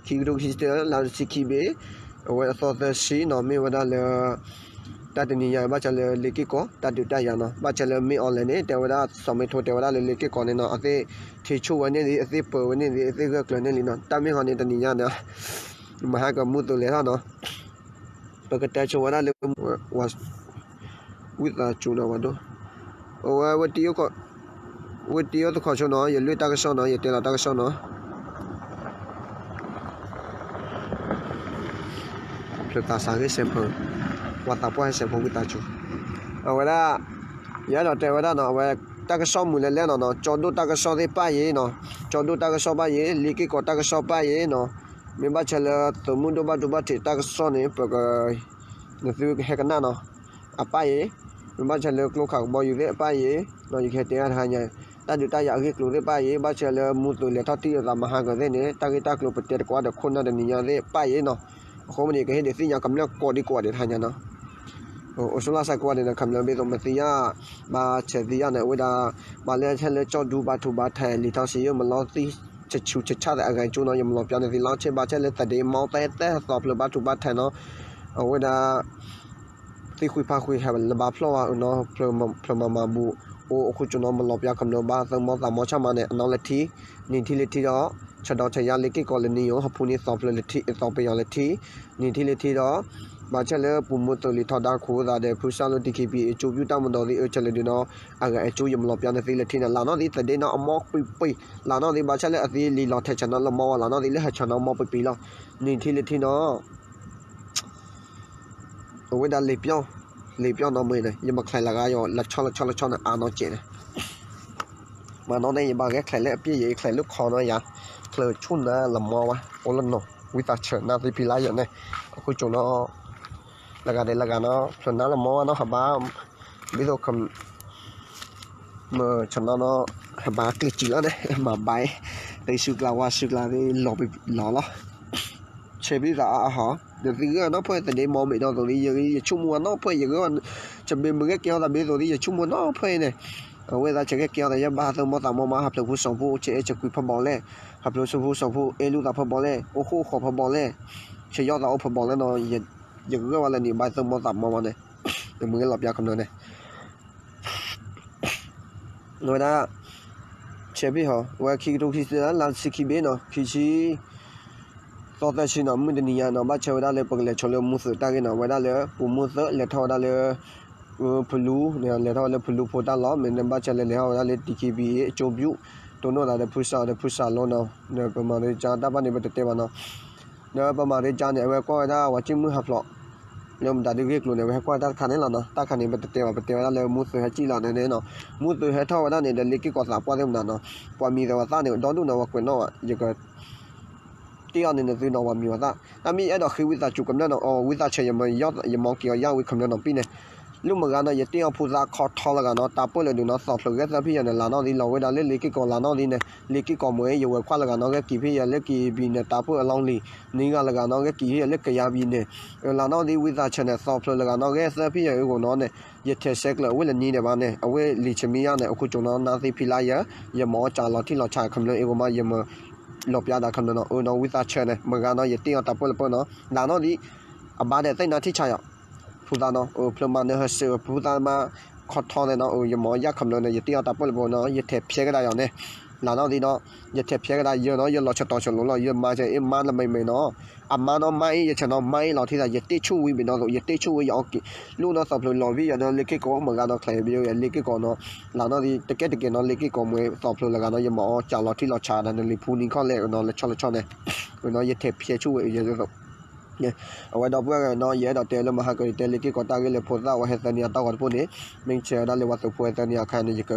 ခံကထိခံဆံတၢ လါတဆံခံဘ့ၣ် အဝဲအသီသၢဆံနီၤ မ့ၢ်ဝဲဒၣ်လၢ တၢ်တနံၤညါ ဘၣ်ဆၣ်လၢလ့ၤက့ၢ်ကီၢ် တၢ်ဒုးတၢ်ယၤနီၤ ဘၣ်ဆၣ်လၢမ့ၢ်အီၤလဲၣ်န့ၣ် တဲဝဲဒၣ် စီၤမ့ထိတဲဝဲဒၣ်လၢလ့ၤက့ၢ်ကီၢ်န့ၣ်နီၤ အသ့ၣ်ထံဆိဝဲန့ၢ်လံ အသ့ၣ်ပၢၤဝဲန့ၢ်လံ အသ့ၣ်ဂၢၢ်ကျၢၤန့ၢ်လံနီၤ တၢ်မ့ၢ်ဟီန့ၣ်တနံၤညါန့ၣ် မဟါကမူသိးလဲၤထီၣ်နီၤ ပကတဲဆိဝဲဒၣ်လၢ ဝံသးစူၤနီၤ ဝဲဒိၣ် အဝဲ ဝဲတံၤအိၣ်သခီဆိနီၤ ယလွံၢ်တၢ်ကစီၣ်နီၤ ယတဲလီၤတၢ်ကစီၣ်နီၤ ဖျၢၣ်သးစးဂ့ၤစဲးဖၢ ပှၤသးပှၢ်ဟဲစဲးဖၢဝံသးစူၤ အဝဲဒၣ် ယအဲၣ်ဒိးတဲဝဲဒၣ်နီၤ အဝဲ တၢ်ကစီၣ်မုာ်လဲၤလဲၣ်နီၤနီၤ ကၠီဒိၣ်တၢ်ကစီၣ်သ့ၣ်ပၣ်ယဲနီၤ ကၠီဒိၣ်တၢ်ကစီၣ်ပၣ်ယဲ လ့ၤက့ၢ်ကီၢ်တၢ်ကစီၣ်ပၣ်ယဲနီၤ မ့ၢ်ဘၣ်ဆၣ်လၢသုးမုၢ်ဒိၣ်ဘၣ်ဒိဘၣ်ထံးတၢ်ကစီၣ်န့ၣ် ပက နသုကဟဲကနၣ်နီၤ အပၣ်ယဲ မ့ၢ်ဘၣ်ဆၣ်လၢကျိခးကဘီယူၤသ့ၣ်အပၣ်ယဲ ယကဟဲတဲတဟါညါ တၢ်ဒုးတၢ်ယၤအဂ့ၢ်ကျိၤသ့ၣ်ပၣ်ယဲ ဘၣ်ဆၣ်လၢမူသိးလဲၤထီၣ်တံၢ်အသးမဟါကသ့ၣ်န့ၣ် တၢ်ဂ့ၢ်တၢ်ကျိၤပတဲတကွၢ်ဒီးခိၣ်နၢ်တနံၤညါသ့ၣ်ပၣ်ယဲနီၤ အဃိမ့ၢ်န့ၣ် ကဟ့ၣ်ဒုးသ့ၣ်ညါကမျၢၢ်ကိးဒံကိးဂၤဒဲးတဟါညါနီၤ အိၣ်ဆူၣ်လၢ်စဲးကိးဂၤဒဲးန့ၣ် ခမျၢၢ်ဘ့ၣ်သိးမသံယါ ဘၣ်ဆဲးသံယါန့ၣ် အဝဲဒၣ် ဘၣ်လဲၣ်ထဲလၢကၠီဒူဘါထူဘါထဲး လံာ်ထီၣ်စံယိၣ်မလီသံ ဆဆူဆဆၣ်သဲးအဂၤကၠိနီၤ ယမလီၤပျါန့ၢ်သုလီၤ ဆ့ဘၣ်ဆဲလၢသဒ့မီသဲသဲသီဖျၢၣ်ဘါထူဘါထဲးနီၤ အဝဲဒၣ် သံၣ်ဃုဖးဃုဟဲလၢဘါဖျီၣ်ဝဲနီၤ ဖျၢၣ်မၤမၤဘူၣ် အိၣ်အခိၣ်ကၠိနီၤ မလီၤပျါခမျၢၢ်ဘၣ် သၢမီသးမီဆၣ်မးန့ၣ် အနီၢ်လၢထံ နံၤထံလၢထံဒီး ဆဒီးဆယါလ့ၤက့ၢ်ကီၢ်လၢနံၤယိၤ ဟီၣ်ဖူန့ၢ်သီဖျၢၣ်လၢထံ သီပယီၤလၢထံ နံၤထံလၢထံဒီး ဘၣ်ဆဲလၢပူၤမူသိးလံာ်ထီၣ်ဒါခိၣ်သးဒီး ဖုစၢ်လိ တီၣ်ခ့ပံၤ အကၠိပျူၣ်တၢ်မဒီးသ့ၣ်အၢဆဲလၢဒုးနီၤ အဂၤအကၠိ ယမလီၤပျါန့ၢ်သုလၢထံန့ၣ် လၢ်နီၣ်သံသဒ့နီၤ အမီပံၤပံၤ လၢ်နီၣ်သံ ဘၣ်ဆဲလၢအသံလံာ်လီၤထဲးဆဲးနီၤ လၢမီဝဲ လၢ်နီၣ်သံလၢဟဲဆဲးနီၤ မီပံၤပံၤလီၤ နံၤထံလၢထံနီၤ အဝဲဒၣ်လံာ်ပျီၣ် လံာ်ပျီၣ်နီၤမ့ၢ်န့ၣ် ယမၤချဲးလၢဂၤယီၤ လၢဆီလၢဆီလၢဆီန့ၣ် အါနီၢ်ကဲးန့ၣ် မၤနီၣ်န့ၣ် ယဘၣ်ဂဲၤချဲးလၢအပျဲၢ်ယဲ ချဲးလၢခီနီၤယၤ ချဲးဆူၣ်နၤလၢမီဝဲ အိၣ်လၢနီၤ ဝံသးစူၤနၢ်သံဖံလါယဲန့ၣ် အခိၣ်ကၠိနီၤ လၢဂၤဒဲးလၢဂၤနီၤ ဖျၢၣ်နါလၢမီဝဲနီၤ ဟးဘါ ဘ့သိး မ့ၢ်ဆနီၤနီၤ ဟဲဘါကျ့ၤစံးလီၤန့ၣ် မၤဘါ တံၤဆူကျါဝါဆူကျါ လီၤလီၤ ဆဲးဘံသးအါအါဟီ နသုဂ့ၢ်နီၢ်ဖှဲၣ်သဒ့မီမ့ၢ်နီၢ်သိးလံ ယဆိကမိၣ်ဝဲနီၢ်ဖှဲၣ် ယဂ့ၢ် ဆဘ့ၣ်မ့ၢ်ဂ့ၢ်ကဲအီၤသးဘ့သိးလံ ယဆိကမိၣ်နီၢ်ဖှဲၣ်န့ၣ် အဝဲသးဆဲးဂ့ၢ်ကဲအီၤသး ယဘၣ်သၢမီသးမီမး ဟးဖျၢၣ်ဖိစီၤဖိ ဆဲးအဲၣ်ဆဲးကွံာ်ဖဲဘီလဲၣ် ဟးဖျၢၣ်စီၤဖိစီၤဖိ အဲၣ်လူသးဖဲဘီလဲၣ် အိၣ်ဃိအိၣ်ဃီဖဲဘီလဲၣ် ဆဲးယီၣ်သးအိၣ်ဖဲဘီလဲၣ်နီၤ ယဂ့ၢ်ဝဲလၢန့ၣ် ဘၣ်သၢမီသးမီမးန့ၣ် မ့ၢ်ဂ့ၢ်လီၤပျါခမျၢၢ်န့ၣ် ဝဲဒၣ် ဆဲးဖံဟီ ဝဲခံကထိခံဆံ လါဆံခံဘ့ၣ်နီၤ ခံဆံ သီသၢဆံနီၤ မုၢ်တနံၤညါနီၤ ဘၣ်ဆၣ်ဝဲဒၣ်လၢပကလဲၤဆိလၢမူသိးတၢ်ဂ့ၢ်နီၤ ဝဲဒၣ်လၢ ပူၤမူသိး လဲၤထီၣ်ဝဲဒၣ်လၢ ဖလူ လဲၤထီၣ်ဝဲလၢဖလူဖိတၢ်လီၢ် မ့ၢ်န့ၣ်ဘၣ်ဆၣ်လၢလဲၤထီၣ်ဝဲဒၣ်လၢ တီၣ်ခ့ပံၤ အကၠိပျူၣ် တိၢ်နီၣ်သးဒီးဖုစၢ်ဒီးဖုစၢ်လိနီၤ ပမၤရ့ကၠါတၢ်ဘၣ်န့ၣ် ပတတဲဘၣ်နီၤ ဒီးပမၤရ့ကၠါန့ၣ် အဝဲကွၢ်ဝဲဒၣ်ဝဲကံၣ်မုၢ်ဟးဖျိး လၢမတၤဒုဂ့ၢ်ကျိၤန့ၣ် အဝဲဟဲကွၢ်တၢ်တခါန့ၣ်လီၤနီၤ တၢ်ခါန့ၣ် ပတတဲဘၣ် ပတဲဝဲဒၣ်လၢမူသိးဟဲကံၣ်လီၤန့ၣ်နီၤ မူသိးဟဲထီၣ်ဝဲဒၣ်န့ၣ် ဒီးလ့ၤက့ၢ်ကီၢ်သးပှၢ်သ့ၣ်မနၤနီၤ ပှၤမံၤသးဝဲသၣ်န့ၣ် ဒီဒူၣ်န့ၣ် ဝဲကွဲးနီၣ်ဘၣ် ယက တ့အီၤန့ၣ် နသုနီၤ ပှၤမံၤဝဲသၣ် တၢ်မ့ၢ်ယအဲၣ်ဒိးဃ့ဝံသးစူၤကမျၢၢ်နီၤ အီ ဝံသးစူၤ ယမၤက့ၤအီၤယၣ်ဝံၤ ခမျၢၢ်နီၤပံၣ်န့ၣ် လၢမုၢ်ဂၤနီၤ ယတ့အီၤဖိသၣ်ခီထီလၢဂၤနီၤ တၢ်ပၢၢ်လၢဒုးနီၤ သီဖျိးဂဲၤသၢဖံးယၤန့ၣ် လၢ်နီၣ်သံလီၤဝဲဒၣ်လၢလ့ၤက့ၢ်ကီၢ်လၢ်နီၣ်သံန့ၣ် လ့ၤက့ၢ်ကီၢ်မ့ၢ် ယဝဲၤခွါလၢဂၤနီၤ ဂဲၤက့ၤဖံးယၤလၢက့ၤဘံၤန့ၣ် တၢ်ပၢၢ်အလီၢ်လံၤ နံၤဂၤလၢဂၤနီၤ ဂဲၤက့ၤဖံးယၤလၢကယၤဘံၤန့ၣ် လၢ်နီၣ်သံဝံသးစူၤန့ၣ် သီဖျိးလၢဂၤနီၤ ဂဲၤသၢဖံးယၤအဂီၢ်နီၤန့ၣ် ယထဲးဆဲးကျၢးအဝဲလၢနံၤဒဲးဘၣ်န့ၣ် အဝဲလံာ်ဆမံယါန့ၣ် အခိၣ်ကၠိနီၤ နၢ်သံဖံးလါယဲ ယမၤအီၣ်စးလီၤထံလီၤဆးခမျၢၢ်အဂီၢ်မး ယမၤ လီၤပျါဒၣ်ခမျၢၢ်နီၤ အၢနီၤ ဝံသးစူၤန့ၣ် မုၢ်ဂၤနီၤ ယတ့အီၤတၢ်ပၢၢ်လၢပၢၢ်နီၤ လၢ်နီၣ်သံ အဘါဒဲးသ့ၣ်နါထံၣ်ဆါယီၤ ဖိသၣ်နီၤ ဖျၢၣ်မၤနၢၤဟဲစၢၤ ဖိသၣ်မါ ခီထီန့ၣ်နီၤ ယမၤအီၣ်ယၣ်ခမျၢၢ်န့ၣ် ယတ့အီၤတၢ်ပၢၢ်လၢပၢၢ်နီၤ ယထဲးဖျဲးကဒါယီၤန့ၣ် လၢ်နီၣ်သံနီၤ ယထဲးဖျဲးကဒါယၤနီၤ ယလီၤဆတီၤဆလိၤလီၤ ယမါစၢၤအ့ၣ်မါလၢမဲာ်မဲာ်နီၤ အမါနီၤ မါအ့ၣ်ယဆဲးနီၤ မါအ့ၣ်လီၤထံသး ယတ့ၣ်ဆူၣ်ဝံၤဘ့ၣ်နီၤသိး ယတ့ၣ်ဆူၣ်ဝံၤယအီၣ်က့ၤ လူၣ်နီၤသီဖျိးလီၤဝံၤယၤနီၤ လ့ၤက့ၢ်ကီၢ် မုၢ်ဂၤနီၤ ချဲးဘံၤလ့ၤက့ၢ်ကီၢ်နီၤ လၢ်နီၣ်သံ တကဲတကဲနီၤ လ့ၤက့ၢ်ကီၢ်မ့ၢ်သီဖျိးလၢဂၤနီၤ ယမၤအီၣ်စးလီၤထံလီၤဆးဒီးနလံၤဖူနံၤခီၣ်လဲၣ်နီၤ လၢဆီလၢဆီန့ၣ် နီၤ ယထဲးဖျဲးဆူၣ်ဝံၤယသိး အဝဲဒီပုၢ်ဝဲၢ်နီၤ ယအဲၣ်ဒိးတဲလၢမဟါက ယတဲလ့ၤက့ၢ်ကီၢ်တၢ်ဂ့ၢ်လၢဖိသၣ်ဝဲဟဲသၢနံၤအတီၢ်ဂီၤတဘိန့ၣ် မ့ၢ်ဆဲးဝဲဒၣ်လၢပှၤသုးဖိဟဲသၢနံၤအခါန့ၣ် ယက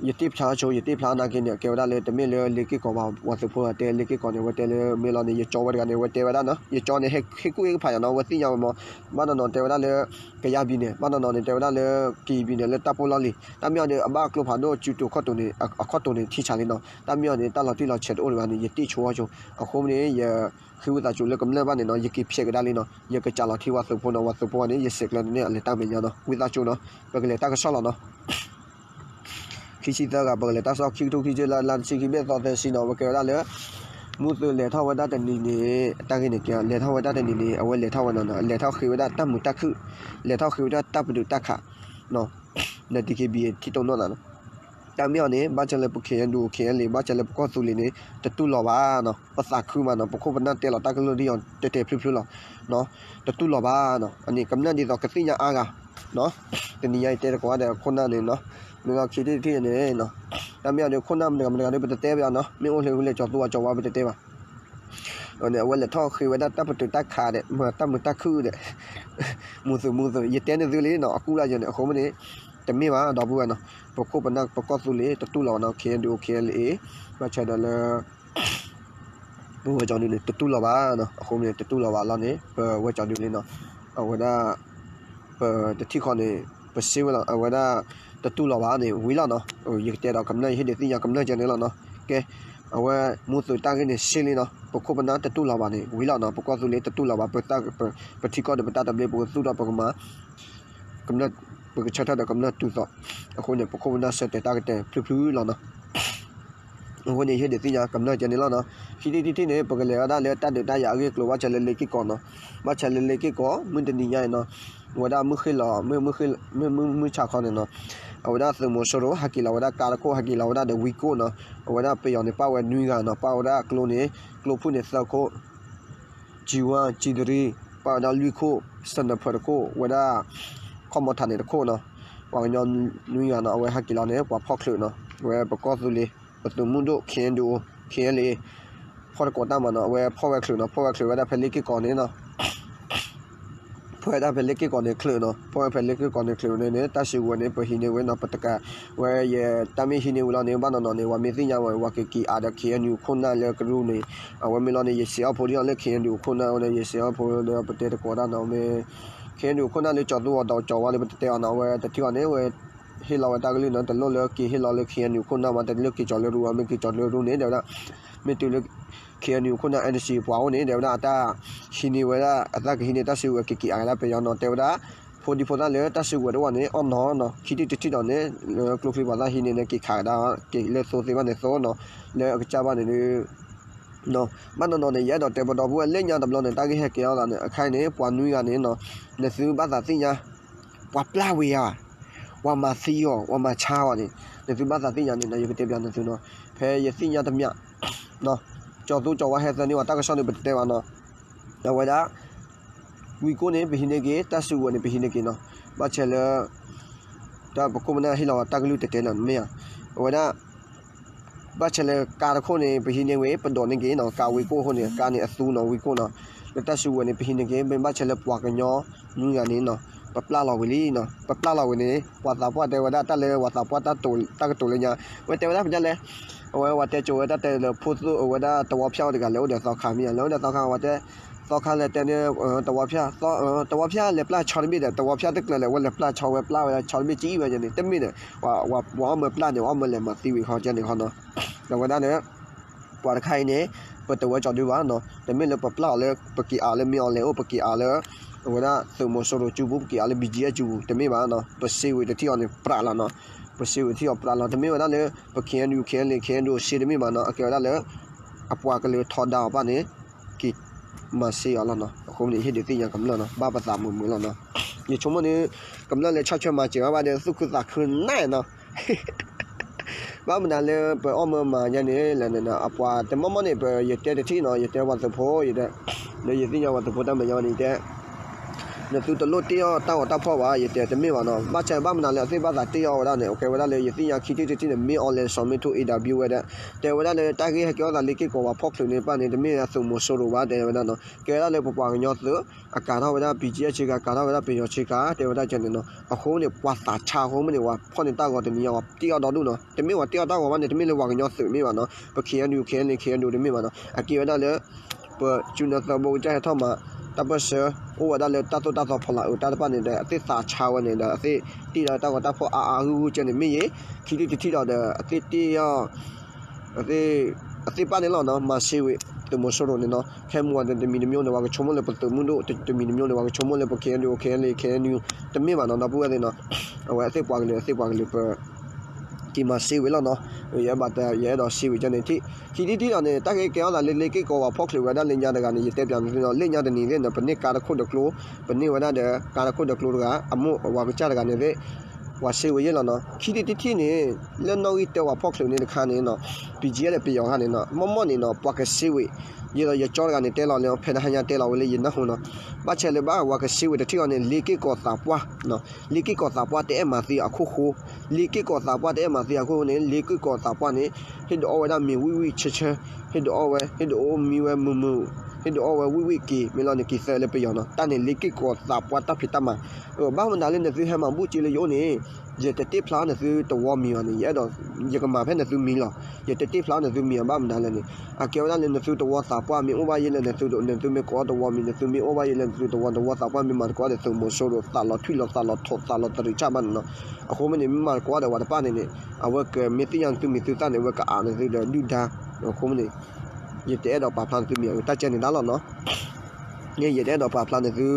ယတ့ၢ်ဖျါဆိ ယတ့ၢ်ဖျါနာ်က့န့ၣ် ကဲဝဲဒၣ်လၢတမ့ၢ်လၢလ့ၤက့ၢ်ကီၢ်ဘၣ် ပှၤသုးဖိတဲလ့ၤက့ၢ်ကီၢ်န့ၣ် ဝဲတဲလၢမ့ၢ်လီၤန့ၣ် ယကၠီဝဲတဂၤန့ၣ် ဝဲတဲဝဲဒၣ်နီၤ ယကၠီန့ၣ် ဟ့ၣ်ကူၣ်ဟ့ၣ်ကဖးယၤနီၤ ဝဲသ့ၣ်ညါဝဲမး ဘၣ်နီၢ်နီၢ်တဲဝဲဒၣ်လၢ ကယၤဘံၤန့ၣ် ဘၣ်နီၢ်နီၢ်န့ၣ် တဲဝဲဒၣ်လၢ ကယၤဘံၤန့ၣ် လၢတၢ်ပီၢ်လီၢ်လံၤ တၢ်မ့ၢ်အီၤဒီး အဘၣ်ကျိဖးဒိၣ်စုတိၤခီၣ်တိၤန့ၣ် အခီၣ်တိၤန့ၣ် ထံဆးလံနီၤ တၢ်မ့ၢ်အီၤန့ၣ် တၢ်လီၤတံၢ်လီၤဆဲးတအိၣ်တဂၤန့ၣ် ယတ့ၢ်ဆိအီၤဆိ အဃိန့ၣ် ယဃ့ဝံသးစူၤလၢကမျၢၢ်ဘၣ်န့ၣ်နီၤ ယက့ၤဖျဲးကဒါလံနီၤ ယကစးလီၤထံဝဲသုးဖိနီၤ ဝဲသုးဖိန့ၣ် ယဆဲးကျၢန့ၣ် အလဲၤတၢ်မဲာ်ညါနီၤ ဝံသးစူၤနီၤ ပကလဲၤတၢ်ကစီၣ်လီၤနီၤ ခံဆံသၢဂၤ ပကလဲၤတၢ်ကစီၣ် ခံကထိခံဆံ လါတဆံခံဘ့ၣ်သီသၢဆံနီၤ ပကဲဝဲဒၣ်လၢ မူးသုးလဲၤထီၣ်ဝဲဒၣ်တနံၤန့ၣ် အတၢ်ဂ့ၢ်န့ၣ်ကဲ လဲၤထီၣ်ဝဲဒၣ်တနံၤန့ၣ် အဝဲလဲၤထီၣ်ဝဲနီၤနီၤ လဲၤထီၣ်ဃ့ဝဲဒၣ်တၢ်မုာ်တၢ်ခုၣ်, လဲၤထီၣ်ဃ့ဝဲဒၣ်တၢ်ပတုာ်တၢ်ခးနီၤ, လၢ ဒီက့ဘံၣ် ထံတိၢ်နီၣ်နီၤနီၤ, တၢ်မ့ၢ်အီၤန့ၣ် ဘၣ်ဆၣ်လၢပ KNDO KNLA ဘၣ်ဆၣ်လၢပကီၢ်သူလ့ၤန့ၣ် တတူၢ်လိာ်ဘၣ်နီၤ, ပသးခုမးနီၤ, ပခိၣ်ပနၢ်တဲလီၤတၢ်ကလုၢ်ဒ်အံၤတဲာ်တဲာ်ဖျုးဖျုးလီၤနီၤ, တတူၢ်လိာ်ဘၣ်နီၤ, အန့ၣ်ကမျၢၢ်ဒ်သိးကသ့ၣ်ညါအါဂၤနီၤ, တနံၤညါအံၤတဲသကိးဒီးခိၣ်နၢ်န့ၣ်နီၤ, မ့ၢ်လီၤခံထံၣ်တထံၣ်န့ၣ်နီၤ, တၢ်မ့ၢ်အီၤဒီးခိၣ်နၢ်မတၤတဂၤမတၤတဂၤဒီးပတတဲဘၣ်နီၤ, မ့ၢ်အိၣ်လၢဟူလၢကၠီၤသူအကၠီၤဝါပတတဲဘၣ် န့ၣ် အဝဲလဲၤထီၣ်ဃ့ဝဲဒၣ်တၢ်ပတုာ်တၢ်ခးဒီး မၤတၢ်မုာ်တၢ်ခုၣ်ဒီး မူးသုးမူးသုး ယတဲန့ၢ်သုလံနီၤ, အကူၣ်ဒၣ်ယဲန့ၣ် အဃိမ့ၢ်န့ၣ် တမ့ၢ်ဘၣ်ဒီပုၢ်ဝဲၢ်နီၤ, ပခိၣ်ပနၢ်ပကီၢ်သူလ့ၤတတူၢ်လိာ်ဘၣ်နီၤ, KNDO KNLA ဘၣ်ဆၣ်ဒီးလၢ ပဝဲကၠီၤဒုန့ၣ် တတူၢ်လိာ်ဘၣ်နီၤ, အဃိမ့ၢ်န့ၣ် တတူၢ်လိာ်ဘၣ်လီၤန့ၣ် ပဝဲကၠီၤဒုလံနီၤ, အဝဲဒၣ် ပတထံၣ်ဃီန့ၣ် ပစ့ဝဲလီၤ, အဝဲဒၣ် တတူၢ်လိာ်ဘၣ်န့ၣ် ဝံၤလီၤနီၤ, ယကတဲဒီးကမျၢၢ် ယဟ့ၣ်ဒုးသ့ၣ်ညါကမျၢၢ်ကဲန့ၣ်လီၤနီၤ, ကဲ အဝဲမူးသုးတၢ်ဂ့ၢ်န့ၣ်စ့လံနီၤ, ပခိၣ်ပနၢ်တတူၢ်လိာ်ဘၣ်န့ၣ် ဝံၤလီၤနီၤ, ပကီၢ်သူလ့ၤတတူၢ်လိာ်ဘၣ်, ပထံကီၢ်ဒီးပတၢ်သဘျ့ ပကသူၣ်ထီၣ်ပကမၤ ကမျၢၢ် ပကဆၢထၢၣ်ဒီးကမျၢၢ်တုၤသိး, အဃိန့ၣ် ပခိၣ်ပနၢ်ဆၢတဲာ်တၢ်ကတဲာ်ဖျုးဖျုးလီၤနီၤ. အဃိန့ၣ် ယဟ့ၣ်ဒုးသ့ၣ်ညါကမျၢၢ်ကဲန့ၣ်လီၤနီၤ, ခံထံၣ်တထံၣ်န့ၣ် ပကလဲၤဝဲဒၣ်လၢတၢ်ဒုးတၢ်ယၤအဂ့ၢ်အကျိၤ ဘၣ်ဆၣ်လၢလ့က့ၢ်ကီးနီၤ, ဘၣ်ဆၣ်လၢလ့က့ၢ်ကီး မုၢ်တနံၤညါအံၤနီၤ, ဝဲဒၣ်မုၢ်ဃ့ၢ်လီၤ မုၢ်မုၢ်ဃ့ၢ် မုၢ်မုၢ်မုၢ်ဆါခီန့ၣ်နီၤ, အဝဲဒၣ်သုးမီၤစိရိၤ ဟဲက့ၤလီၤဝဲဒၣ်ကါတခိၣ် ဟဲက့ၤလီၤဝဲဒၣ်ဒီးဝံကိၣ်နီၤ, အဝဲဒၣ်ပယီၤန့ၣ် ပာ်ဝဲနွံဂၤနီၤ, ပာ်ဝဲဒၣ်ကျိန့ၣ် ကျိဖုၣ်န့ၣ်သၢခိၣ် ကၠံဝါ ကၠံတရံ ပာ်ဝဲဒၣ်လွံၢ်ခိၣ်, စနၢၤဖၢးတခိၣ်, ဝဲဒၣ် ခီၣ်မီထးန့ၣ်တခိၣ်နီၤ, ပှၤကညီနွံဂၤနီၤ အဝဲဟဲက့ၤလီၤန့ၣ် ပှၤဖီၣ်ချုးနီၤ, ဝဲပကီၢ်သူလ့ၤ ပသုးမုၢ်ဒိၣ် KNDO KNLA ဖီၣ်တကိးတၢ်မၤနီၤ, အဝဲဖီၣ်ဝဲချုးနီၤ, ဖီၣ်ဝဲချုးဝဲဒၣ်ဖဲလ့က့ၢ်ကီးန့ၣ်နီၤ ဖီၣ်ဝဲဒၣ်ဖဲလ့က့ၢ်ကီးန့ၣ်ချုးနီၤ, ဖီၣ်ဝဲဖဲလ့က့ၢ်ကီးန့ၣ်ချုးန့ၣ် တၢ်စုကဝဲၤန့ၣ် ပဟံးန့ၢ်ဝဲနီၤ, ပတကးဝဲ ယတၢ်မ့ၢ်ဟံးန့ၢ်ဝံၤလီၤန့ၣ် ဘၣ်နီၤနီၤန့ၣ် ပှၤမ့ၢ်သ့ၣ်ညါဝဲ ပှၤကက့ၤအါဒီး KNU ခိၣ်နၢ်လၢကရူၢ်န့ၣ်, အဝဲမ့ၢ်လီၤန့ၣ် ယစံးအီၣ်ဖိဒ်အီၤလၢ KNU ခိၣ်နၢ်ဝဲန့ၣ် ယစံးအီၣ်ဖိဒီးပတဲသကိးတၢ်နီၤ, မ့ၢ် KNU ခိၣ်နၢ်လၢကၠီၤသူအီၤဒီးကၠီၤဝါလၢပတတဲအီၤနီၤ, အဝဲတထံၣ်အီၤန့ၣ် ဝဲ ဟ့ၣ်လီၤဝဲတၢ်ကလုၢ်နီၤ, တလိၣ်လၢက့ၤဟ့ၣ်လီၤလၢ KNU ခိၣ်နၢ်မး, တလိၣ်က့ၤကၠီၤလၢရူၢ်ဘၣ်, မ့ၢ်က့ၤကၠီၤလၢရူၢ်န့ၣ် တဲဝဲဒၣ် မ့ၢ်တုၤလၢ KNU ခိၣ်နၢ် NCA ပှၤအိၣ်န့ၣ် တဲဝဲဒၣ် အတၢ်ဟံးန့ၢ်ဝဲဒၣ် အသးကဟံးန့ၢ်တၢ်စုကဝဲၤက့ၤက့ၤအါကဒါပယီၤနီၤ, တဲဝဲဒၣ် ဖိဒံဖိသၣ်လၢတၢ်စုကဝဲၤတအိၣ်ဘၣ်န့ၣ် အီၣ်နီၤနီၤ, ခံထံၣ်တထံၣ်ဒီးန့ၣ် လၢကျိချံပှၤသးဟံးန့ၢ်န့ၣ် က့ၤခးကဒါ က့ၤလၢသိသ့ဘၣ်န့ၣ်သိနီၤ, လၢအကစၢ်ဘၣ်န့ၣ်ဒုး ဘၣ်နီၤနီၤန့ၣ် ယအဲၣ်ဒိးတဲပဒီပုၢ်ဝဲၢ်လၢညါတဘျီန့ၣ် တၢ်ဂ့ၢ်ဟဲကဲထီၣ်သးန့ၣ် အခါအံၤန့ၣ် ပှၤနွံဂၤန့ၣ်နီၤ, နသုဘၣ်သးသ့ၣ်ညါ ပှၤပျၢ်ဝံၤဧါ, ပှၤမၤသံအီၤ ပှၤမၤဆါအီၤန့ၣ် နသုဘၣ်သးသ့ၣ်ညါန့ၣ်နီၤ, ယကတဲပျးနသုနီၤ, ဖဲယသ့ၣ်ညါတမံၤ ကၠီၤသူကၠီၤဝါဟဲသၢန့ၢ်ဝဲတၢ်ကစီၣ်န့ၣ် ပတတဲဘၣ်နီၤ, အဝဲဒၣ် ဝံကိၣ်န့ၣ် ပဟံးန့ၢ်က့ၤ, တၢ်စုကဝဲၤန့ၣ် ပဟံးန့ၢ်က့ၤနီၤ, ဘၣ်ဆၣ်လၢ တၢ်ပခိၣ်ပနၢ်ဟ့ၣ်လီၤဝဲတၢ်ကလုၢ်တဲာ်တဲာ်လီၤ မ့ၢ်ဧါ, အဝဲဒၣ် ဘၣ်ဆၣ်လၢကါတခိၣ်န့ၣ် ပဟံးန့ၢ်ဝဲ ပဒိးန့ၢ်က့ၤနီၤ, ကါဝံကိၣ်အဃိန့ၣ် ကါန့ၣ်အသူနီၤ ဝံကိၣ်နီၤ, လၢတၢ်စုကဝဲၤန့ၣ် ပဟံးန့ၢ်က့ၤ မ့ၢ်ဘၣ်ဆၣ်လၢပှၤကညီနွံဂၤန့ၣ်နီၤ, ပပျၢ်လီၤဝံၤလံနီၤ, ပပျၢ်လီၤဝံၤန့ၣ် ပှၤသးပှၢ်တဲဝဲဒၣ်တၢ်လၢပှၤသးပှၢ်တၢ်ကတိၤလၢညါ, ဝဲတဲဝဲဒၣ်ဖဲလဲၣ်, အဝဲဝဲတဲကိၤဝဲဒၣ်တဲလၢဖိသိၣ်အဝဲဒၣ်သဝီဖၠၣ်အီၤတဂၤလၢအိၣ်ဒီးသီခါမ့ၢ်ဧါ, လၢအိၣ်ဒီးသီခါဝဲတဲ သီခါလဲၣ်တဲန့ၣ် သဝီဖၠၣ်, သဝီဖၠၣ်လဲၤပျၢ်ဆီတဘ့ၣ်ဒီး သဝီဖၠၣ်တကျၢၤလဲၣ် ဝဲလဲၤပျၢ်ဆီဝဲပျၢ်ဝဲဆီတဘ့ၣ်ကံအံၤဝဲန့ၣ် တမ့ၢ်န့ၣ်, ပှၤအီၣ်မၢပျၢ်န့ၣ် အီၣ်မၢလဲၤမၤသံဝံၤခီကဲန့ၣ်ခီနီၤ, ဒီးဝဲဒၣ်လၢ ပှၤတခါအံၤန့ၣ် ပတဝဲကၠီၤဒုဘၣ်နီၤ, တမ့ၢ်လၢပပျၢ်အီၤလၢ ပက့ၤအါလၢမ့ၢ်အီၤလဲၤအိၣ် ပက့ၤအါလၢ အဝဲဒၣ်သုးမီၤစိရိၤစုပူၤ ပက့ၤအါလၢ ဘံၣ်ကၠံအစုပူၤ တမ့ၢ်ဘၣ်နီၤ, ပစ့ဝံၤတထံၣ်အီၤန့ၣ် ပြးလီၤနီၤ, ပစ့ဝံၤတထံၣ်အီၤပြးလီၤ တမ့ၢ်ဝဲဒၣ်လၢ ပ KNU KNLA KNDO စ့တမ့ၢ်ဘၣ်နီၤ, အကဲဝဲဒၣ်လၢ အပှၤကလုာ်ထီဒါအီၤဘၣ်န့ၣ် က့ၤမၤစ့အီၤလီၤနီၤ, အဃိန့ၣ် ယဟ့ၣ်ဒုးသ့ၣ်ညါကမျၢၢ်နီၤ, ဘၣ်ပသးမုာ်မုာ်လီၤနီၤ, ယဆိကမိၣ်န့ၣ် ကမျၢၢ်လၢဆီၣ်ထွဲမၤစၢၤဘၣ်ဘၣ်ဒီး သူၣ်ခုသးခုနးနီၤ ဘၣ်မနုၤလၢပအီၣ်မၢမၤယါန့ၣ် လၢန့ၣ် အပှၤတမီၢ်မီၢ်န့ၣ် ပယတဲတထံၣ်နီၤ, ယတဲပှၤသုးဖိ ယတဲ လၢယသ့ၣ်ညါပှၤသုးဖိတၢ်မဲာ်ညါန့ၣ် ယတဲ နသုတလိၣ်တ့ၢ်အီၣ်တၢ်ဂီၤတၢ်ဖီၣ်ဘၣ်, ယတဲတမ့ၢ်ဘၣ်နီၤ, ဘၣ်ဆၣ်ဘၣ်မနုၤလၢအသ့ၣ်ဘၣ်သးတ့ၢ်အီၣ်ဝဲဒၣ်န့ၣ် ကဲဝဲဒၣ်လၢယသ့ၣ်ညါခံထံၣ်တထံၣ်န့ၣ် မ့ၢ်အီၤလဲၤစီၤမ့ၣ်ထူအ့ဒၣ်ဘံဝဲဒၣ်, တဲဝဲဒၣ်လၢတၢ်ဂ့ၢ်ဟဲကဲထီၣ်သးလ့ၢ်က့ၢ်ကီးဝဲဖီၣ်ချုးန့ၣ် ပၢ်န့ၣ် တမ့ၢ်သုးမီၤစိရိၤဘၣ် တဲဝဲဒၣ်နီၤ, ကဲဝဲဒၣ်လၢပပှၤကညီသုး အကၤထီၣ်ဝဲဒၣ် ဘံၣ်ကၠံအဆ့ကၤ ကၤထီၣ်ဝဲဒၣ်ပယီၤဆ့ကၤ တဲဝဲဒၣ်ကဲန့ၣ်နီၤ, အဃိန့ၣ် ပှၤသးဆါအဃိမ့ၢ်န့ၣ် ပှၤဖီၣ်န့ၢ်တၢ်ဂီၤတနံၤညါ ပှၤတ့ၢ်အီၣ်ဒီဒူၣ်နီၤ, တမ့ၢ်ပှၤတ့ၢ်အီၣ်တၢ်ဂီၤဘၣ်န့ၣ် တမ့ၢ်လၢပှၤကညီသုးမ့ၢ်ဘၣ်နီၤ, ပ KNU KNLA KNDO တမ့ၢ်ဘၣ်နီၤ, အကဲဝဲဒၣ်လၢ ပစုနၢသၢဘိကစၢ်ဟဲထီၣ်မၤ တၢ်ပၢၢ်ဆၢ အိၣ်ဝဲဒၣ်လၢတၢ်သိၣ်တၢ်သီဖီလာ်အုးတၢ်တဖၣ်န့ၣ်ဒီး အသ့ၣ်သးဆါဝဲန့ၣ်ဒီး အသ့ၣ်တ့ၢ်ဒီးတၢ်ဂီၤတၢ်ဖီၣ်အါအါဂုၢ်ဂုၢ်ကဲန့ၣ်မ့ၢ်ယဲ, ခံထံၣ်တထံၣ်ဒီး အသ့ၣ်တ့ၢ်အီၤ အသ့ၣ်ပၢ်န့ၣ်လီၤနီၤ, မၤစ့ဝံၤ သုးမီၤစိရိၤန့ၣ်နီၤ, ခဲမုၢ်ဝဲတမံၤတမံၤန့ၣ် ပှၤကဆိကမိၣ်လၢပသုးမုၢ်ဒိၣ် တမံၤတမံၤန့ၣ် ပှၤကဆိကမိၣ်လၢပ KNDO KNLA KNU တမ့ၢ်ဘၣ်နီၤ, ဒီပုၢ်ဝဲၢ်သ့ၣ်နီၤ, အဝဲအသ့ၣ်ပှၤကလုာ် အသ့ၣ်ပှၤကလုာ်ပ က့ၤမၤစ့ဝ့ၤလီၤနီၤ. ယအဲၣ်ဘၣ်တၢ် ယအဲၣ်ဒိးစ့ဝ့ၤကန့ၣ်ထံၣ် ခံထံၣ်တထံၣ်ဒီးန့ၣ် တၢ်က့ၤကဲထီၣ်သးလၢလ့က့ၢ်ကီးပှၤဖီၣ်ချုးဝဲဒၣ်လၢညါတဂၤန့ၣ် ယတဲပၠးန့ၣ်သ့နီၤ လၢညါတနံၤသ့ၣ်န့ၣ် ပန့ၢ်ကါတခိၣ်တကျိ ပန့ၢ်ဝဲဒၣ်ဒီး ကါတခိၣ်တကျိတဂၤ အမိၢ်ဝၤကစၢ်တဂၤန့ၣ်သ့ၣ် ပှၤစ့ဝ့ၤယဲၢ်လီၤနီၤ. ခံထံၣ်တထံၣ်န့ၣ် လၢနီၣ်ဂံၢ်တၢပှၤဖီၣ်ချုးန့ၣ်တခါန့ၣ်နီၤ ပံကဲဒီးပယီၤခါန့ၣ်နီၤ မ့ၢ်မ့ၢ်န့ၣ်နီၤ ပှၤကစ့ဝ့ၤ ယဲဒီးယကၠီတဂၤန့ၣ်တဲလီၤလၢ ဖဲနဟါညါတဲလီၤဝဲလၢယနၢ်ဟူနီၤ ဘၣ်ဆဲးလၢဘၣ်ဝၤကစ့ဝ့ၤတထံၣ်အီၤန့ၣ် လ့က့ၢ်ကီးသးပှၢ် လ့က့ၢ်ကီးသးပှၢ်တအဲၣ်မၤသံအခိၣ်ဃိ လ့က့ၢ်ကီးသးပှၢ်တအဲၣ်မၤသံအခိၣ်ဃိန့ၣ် လ့က့ၢ်ကီးသးပှၢ်န့ၣ် ဟ့ၣ်ဒုးအီၣ်ဝဲဒၣ်မ့ၤဝံၣ်ဝံၣ်ဆၢဆၢ ဟ့ၣ်ဒုးအီၣ်ဝဲ ဟ့ၣ်ဒုးအီၣ်မံဝဲမုာ်မုာ် ဟ့ၣ်ဒုးအီၣ်ဝဲဝံၣ်ဝံၣ်က့ၤ မ့ၢ်လီၤန့ၣ်က့ၤသၢလၢပယီၤနီၤ တၢ်န့ၣ်လ့က့ၢ်ကီးသးပှၢ်တၢ်ဖံးတၢ်မၤ ဘၣ်မနုၤလၢနသုဟဲမၤဘူၣ်က့လၢယအိၣ်န့ၣ် ယတတ့ၢ်ဖျါနသုတဝီမံၤဘၣ်န့ၣ် ယအဲၣ်ဒိး ယကမၤဖဲနသုမံၤလီၤ. ယတတ့ၢ်ဖျါနသုမံၤဘၣ်မနုၤလၢန့ၣ် အကဲဝဲဒၣ်လၢနသုတဝီသးပှၢ်မ့ၢ်အိၣ်ဘၣ်ယဲလၢနသု နသုမ့ၢ်ကိးအီၣ်တဝီမံၤ နသုမ့ၢ်အိၣ်ဘၣ်ယဲလၢနသုတဝီ တဝီသးပှၢ်မ့ၢ်မၤသကိးဒီးသုးမီၤစိရိၤ သးလီၤထွံၣ်လီၤသးလီၤထိးသးလီၤတရံးဆၣ်ဘၣ်န့ၣ်နီၤ. အဃိမ့ၢ်န့ၣ် မ့ၢ်မၤသကိးဒီးဝဲတပၣ်န့ၣ်န့ၣ် အဝဲကမ့ၢ်သ့ၣ်ညါနသုမံၤသုသၣ်န့ၣ် အဝဲကအးနသုဒီးဒုၣ်ဒါ အဃိမ့ၢ်န့ၣ် ယတအဲၣ်ဒိးပာ်ဖျါနသုမံၤ အဝဲတၢ်ကဲန့ၣ်ဒၣ်လီၤနီၤ. န့ၣ်ယတအဲၣ်ဒိးပာ်ဖျါနသု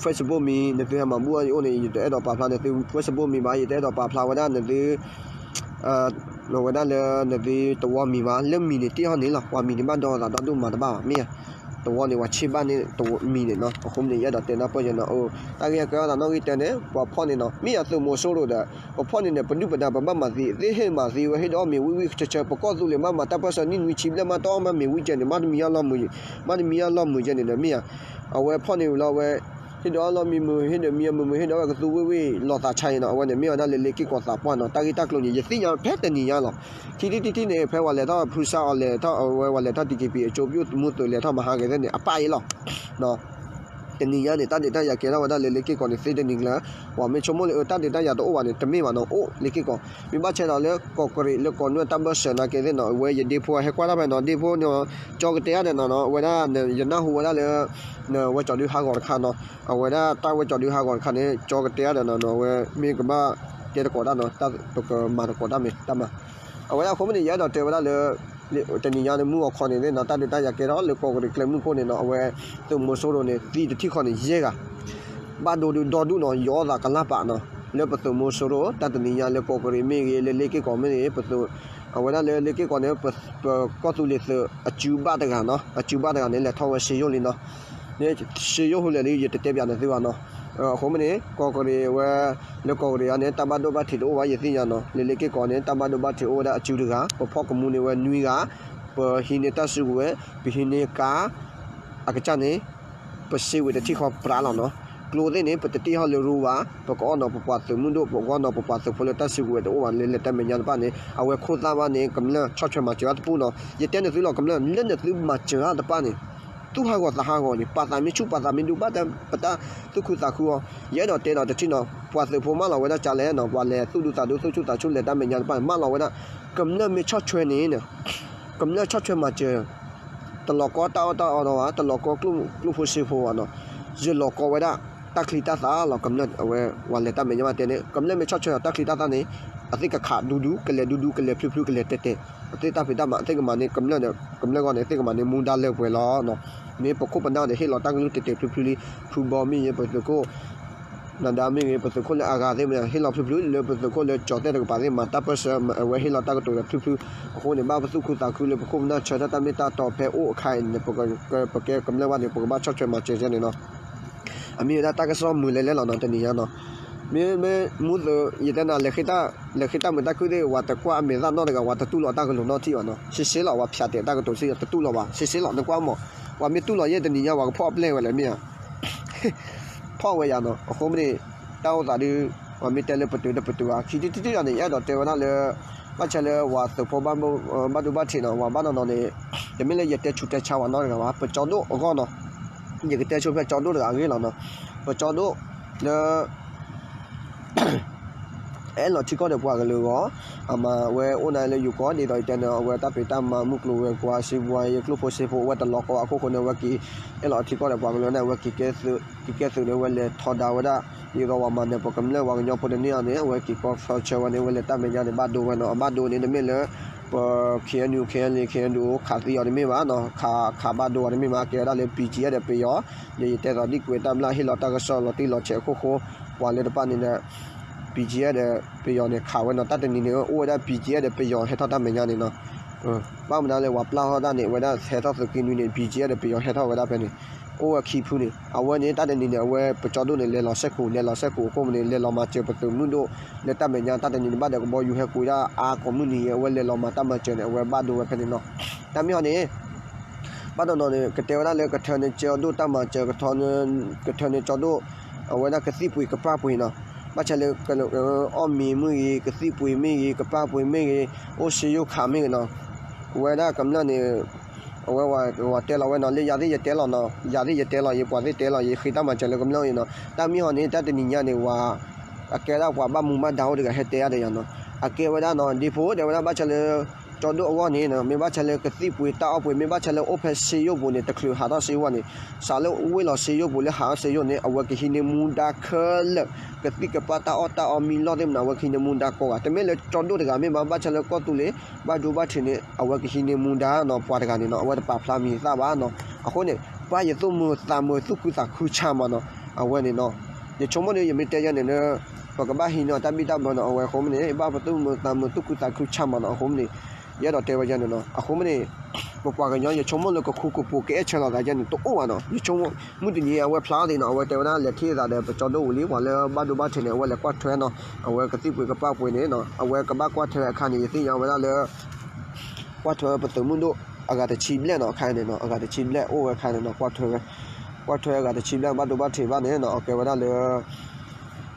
Facebook မံၤ နသုဟဲမၤဘူၣ်အီၣ်ယအိၣ်န့ၣ် ယတအဲၣ်ဒိးပာ်ဖျါနသု Facebook မံၤဘၣ် ယတအဲၣ်ဒိးပာ်ဖျါဝဲဒၣ်နသု ဝဲဒၣ်လၢနသုတဝီမံၤဘၣ် လၢမံၤန့ၣ်တ့ၢ်ဟီၣ်န့ၣ်လီၤ ပှၤမံၤန့ၣ်ဘၣ်ဒီသးဒီဒူၣ်မၤတဘၣ်ဘၣ် မ့ၢ်ဧါ တဝီန့ၣ် ပှၤဆ့ဘၣ်န့ၣ်တဝီမံၤန့ၣ်နီၤ အဃိမ့ၢ်န့ၣ် ယအဲၣ်ဒိးတဲနၢ်ပၢၢ်ယဲနီၤ တၢ်ဂ့ၢ်ကဲထီၣ်သးနီၣ်ဂံၢ်တၢန့ၣ် ပှၤဖီၣ်န့ၣ်နီၤ မ့ၢ်ယသုးမီၤစိရိၤဒီး ပဖီၣ်န့ၣ်န့ၣ် ပဒုၣ်ပဒါ ပဘၣ်မၤသံ သ့ၣ်ဟ့ၣ်မၤသံဝဲ ဟ့ၣ်ဒုးအီၣ်မ့ၤဝံၣ်ဝံၣ်ဆၢဆၢ ပကီၢ်သူလ့ၤမ့ၢ်မၤတၢ်ပၢၢ်ဆၢနံၣ်နွံဆံဘျဲၣ် မ့ၢ်တအီၣ်မ့ၤဝံၣ်ကဲန့ၣ် မ့ၢ်တမံၤအလီၢ်မုာ် မ့ၢ်တမံၤအလီၢ်မုာ်ကဲန့ၣ်ဒီး မ့ၢ်ဧါ အဝဲဖီၣ်န့ၣ်လီၤဝဲ ဟ့ၣ်ဒုးအီၣ်လီၢ်မံမုာ် ဟ့ၣ်ဒုးမံအမုာ်မုာ် ဟ့ၣ်ဒုးအီၣ်ဝဲကသူဝံၣ်ဝံၣ် လီၤသးဆါအံၤနီၤ အဝဲန့ၣ် မ့ၢ်ဝဲဒၣ်လၢလ့က့ၢ်ကီးသးပှၢ်နီၤ တၢ်ဂ့ၢ်တၢ်ကျိၤန့ၣ် ယသ့ၣ်ညါဖဲတနံၤညါလီၤ. ခံထံၣ်တထံၣ်န့ၣ် ဖဲဝဲလဲၤထီၣ်ဖုစၢ်အီၤလဲၤထီၣ် အဝဲဝဲလဲၤထီၣ် တီက့ပံၤ အကၠိပယိၣ်မူသုးလဲၤထီၣ်မဟါဂဲၤသ့ၣ်န့ၣ် အပၢ်အံၤလီၤ တနံၤညါန့ၣ် တၢ်ဒုးတၢ်ယၤကဲထီၣ်ဝဲဒၣ်လၢလ့က့ၢ်ကီးန့ၣ် သ့တနံၤကျၢၤ ပှၤမ့ၢ်ဆိကမိၣ်လၢ တၢ်ဒုးတၢ်ယၤတအိၣ်ဘၣ်န့ၣ် တမ့ၢ်ဘၣ်နီၤ အိၣ်လ့က့ၢ်ကီး မ့ၢ်ဘၣ်ဆၣ်ဒီးလၢကီၢ်ကရံး လၢကီၢ်နွဲၣ်တၢ်ဘၢၣ်စၢၤနာ်က့သ့ၣ်နီၤ အဝဲယဒ့ဖိဟဲကွၢ်တၢ်ဖဲနီၤ ဒ့ဖိန့ၣ် ကၠီကတဲအါဒီးနီၤနီၤ အဝဲဒၣ် ယနၢ်ဟူဝဲဒၣ်လၢ နဝဲကၠီဒုဟးဂီၤတခါနီၤ အဝဲဒၣ်တၢ်ဝဲကၠီဒုဟးဂီၤတခါန့ၣ် ကၠီကတဲအါဒီးနီၤနီၤ အဝဲမ့ၢ်ကဘၣ်တဲသကိးတၢ်နီၤ ပကမၤသကိးတၢ်မ့ၢ်တၢ်မၤ အဝဲဒၣ်အဃိမ့ၢ်န့ၣ် ယအဲၣ်ဒိးတဲဝဲဒၣ်လၢ တနံၤညါန့ၣ်မုၢ်ဂီၤခီန့ၣ်သ့ၣ်နီၤ တၢ်ဒုးတၢ်ယၤကဲထီၣ်လၢကီၢ်ကရံးကျဲမုၢ်ခိၣ်န့ၣ်နီၤ အဝဲ သုးမီၤစိရိၤန့ၣ် သံတထံၣ်ဃီန့ၣ် ယဲၢ်ဂၤ ဘၣ်ဒိဒုးဒီဒူၣ်နီၤ ယီၤသးကလၢ်ပာ်နီၤ လၢပသုးမီၤစိရိၤ တၢ်တနံၤညါလၢကီၢ်ကရံးမ့ၢ်ဂ့ၤ လၢလ့က့ၢ်ကီးမ့ၢ်ဂ့ၤ ပသုး အဝဲဒၣ်လၢလ့က့ၢ်ကီးန့ၣ် ပကီၢ်သူလ့ၤသုးအစုဘၣ်တဂၤနီၤ အစုဘၣ်တဂၤန့ၣ် လဲၤထီၣ်ဝဲစ့ယိၣ်လံနီၤ စ့ယိၣ်ဟူလဲၣ်လံ ယတတဲပၠးနသုဘၣ်နီၤ အဃိမ့ၢ်န့ၣ် ကီၢ်ကရံးဝဲ လၢကီၢ်ကရံးအံၤန့ၣ် တၢ်ဘၣ်ဒိဘၣ်ထံးတအိၣ်ဘၣ် ယသ့ၣ်ညါနီၤ လၢလ့က့ၢ်ကီးန့ၣ် တၢ်ဘၣ်ဒိဘၣ်ထံးအိၣ်ဝဲဒၣ်အစုတဂၤ ပဖီၣ်ကမူန့ၢ်ဝဲနွံဂၤ ပဟံးန့ၢ်တၢ်စုကဝဲၤ ပဟံးန့ၢ်ကါ အကစၢ်န့ၣ် ပစ့ဝ့ၤတထံၣ်ဃီပြးလီၤနီၤ ကျိသ့ၣ်န့ၣ် ပတတ့ၢ်ဟီၣ်လၢရူဘၣ် ပကအီၣ်နီၤပပှၤသုးမုၢ်ဒိၣ် ပကအီၣ်နီၤပပှၤသုးဖိလၢတၢ်စုကဝဲၤတအိၣ်ဘၣ်လၢလဲၤတၢ်မဲာ်ညါတဖၣ်န့ၣ် အဝဲခိၣ်သၣ်ဘၣ်န့ၣ် ကမျၢၢ်ဆီၣ်ထွဲမၤစၢၤဘၣ်တပူၤနီၤ ယတဲနသုလီၤ ကမျၢၢ်လၢနသုမၤစၢၤဘၣ်တဖၣ်န့ၣ် သူၣ်ဟးဂီၤသးဟးဂီၤန့ၣ် ပာ်သးမ့ၢ်ဆူၣ်ပာ်သးမ့ၢ်ဒူ ဘၣ်တၢ် ပတၢ်သူၣ်ခုသးခုအီၤ ယအဲၣ်ဒိးတဲဒီးတထံၣ်နီၤ ပှၤသုးဖိမၢလီၤဝဲဒၣ်ကလဲၣ်နီၤ ပှၤလဲၤသူၣ်ဒူသးဒူသူၣ်ဆူၣ်သးဆူၣ်လဲၤတၢ်မဲာ်ညါတဖၣ်န့ၣ် မၢလီၤဝဲဒၣ် ကမျၢၢ်မ့ၢ်ဆီၣ်ထွဲန့ၣ် ကမျၢၢ်ဆီၣ်ထွဲမၤစၢၤ တလီၤကီတၢ်အီၣ်တၢ်အီဒီးဘၣ် တလီၤကီကျိၣ်ဖိစ့ဖိဘၣ်နီၤ ယလီၤကီဝဲဒၣ် တၢ်ချံတၢ်သၣ်လီၤ ကမျၢၢ်အဝဲ ပှၤလဲၤတၢ်မဲာ်ညါဘၣ်တဲန့ၣ် ကမျၢၢ်မ့ၢ်ဆီၣ်ထွဲအီၤတၢ်ချံတၢ်သၣ်န့ၣ် အသ့ၣ်ကခးဒူဒူ ကလဲၤဒူဒူ ကလဲၤဖျုဖျု ကလဲၤတဲာ်တဲာ် အသ့ၣ်တၢ်ဖံးတၢ်မၤ အသ့ၣ်ကမၤန့ၣ် ကမျၢၢ်ဒီး ကမျၢၢ်ဂီၢ်န့ၣ် အသ့ၣ်ကမၤန့ၣ်မူဒါလၢပှဲၤလီၤ မ့ၢ်ပခိၣ်ပနၢ်ဒီးဟ့ၣ်လီၤတၢ်ကလုၢ်တဲာ်တဲာ်ဖျုဖျုလံ ဖုဘီမ့ၢ်ဂ့ၤ ပသုးခိၣ် နဒါမ့ၢ်ဂ့ၤ ပသုးခိၣ်လၢအဂၤသ့ၣ်မ့ၢ် ဟ့ၣ်လီၤဖျုဖျု လၢပသုးခိၣ်လၢကၠီၤသဲၣ်တကပၤသ့ၣ်မၤတၢ်ပၢၢ်ဆၢ အဝဲဟ့ၣ်လီၤတၢ်ကတိၤဒီးဖျုဖျု အဃိန့ၣ် ဘၣ်ပသူၣ်ခုသးခုလၢပခိၣ်ပနၢ်ဆၢထၢၣ်တၢ်မ့ၢ်တၢ်တီ ဖဲအိၣ်အခါအံၤန့ၣ် ပကဲကမျၢၢ်ဘၣ်န့ၣ် ပကဘၣ်ဆီၣ်ထွဲမၤစၢၤန့ၣ်နီၤ အမ့ၢ်ဝဲဒၣ်တၢ်ကစီၣ်မုာ်လဲၤလဲၤလီၤနီၤ တနံၤညါနီၤ မ့မ့ၢ်မူသုး ယတဲနၤ လဲၤဃ့တၢ်မုာ်တၢ်ခုၣ်သ့ၣ် ဝဲတကွၢ်အမဲာ်သၣ်နီတဂၤ ဝဲတတူၢ်လိာ်တၢ်ကလုၢ်နီတထံၣ်ဘၣ်နီၤ ရှဲရှဲလီၤ ဝဲဖၠးတဲာ်တၢ်ကတိၤစ့ၢ် တတူၢ်လိာ်ဘၣ် ရှဲရှဲလီၤ နကွၢ်မး ဝဲမ့ၢ်တူၢ်လိာ်ယဲၢ်တနံၤညါ ဝဲကဖီၣ်အပျဲၢ်ဝဲလဲၣ်မ့ၢ်ဧါ ဖီၣ်ဝဲယၤနီၤ အဃိမ့ၢ်န့ၣ် တၢ်အိၣ်သးဒုး ပှၤမ့ၢ်တဲလၢပတုာ်ဒီးပတုာ်ဘၣ် ခံထံၣ်တထံၣ်ဒီးန့ၣ် ယအဲၣ်ဒိးတဲဝဲဒၣ်လၢ ဘၣ်ဆၣ်လၢဝၤသုးဖိဘၣ်ဒိဘၣ်ထံးနီၤ ဝၤဘၣ်နီၢ်နီၢ်န့ၣ် တမ့ၢ်လၢယတဲဆူးတဲဆါဝဲနီတဂၤဘၣ် ပကၠီဒိၣ်အဂီၢ်နီၤ ယကတဲဆိဖဲကၠီဒိၣ်တဂၤအဂ့ၢ်လီၤနီၤ ပကၠီဒိၣ်လၢ အဲၣ်လီၤထံကီၢ်ဒီးပှၤကလုာ်အဂီၢ် အမၤဝဲအိၣ်နၤလၢယိၤကီၢ် ဒ်သိးယတဲန့ၣ် အဝဲတၢ်ဖံးတၢ်မၤမုၢ်ကျိၤဝဲၤကွာ် စံးဘှါယဲ ကျိၣ်ဖိစ့ဖိ အဝဲတလီၤကီအခိၣ်ဃိန့ၣ် အဝဲက့ၤ အဲၣ်လီၤထံကီၢ်ဒီးပှၤကလုာ်န့ၣ် အဝဲက့ၤကဲသုး က့ၤကဲသုးန့ၣ် အဝဲလဲၤထီဒါဝဲဒၣ် ဒ်သိးဝၤမၤနၢၤ ပကမျၢၢ်ဝၤကညီဖိတန့ၢ်အီၤန့ၣ် အဝဲက့ၤကီၢ်ဆီဆၢဝဲန့ၣ် အဝဲလဲၤတၢ်မဲာ်ညါန့ၣ် ဘၣ်ဒိဝဲနီၤ အဘၣ်ဒိန့ၣ် တမ့ၢ်လၢ ပ ခ့ၣ်အဲၣ်ယူၣ် ခ့ၣ်အဲၣ်လ့ၣ် ခ့ၣ်အဲၣ်ဒူၣ် ခးသံအီၤတမ့ၢ်ဘၣ်နီၤ ခး ခးဘၣ်ဒိအီၤတမ့ၢ်ဘၣ် ကဲဝဲဒၣ်လၢ ပံကဲဒီးပယီၤ ဒီးယတဲသိးဒ်ကွဲးတၢ်မျၢ်ဟ့ၣ်လီၤတၢ်ကစီၣ်လီၤတံၢ်လီၤဆဲးအခိၣ်ဃိ ပှၤလၢတဖၣ်န့ၣ်ဒီး BGF ဒီးပယီၤန့ၣ် ခးဝဲနီၤ. တၢ်တနံၤန့ၣ် အိၣ်ဝဲဒၣ် BGF ဒီးပယီၤဟဲထီၣ်တၢ်မဲာ်ညါန့ၣ်နီၤ. ဘၣ်မနုၤလဲၣ် ပှၤပျၢ်ထီၣ်တၢ်န့ၣ် အဝဲဒၣ်ဟဲထီၣ်သုးက့နွံန့ၣ် BGF ဒီးပယီၤဟဲထီၣ်ဝဲဒၣ်ဖဲန့ၣ် အိၣ်ဝဲခံဖုန့ၣ် အဝဲန့ၣ် တၢ်တနံၤန့ၣ် အဝဲပကၠီဒိၣ်န့ၣ် လဲၤလီၤစဲခိၣ် လဲၤလီၤစဲခိၣ်အဃိန့ၣ် လဲၤလီၤမၤစၢၤပသုးမုၢ်ဒိၣ် လၢတၢ်မဲာ်ညါ တၢ်တနံၤန့ၣ် ဘၣ်ဒီးကဘီယူၤဟဲကွံာ်ဒၣ်အါကိးမုၢ်နံၤအံၤ အဝဲလဲၤလီၤမၤတၢ်မၤစၢၤန့ၣ် အဝဲဘၣ်ဒိဝဲဖဲန့ၣ်နီၤ. တၢ်မ့ၢ်ဟီန့ၣ် ဘၣ်တနီၤန့ၣ် ကတဲဝဲဒၣ်လၢကထၢန့ၢ်ကၠီဒိၣ်တၢ်မၤစၢၤ ကထၢန့ၢ်ကၠီဒိၣ် အဝဲဒၣ်ကသံၣ်ပှ့ၤကပၢ်ပှ့ၤနီၤ. ဘၣ်ဆၣ်လၢ အီၣ်မ့ၤမ့ၢ်ဂ့ၤ ကသံၣ်ပှ့ၤမ့ၢ်ဂ့ၤ ကပၢ်ပှ့ၤမ့ၢ်ဂ့ၤ အိၣ်စ့ယိၣ်ခးမ့ၢ်ဂ့ၤနီၤ. အဝဲဒၣ်ကမျၢၢ်န့ၣ် အဝဲဝဲတဲလီၤဝဲနီၤ လၢယၤသ့ၣ်ယတဲလီၤနီၤ ယၤသ့ၣ်ယတဲလီၤ ယပှၤသ့ၣ်တဲလီၤ ယဃ့တၢ်မၤစၢၤလၢကမျၢၢ်အံၤနီၤ. တၢ်မ့ၢ်ဟီန့ၣ် တၢ်တနံၤညါန့ၣ် ဝၤ အကဲဒၣ်ပှၤဘၣ်မူဘၣ်ဒါအိၣ်တဂၤဟဲတဲအါဒီးယၤနီၤ. အကဲဝဲဒၣ်နီၤ ဒ့ဖိတဲဝဲဒၣ် ဘၣ်ဆၣ်လၢ ကၠီဒိၣ်အဂီၢ်န့ၣ်နီၤ မ့ၢ်ဘၣ်ဆၣ်လၢကသံၣ်ပှ့ၤတၢ်အီၣ်ပှ့ၤ မ့ၢ်ဘၣ်ဆၣ်လၢအိၣ်ဖဲစ့ယိၣ်ပူၤန့ၣ် တချုးဟးထီၣ်စ့ယိၣ်န့ၣ် စးလၢဝ့ၢ်လီၤစ့ယိၣ်ပူၤလၢဟးထီၣ်စ့ယိၣ်န့ၣ် အဝဲကဟံးန့ၢ်မူဒါခဲလၢာ် ကသံၣ်ကပၢ်တၢ်အီၣ်တၢ်အီမံလီၢ်သ့ၣ်မနုၤ အဝဲကဟံးန့ၢ်မူဒါကိးဂၤ တမ့ၢ်လၢကၠီဒိၣ်တဂၤ မ့ၢ်ဘၣ် ဘၣ်ဆၣ်လၢကီၢ်သူလ့ၤ ဘၣ်ဒိဘၣ်ထံးန့ၣ် အဝဲကဟံးန့ၢ်မူဒါနီၤ ပှၤတဂၤန့ၣ်နီၤ အဝဲတပာ်ဖျါမံၤသၣ်ဘၣ်နီၤ. အဃိန့ၣ် ဘၣ်ယသူၣ်မုာ်သးမုာ်သူၣ်ခုသးခုဆးမးနီၤ အဝဲန့ၣ်နီၤ. ယဆိကမိၣ်ဒီး ယမ့ၢ်တဲယဲန့ၣ်လၢ ပကဘၣ်ဟံးန့ၢ်တၢ်ဘံၣ်တၢ်ဘၢနီၤ အဝဲအဃိမ့ၢ်န့ၣ် ဘၣ်ပသူၣ်မုာ်သးမုာ်သူၣ်ခုသးခုဆးမးနီၤ အဃိမ့ၢ်န့ၣ် ယအဲၣ်ဒိးတဲဝဲယဲန့ၣ်နီၤ အဃိမ့ၢ်န့ၣ် ပပှၤကညီ ယဆိကမိၣ်လၢကခူကပူၤကအဲၣ်ဆၢလီၤသးယဲန့ၣ် တအိၣ်ဘၣ်နီၤ ယဆိကမိၣ် မုၢ်တနံၤအဝဲဖျါအီၤသ့ၣ်နီၤ အဝဲတဲဝဲဒၣ်လဲၤထံၣ်အသးဒီးပကၠီဒိၣ်ဝံၤလံ ပှၤလၢဘၣ်ဒိဘၣ်ထံးန့ၣ် အဝဲလဲၤကွၢ်ထွဲနီၤ အဝဲကသံၣ်ပှ့ၤကပၢ်ပှ့ၤန့ၣ်နီၤ အဝဲကဘၣ်ကွၢ်ထွဲအခါန့ၣ် ယသ့ၣ်ညါဝဲဒၣ်လၢ ကွၢ်ထွဲပသုးမုၢ်ဒိၣ် အဂၤတဆံဘျဲၣ်နီၤ အခါန့ၣ်နီၤ အဂၤတဆံဘျဲၣ်အိၣ်ဝဲအခါန့ၣ်နီၤ ကွၢ်ထွဲဝဲ ကွၢ်ထွဲအဂၤတဆံဘျဲၣ် ဘၣ်ဒိဘၣ်ထံးဘၣ်န့ၣ်နီၤ အကဲဝဲဒၣ်လၢ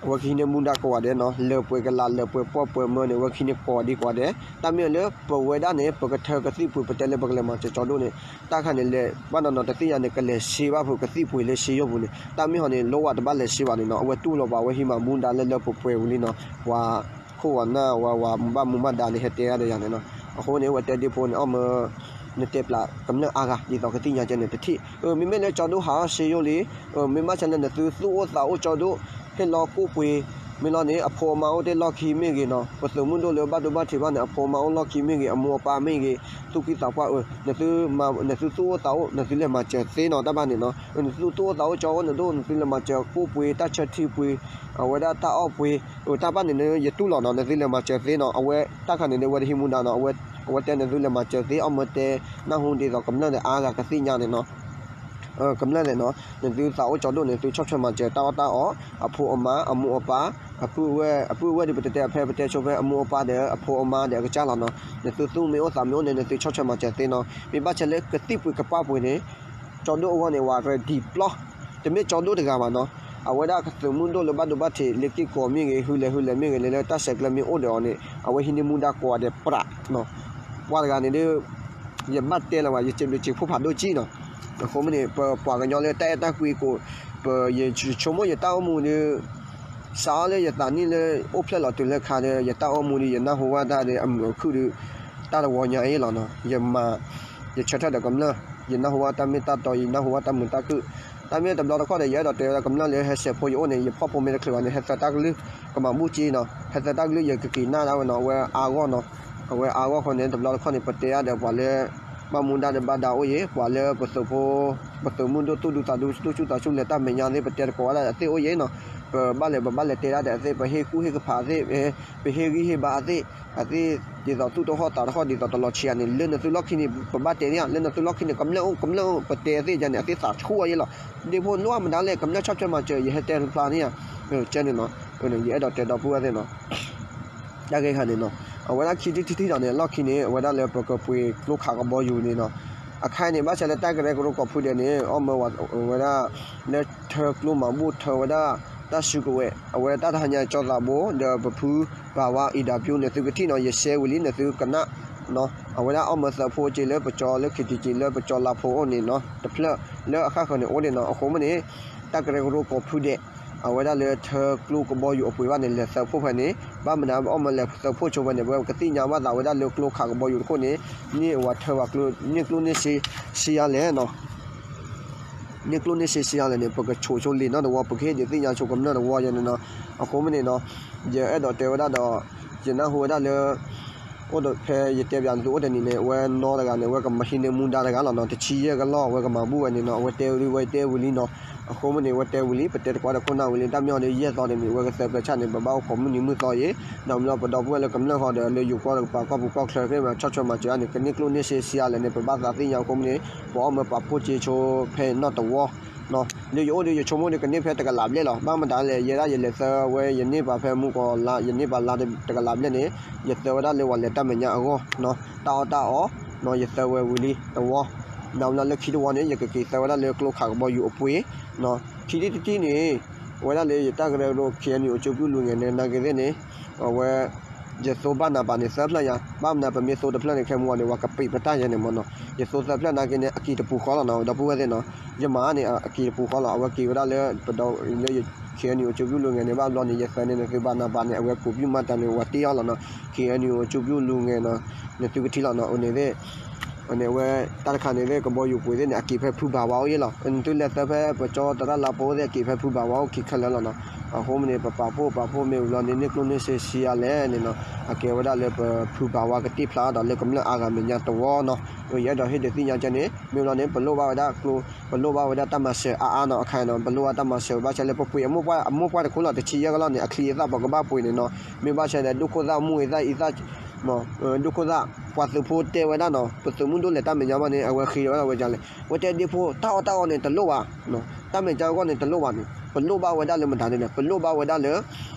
အဝဲကဟံးန့ၢ်မူဒါကိးဂၤဒဲးနီၤ လၢပှဲၤကလး လၢပှဲၤပီၣ်ပှဲၤမၢန့ၣ် အဝဲကဟံးန့ၢ်ကိးဂၤဒဲးကိးဂၤဒဲး တၢ်မ့ၢ်လၢပဝဲဒၣ်န့ၣ် ပကထၢကသံၣ်ပှ့ၤ ပတဲလၢပကလဲၤမၤစၢၤကၠီဒိၣ်န့ၣ် တၢ်ခါန့ၣ်လဲၤ ဘၣ်နီၤနီၤတသ့ၣ်ညါန့ၣ် ကလဲၤဆ့ဘၣ်ဖုးကသံၣ်ပှ့ၤလၢစ့ယိၣ်ပူၤန့ၣ် တၢ်မ့ၢ်ဟီန့ၣ် လီဝဲတဘၣ်လဲၤဆ့ဘၣ်န့ၣ်နီၤ အဝဲတူၢ်လိာ်ဘၣ် အဝဲဟံးမၤမူဒါလၢလၢပှဲၤပှဲၤဝံၤလံနီၤ ပှၤခိၣ်ဝဲနၢ်ဝဲဝဲမုာ်ဘၣ်မူဘၣ်ဒါန့ၣ် ဟဲတဲအါဒီးယၤန့ၣ်နီၤ အဃိန့ၣ် အဝဲတဲဒ့ဖိန့ၣ် အီၣ်မၢ နတဲပျးကမျၢၢ်အါဂၤ ဒ်သိးကသ့ၣ်ညါကဲန့ၣ်တထံၣ် မ့မ့ၢ်လၢကၠီဒိၣ်ဟးထီၣ်စ့ယိၣ်လံ မ့ၢ်ဘၣ်ဆၣ်လၢနသုသူၣ်အိၣ်သးအိၣ်ကၠီဒိၣ် ဟ့ၣ်လီၤကိၣ်ပှ့ၤ မ့ၢ်လီၤန့ၣ် အဖိအမါအိၣ်တ့ၢ်လီၢ်ခံမ့ၢ်ဂ့ၤနီၤ ပသုးမုၢ်ဒိၣ်လၢဘၣ်ဒိဘၣ်ထံးဘၣ်န့ၣ် အဖိအမါအိၣ်လီၢ်ခံမ့ၢ်ဂ့ၤ အမိၢ်အပၢ်မ့ၢ်ဂ့ၤ သူၣ်ကံၢ်သးပှၢ် နသုသူၣ်အိၣ်သးအိၣ် နသုလဲၤမၤစၢၤသ့နီၤ တၢ်ဘၣ်န့ၣ်နီၤ နသုသူၣ်အိၣ်သးအိၣ်ကၠီအိၣ်နဒိၣ် နသုလဲၤမၤစၢၤကိၣ်ပှ့ၤ တၢ်ဆၢထံပှ့ၤ အဝဲဒၣ်တၢ်အီၣ်ပှ့ၤ တၢ်ဘၣ်န့ၣ် ယတူၢ်လိာ်နီၤ နသုလဲၤမၤစၢၤသ့နီၤ အဝဲတၢ်ခါန့ၣ် အဝဲတဟံးမူဒါနီၤ အဝဲတဲနသုလဲၤမၤစၢၤသ့ အီၣ်မၢတဲ နၢ်ဟူဒ်သိးကမျၢၢ်ဒီးအါဂၤကသ့ၣ်ညါန့ၣ်နီၤ ကမျၢၢ်န့ၣ်နီၤ နသုသးအိၣ်ကၠီဒိၣ်န့ၣ် သုဆီၣ်ထွဲမၤစၢၤတၢ်အီၣ်တၢ်အီ အဖိအမါ အမိၢ်အပၢ် အပုၢ်အဝဲၢ် အပုၢ်အဝဲၢ်ဒီး ပတတဲဖဲ ပတဲဆိဖဲအမိၢ်အပၢ်ဒီးအဖိအမါဒီးအကစၢ်လီၤနီၤ နသုသူၣ်မ့ၢ်အိၣ်သးမ့ၢ်အိၣ်န့ၣ် နသုဆီၣ်ထွဲမၤစၢၤသ့နီၤ မ့ၢ်ဘၣ်ဆၣ်လၢကသံၣ်ပှ့ၤကပၢ်ပှ့ၤန့ၣ် ကၠီဒိၣ်အဂီၢ်န့ၣ် ဝဲ ready ပျီ တမ့ၢ်ကၠီဒိၣ်တဂၤဘၣ်နီၤ အဝဲဒၣ်ကသုးမုၢ်ဒိၣ်လၢဘၣ်ဒိဘၣ်ထံး လ့ၢ်က့ၢ်ကီးမ့ၢ်ဂ့ၤ ဟုလဲၤဟုလဲၤမ့ၢ်ဂ့ၤ လၢလၢတၢ်ဆဲးကျၢမ့ၢ်အိၣ်ဒီးအီၤန့ၣ် အဝဲဟံးန့ၢ်မူဒါကိးဂၤဒဲးပြးနီၤ ပှၤတဂၤန့ၣ်ဒီး ယဘၣ်တဲလၢၤဘၣ် ယစံးဘျုးစံးဖှိၣ်ဖးဒိၣ်ကံနီၤ အဃိမ့ၢ်န့ၣ် ပပှၤကညီလၢတၢ်အဲၣ်တၢ်ကွံကိး ပယဆိကမိၣ်ယတၢ်အိၣ်မူဒီး စးအီၤလၢယသးနံၣ်လၢအိၣ်ဖျဲၣ်လီၤတုၤလၢခါဒီး ယတၢ်အိၣ်မူဒီး ယနၢ်ဟူဝဲတၢ်ဒီးအမုာ်အခုၣ်ဒီး တၢ်တဝီညါအံၤလီၤနီၤ ယမၤ ယဆၢထၢၣ်ဒီးကမျၢၢ် ယနၢ်ဟူဝဲတၢ်မ့ၢ်တၢ်တီ ယနၢ်ဟူဝဲတၢ်မုာ်တၢ်ခုၣ် တၢ်မ့ၢ်တဘျီတခီၣ်ဒီး ယအဲၣ်ဒိးတဲဝဲဒၣ်ကမျၢၢ်လၢဟဲစဲးဖိယအိၣ်န့ၣ် ယဖီၣ်ဖိမ့ၢ်တချုးဘၣ်န့ၣ် ဟဲသၢတၢ်ကလုၢ် ကမၤဘူၣ်က့နီၤ ဟဲသၢတၢ်ကလုၢ် ယကက့ၤနၢ်ဒၣ်ဝဲနီၤ အဝဲအါဂီၢ်နီၤ အဝဲအါဂီၢ်ဃီန့ၣ် တဘျီတခီၣ်န့ၣ် ပတဲအါဒီးပှၤလၢ ဘၣ်မူဒါဒီးဘၣ်ဒါအိၣ်ယဲ ပှၤလၢပသုးဖိ ပသုးမုၢ်ဒိၣ်သူၣ်ဒူသးဒူ သူၣ်ဆူၣ်သးဆူၣ်လဲၤတၢ်မဲာ်ညါသ့ၣ် ပတဲတကိးဝဲဒၣ်အသ့ၣ်အိၣ်ယဲနီၤ ပဘၣ်လဲၤပဘၣ်လဲၤတဲဒၣ်ဒီးအသ့ၣ် ပဟ့ၣ်ကူၣ်ဟ့ၣ်ကဖးအသ့ၣ် ပဟ့ၣ်ဂံၢ်ဟ့ၣ်ဘါအသ့ၣ် အသ့ၣ်ဒ်သိးသူၣ်တဟီၣ်သးတဟီၣ်ဒ်သိးတလီၤဆံးဧါန့ၣ် လၢနသုလီၢ်ခံန့ၣ် ပဘၣ်တဲန့ၣ်ဧါ လၢနသုလီၢ်ခံန့ၣ် ကမျၢၢ်အိၣ် ကမျၢၢ်အိၣ် ပတဲအသ့ၣ်ယါန့ၣ် အသ့ၣ်သးဆူၣ်အီၤယဲလီၤ ဒ့ဖိလိၣ်မတၤလဲၣ် ကမျၢၢ်ဆီၣ်ထွဲမၤစၢၤ ယဟဲတဲဖျါန့ၣ်ဧါ ကဲန့ၣ်နီၤ ယအဲၣ်ဒိးတဲဒီပုၢ်ဝဲၢ်သ့ၣ်နီၤ တၢ်ဂ့ၢ်ခါန့ၣ်နီၤ အဝဲဒၣ်ခံထံၣ်တထံၣ်ဒီးန့ၣ် အလီၢ်ခံန့ၣ် အဝဲဒၣ်လၢပကပှ့ၤကျိခးကဘီယူၤန့ၣ်နီၤ အခါအံၤန့ၣ် ဘၣ်ဆၣ်လၢတၢ်ကရၢကရိကိးဖုဒဲးန့ၣ် အီၣ်မၢဝဲဒၣ် လၢထၢကျိမၤဘူၣ်ထၢဝဲဒၣ် တၢ်စုကဝဲၤ အဝဲတၢ်တဟါညါကၠီသးဘိ ဒီးပဖုပာ်ဝါအံၤဒၣ်ပူၤန့ၣ် သုကထံၣ်နီၤ ယရှဲဝံၤလံန့ၣ် သုကနၣ် အဝဲဒၣ်အီၣ်မၢသၢဖိက့ၤလၢပကၠီလၢခံတံက့ၤလၢပကၠီလါဖိအိၣ်န့ၣ်နီၤ တဖျၢၣ်လၢအဃၣ်ဃၢၤန့ၣ်အိၣ်န့ၣ်နီၤ အဃိမ့ၢ်န့ၣ် တၢ်ကရၢကရိကိးဖုဒဲး အဝဲဒၣ်လၢထၢကျိကဘီယူၤအပှ့ၤဘၣ်န့ၣ် လဲၤသၢဖှိၣ်ဖဲန့ၣ် ဘၣ်မနုၤအီၣ်မၢလဲၤသၢဖှိၣ်ဆိဖဲန့ၣ် ပဝဲပကသ့ၣ်ညါဘၣ်သးဝဲဒၣ်လၢကျိခးကဘီယူၤတခိၣ်န့ၣ် န့ၢ်ဝဲထၢဝဲကျိ န့ၢ်ကျိန့ၢ်စ့ စ့ယါလဲၣ်နီၤ န့ၢ်ကျိန့ၢ်စ့စ့ယါလဲၣ်န့ၣ် ပကဆိးဆိလံာ်နီတဝီ ပကဟ့ၣ်ဒုးသ့ၣ်ညါဆိကမျၢၢ်တဝီယဲန့ၣ်နီၤ အဃိမ့ၢ်န့ၣ်နီၤ ယအဲၣ်ဒိးတဲဝဲဒၣ်ဒီး ယနၢ်ဟူဝဲဒၣ်လၢ အိၣ်ဒီးဖဲယတဲပၠးနသုအိၣ်တနံၤန့ၣ် အဝဲနီတဂၤန့ၣ် အဝဲကမၤဟံးန့ၢ်မူဒါတဂၤလီၤနီၤ တဆံယဲၢ်ကလီၢ် အဝဲကမၤဘူၣ်ဝဲန့ၣ်နီၤ အဝဲတဲဝဲဒၣ်ဝဲတဲဝံၤလံနီၤ အဃိမ့ၢ်န့ၣ် ဝဲတဲဝံၤလံ ပတဲတကွၢ်ဒီးခိၣ်နၢ်ဝံၤလံ တၢ်မ့ၢ်အီၤဒီး ယဲၢ်သီန့ၣ်မ့ၢ် ဝဲကသၢဖျၢၣ်ဆၣ်န့ၣ် ပဘၣ်အိၣ်ခိးမုၢ်နံၤမုၢ်သီအံၤ ဒီးမ့ၢ်လီၤပဒီပုၢ်ဝဲၢ်လၢကမျၢၢ်ဃီဒီး လၢယိၤကီၢ်ဒီးကပၤကီၢ်ပူၤကီၢ်ချၢခဲမး ဆီၣ်ထွဲမၤစၢၤအါန့ၣ် ကန့ၢ်ကျိၣ်န့ၢ်စ့ဆံးအါလဲၣ်န့ၣ် ပဘၣ်သးသ့ၣ်ညါအဃိမ့ၢ်န့ၣ် ပအီၣ်မၢပာ်ဖှိၣ်က့ၤဆိဖဲနီၢ်တဝီ လၢယအိၣ်ဒီးယဆိကမိၣ်ဒီးကန့ၢ်ဖဲတကလးဘျဲၣ်လီၤ. ဘၣ်မတၤလဲၣ် ယဲဒၣ်ယလဲၤသၢဝဲ ယန့ၢ်ပာ်ဖဲမူကီးလါ ယန့ၢ်ပာ်လါတကလးဘျဲၣ်န့ၣ် ယသၢဝဲဒၣ်လၢပှၤလဲၤတၢ်မဲာ်ညါအဂီၢ် တၢ်အီၣ်တၢ်အီ ယသၢဝဲဝံၤလံတဝီ နၤမ့ၢ်လၢခံတဝီန့ၣ် ယကက့ၤသၢဝဲဒၣ်လၢကျိခးကဘီယူၤအပှ့ၤ ခံထံၣ်တထံၣ်န့ၣ် အဝဲဒၣ်လၢယတၢ်ကရၢကရိ ခ့ၣ်အဲၣ်ယူၣ် အစိၤပျူၢ်လူၤငယ်န့ၣ် နာ်က့သ့ၣ်န့ၣ် အဝဲ ယသိဘၣ်နးပာ်န့ၣ်သၢဖျၢၣ်ညါ ဘၣ်မနုၤပမ့ၢ်သိတဖျၢၣ်န့ၣ် ခဲမူအီၤန့ၣ် ပှၤကပံာ်ပတၢ်ယဲန့ၣ်မ့ၢ်နီၤ ယသိသၢဖျၢၣ်နာ်က့န့ၣ် အက့ၤတပူၤဃီလီၤနီၤ ဒီပုၢ်ဝဲၢ်သ့ၣ်နီၤ ယမၤန့ၣ် အက့ၤတပူၤဃီလီၤ အဝဲက့ၤဝဲဒၣ်လၢ ပဒီလၢ ခ့ၣ်အဲၣ်ယူၣ် အစိၤပျူၢ်လူၤငယ်န့ၣ် ဘၣ်ဘျီန့ၣ် ယသၢန့ၣ် နသုဘၣ်နးပာ်န့ၣ် အဝဲကိးပျူၢ်မၤတၢ်န့ၣ် ဝဲတ့ၢ်အီၤလီၤနီၤ ခ့ၣ်အဲၣ်ယူၣ် အစိၤပျူၢ်လူၤငယ်နီၤ နသုကထံၣ်လီၤနီၤ အန့ၣ်သ့ၣ် အန့ၣ်အဝဲ တၢ်တခါန့ၣ်သ့ၣ် ကဘီယူၤပှ့ၤသ့ၣ်န့ၣ် အက့ၤဖဲဖုဘၣ်ဝါအိၣ်ယဲလီၤ နသုလဲၤသၢဖဲပကၠီတရၣ်လါပအိၣ်သ့ၣ် အက့ၤဖဲဖုဘၣ်ဝါအိၣ်ခံခဲလၢာ်လီၤနီၤ အဃိမ့ၢ်န့ၣ် ပပာ်ဖှိၣ်ပာ်ဖှိၣ်မ့ၢ်ဝံၤလီၤန့ၣ် န့ၢ်ကျိၣ်န့ၢ်စ့ဆံးအါလဲၣ်န့ၣ်နီၤ အကဲဝဲဒၣ်လၢပဖုဘၣ်ဝါကတ့ၢ်ဖျါဒီးလၢကမျၢၢ်အါဂၤမဲာ်ညါတဝီနီၤ ယအဲၣ်ဒိးဟ့ၣ်ဒုးသ့ၣ်ညါကဲန့ၣ် မ့ၢ်ဝံၤလီၤန့ၣ် ပလိၣ်ဘၣ်ဝဲဒၣ်ကျိ ပလိၣ်ဘၣ်ဝဲဒၣ်တၢ်မၤစၢၤအါအါနီၤ အခါနီၤ ပလိၣ်ဘၣ်တၢ်မၤစၢၤ ဘၣ်ဆၣ်လၢပပှ့ၤအမိၢ်ပှၢ်တခိၣ်လီၤ တဆံယဲၢ်ကလီၢ်န့ၣ် အချံအသၣ်ပကဘၣ်ပှ့ၤန့ၣ်နီၤ မ့ၢ်ဘၣ်ဆၣ်ဒီး ဒိၣ်ခိၣ်သၣ်မူအသၣ်အံသၣ် ဒိၣ်ခိၣ်သၣ် ပှၤသုးဖိတဲဝဲဒၣ်နီၤ ပသုးမုၢ်ဒိၣ်လဲၤတၢ်မဲာ်ညါဘၣ်န့ၣ် အဝဲဃ့ဝဲဒၣ်ဝဲဒ်လဲၣ် ဝဲတဲဒ့ဖိ တၢ်အီၣ်တၢ်အီန့ၣ်တလိၣ်ဘၣ် တၢ်မဲာ်ညါအဂီၢ်န့ၣ်တလိၣ်ဘၣ်န့ၣ် ပလိၣ်ဘၣ်ဝဲဒၣ်လၢမတၤလဲၣ် ပလိၣ်ဘၣ်ဝဲဒၣ်လၢ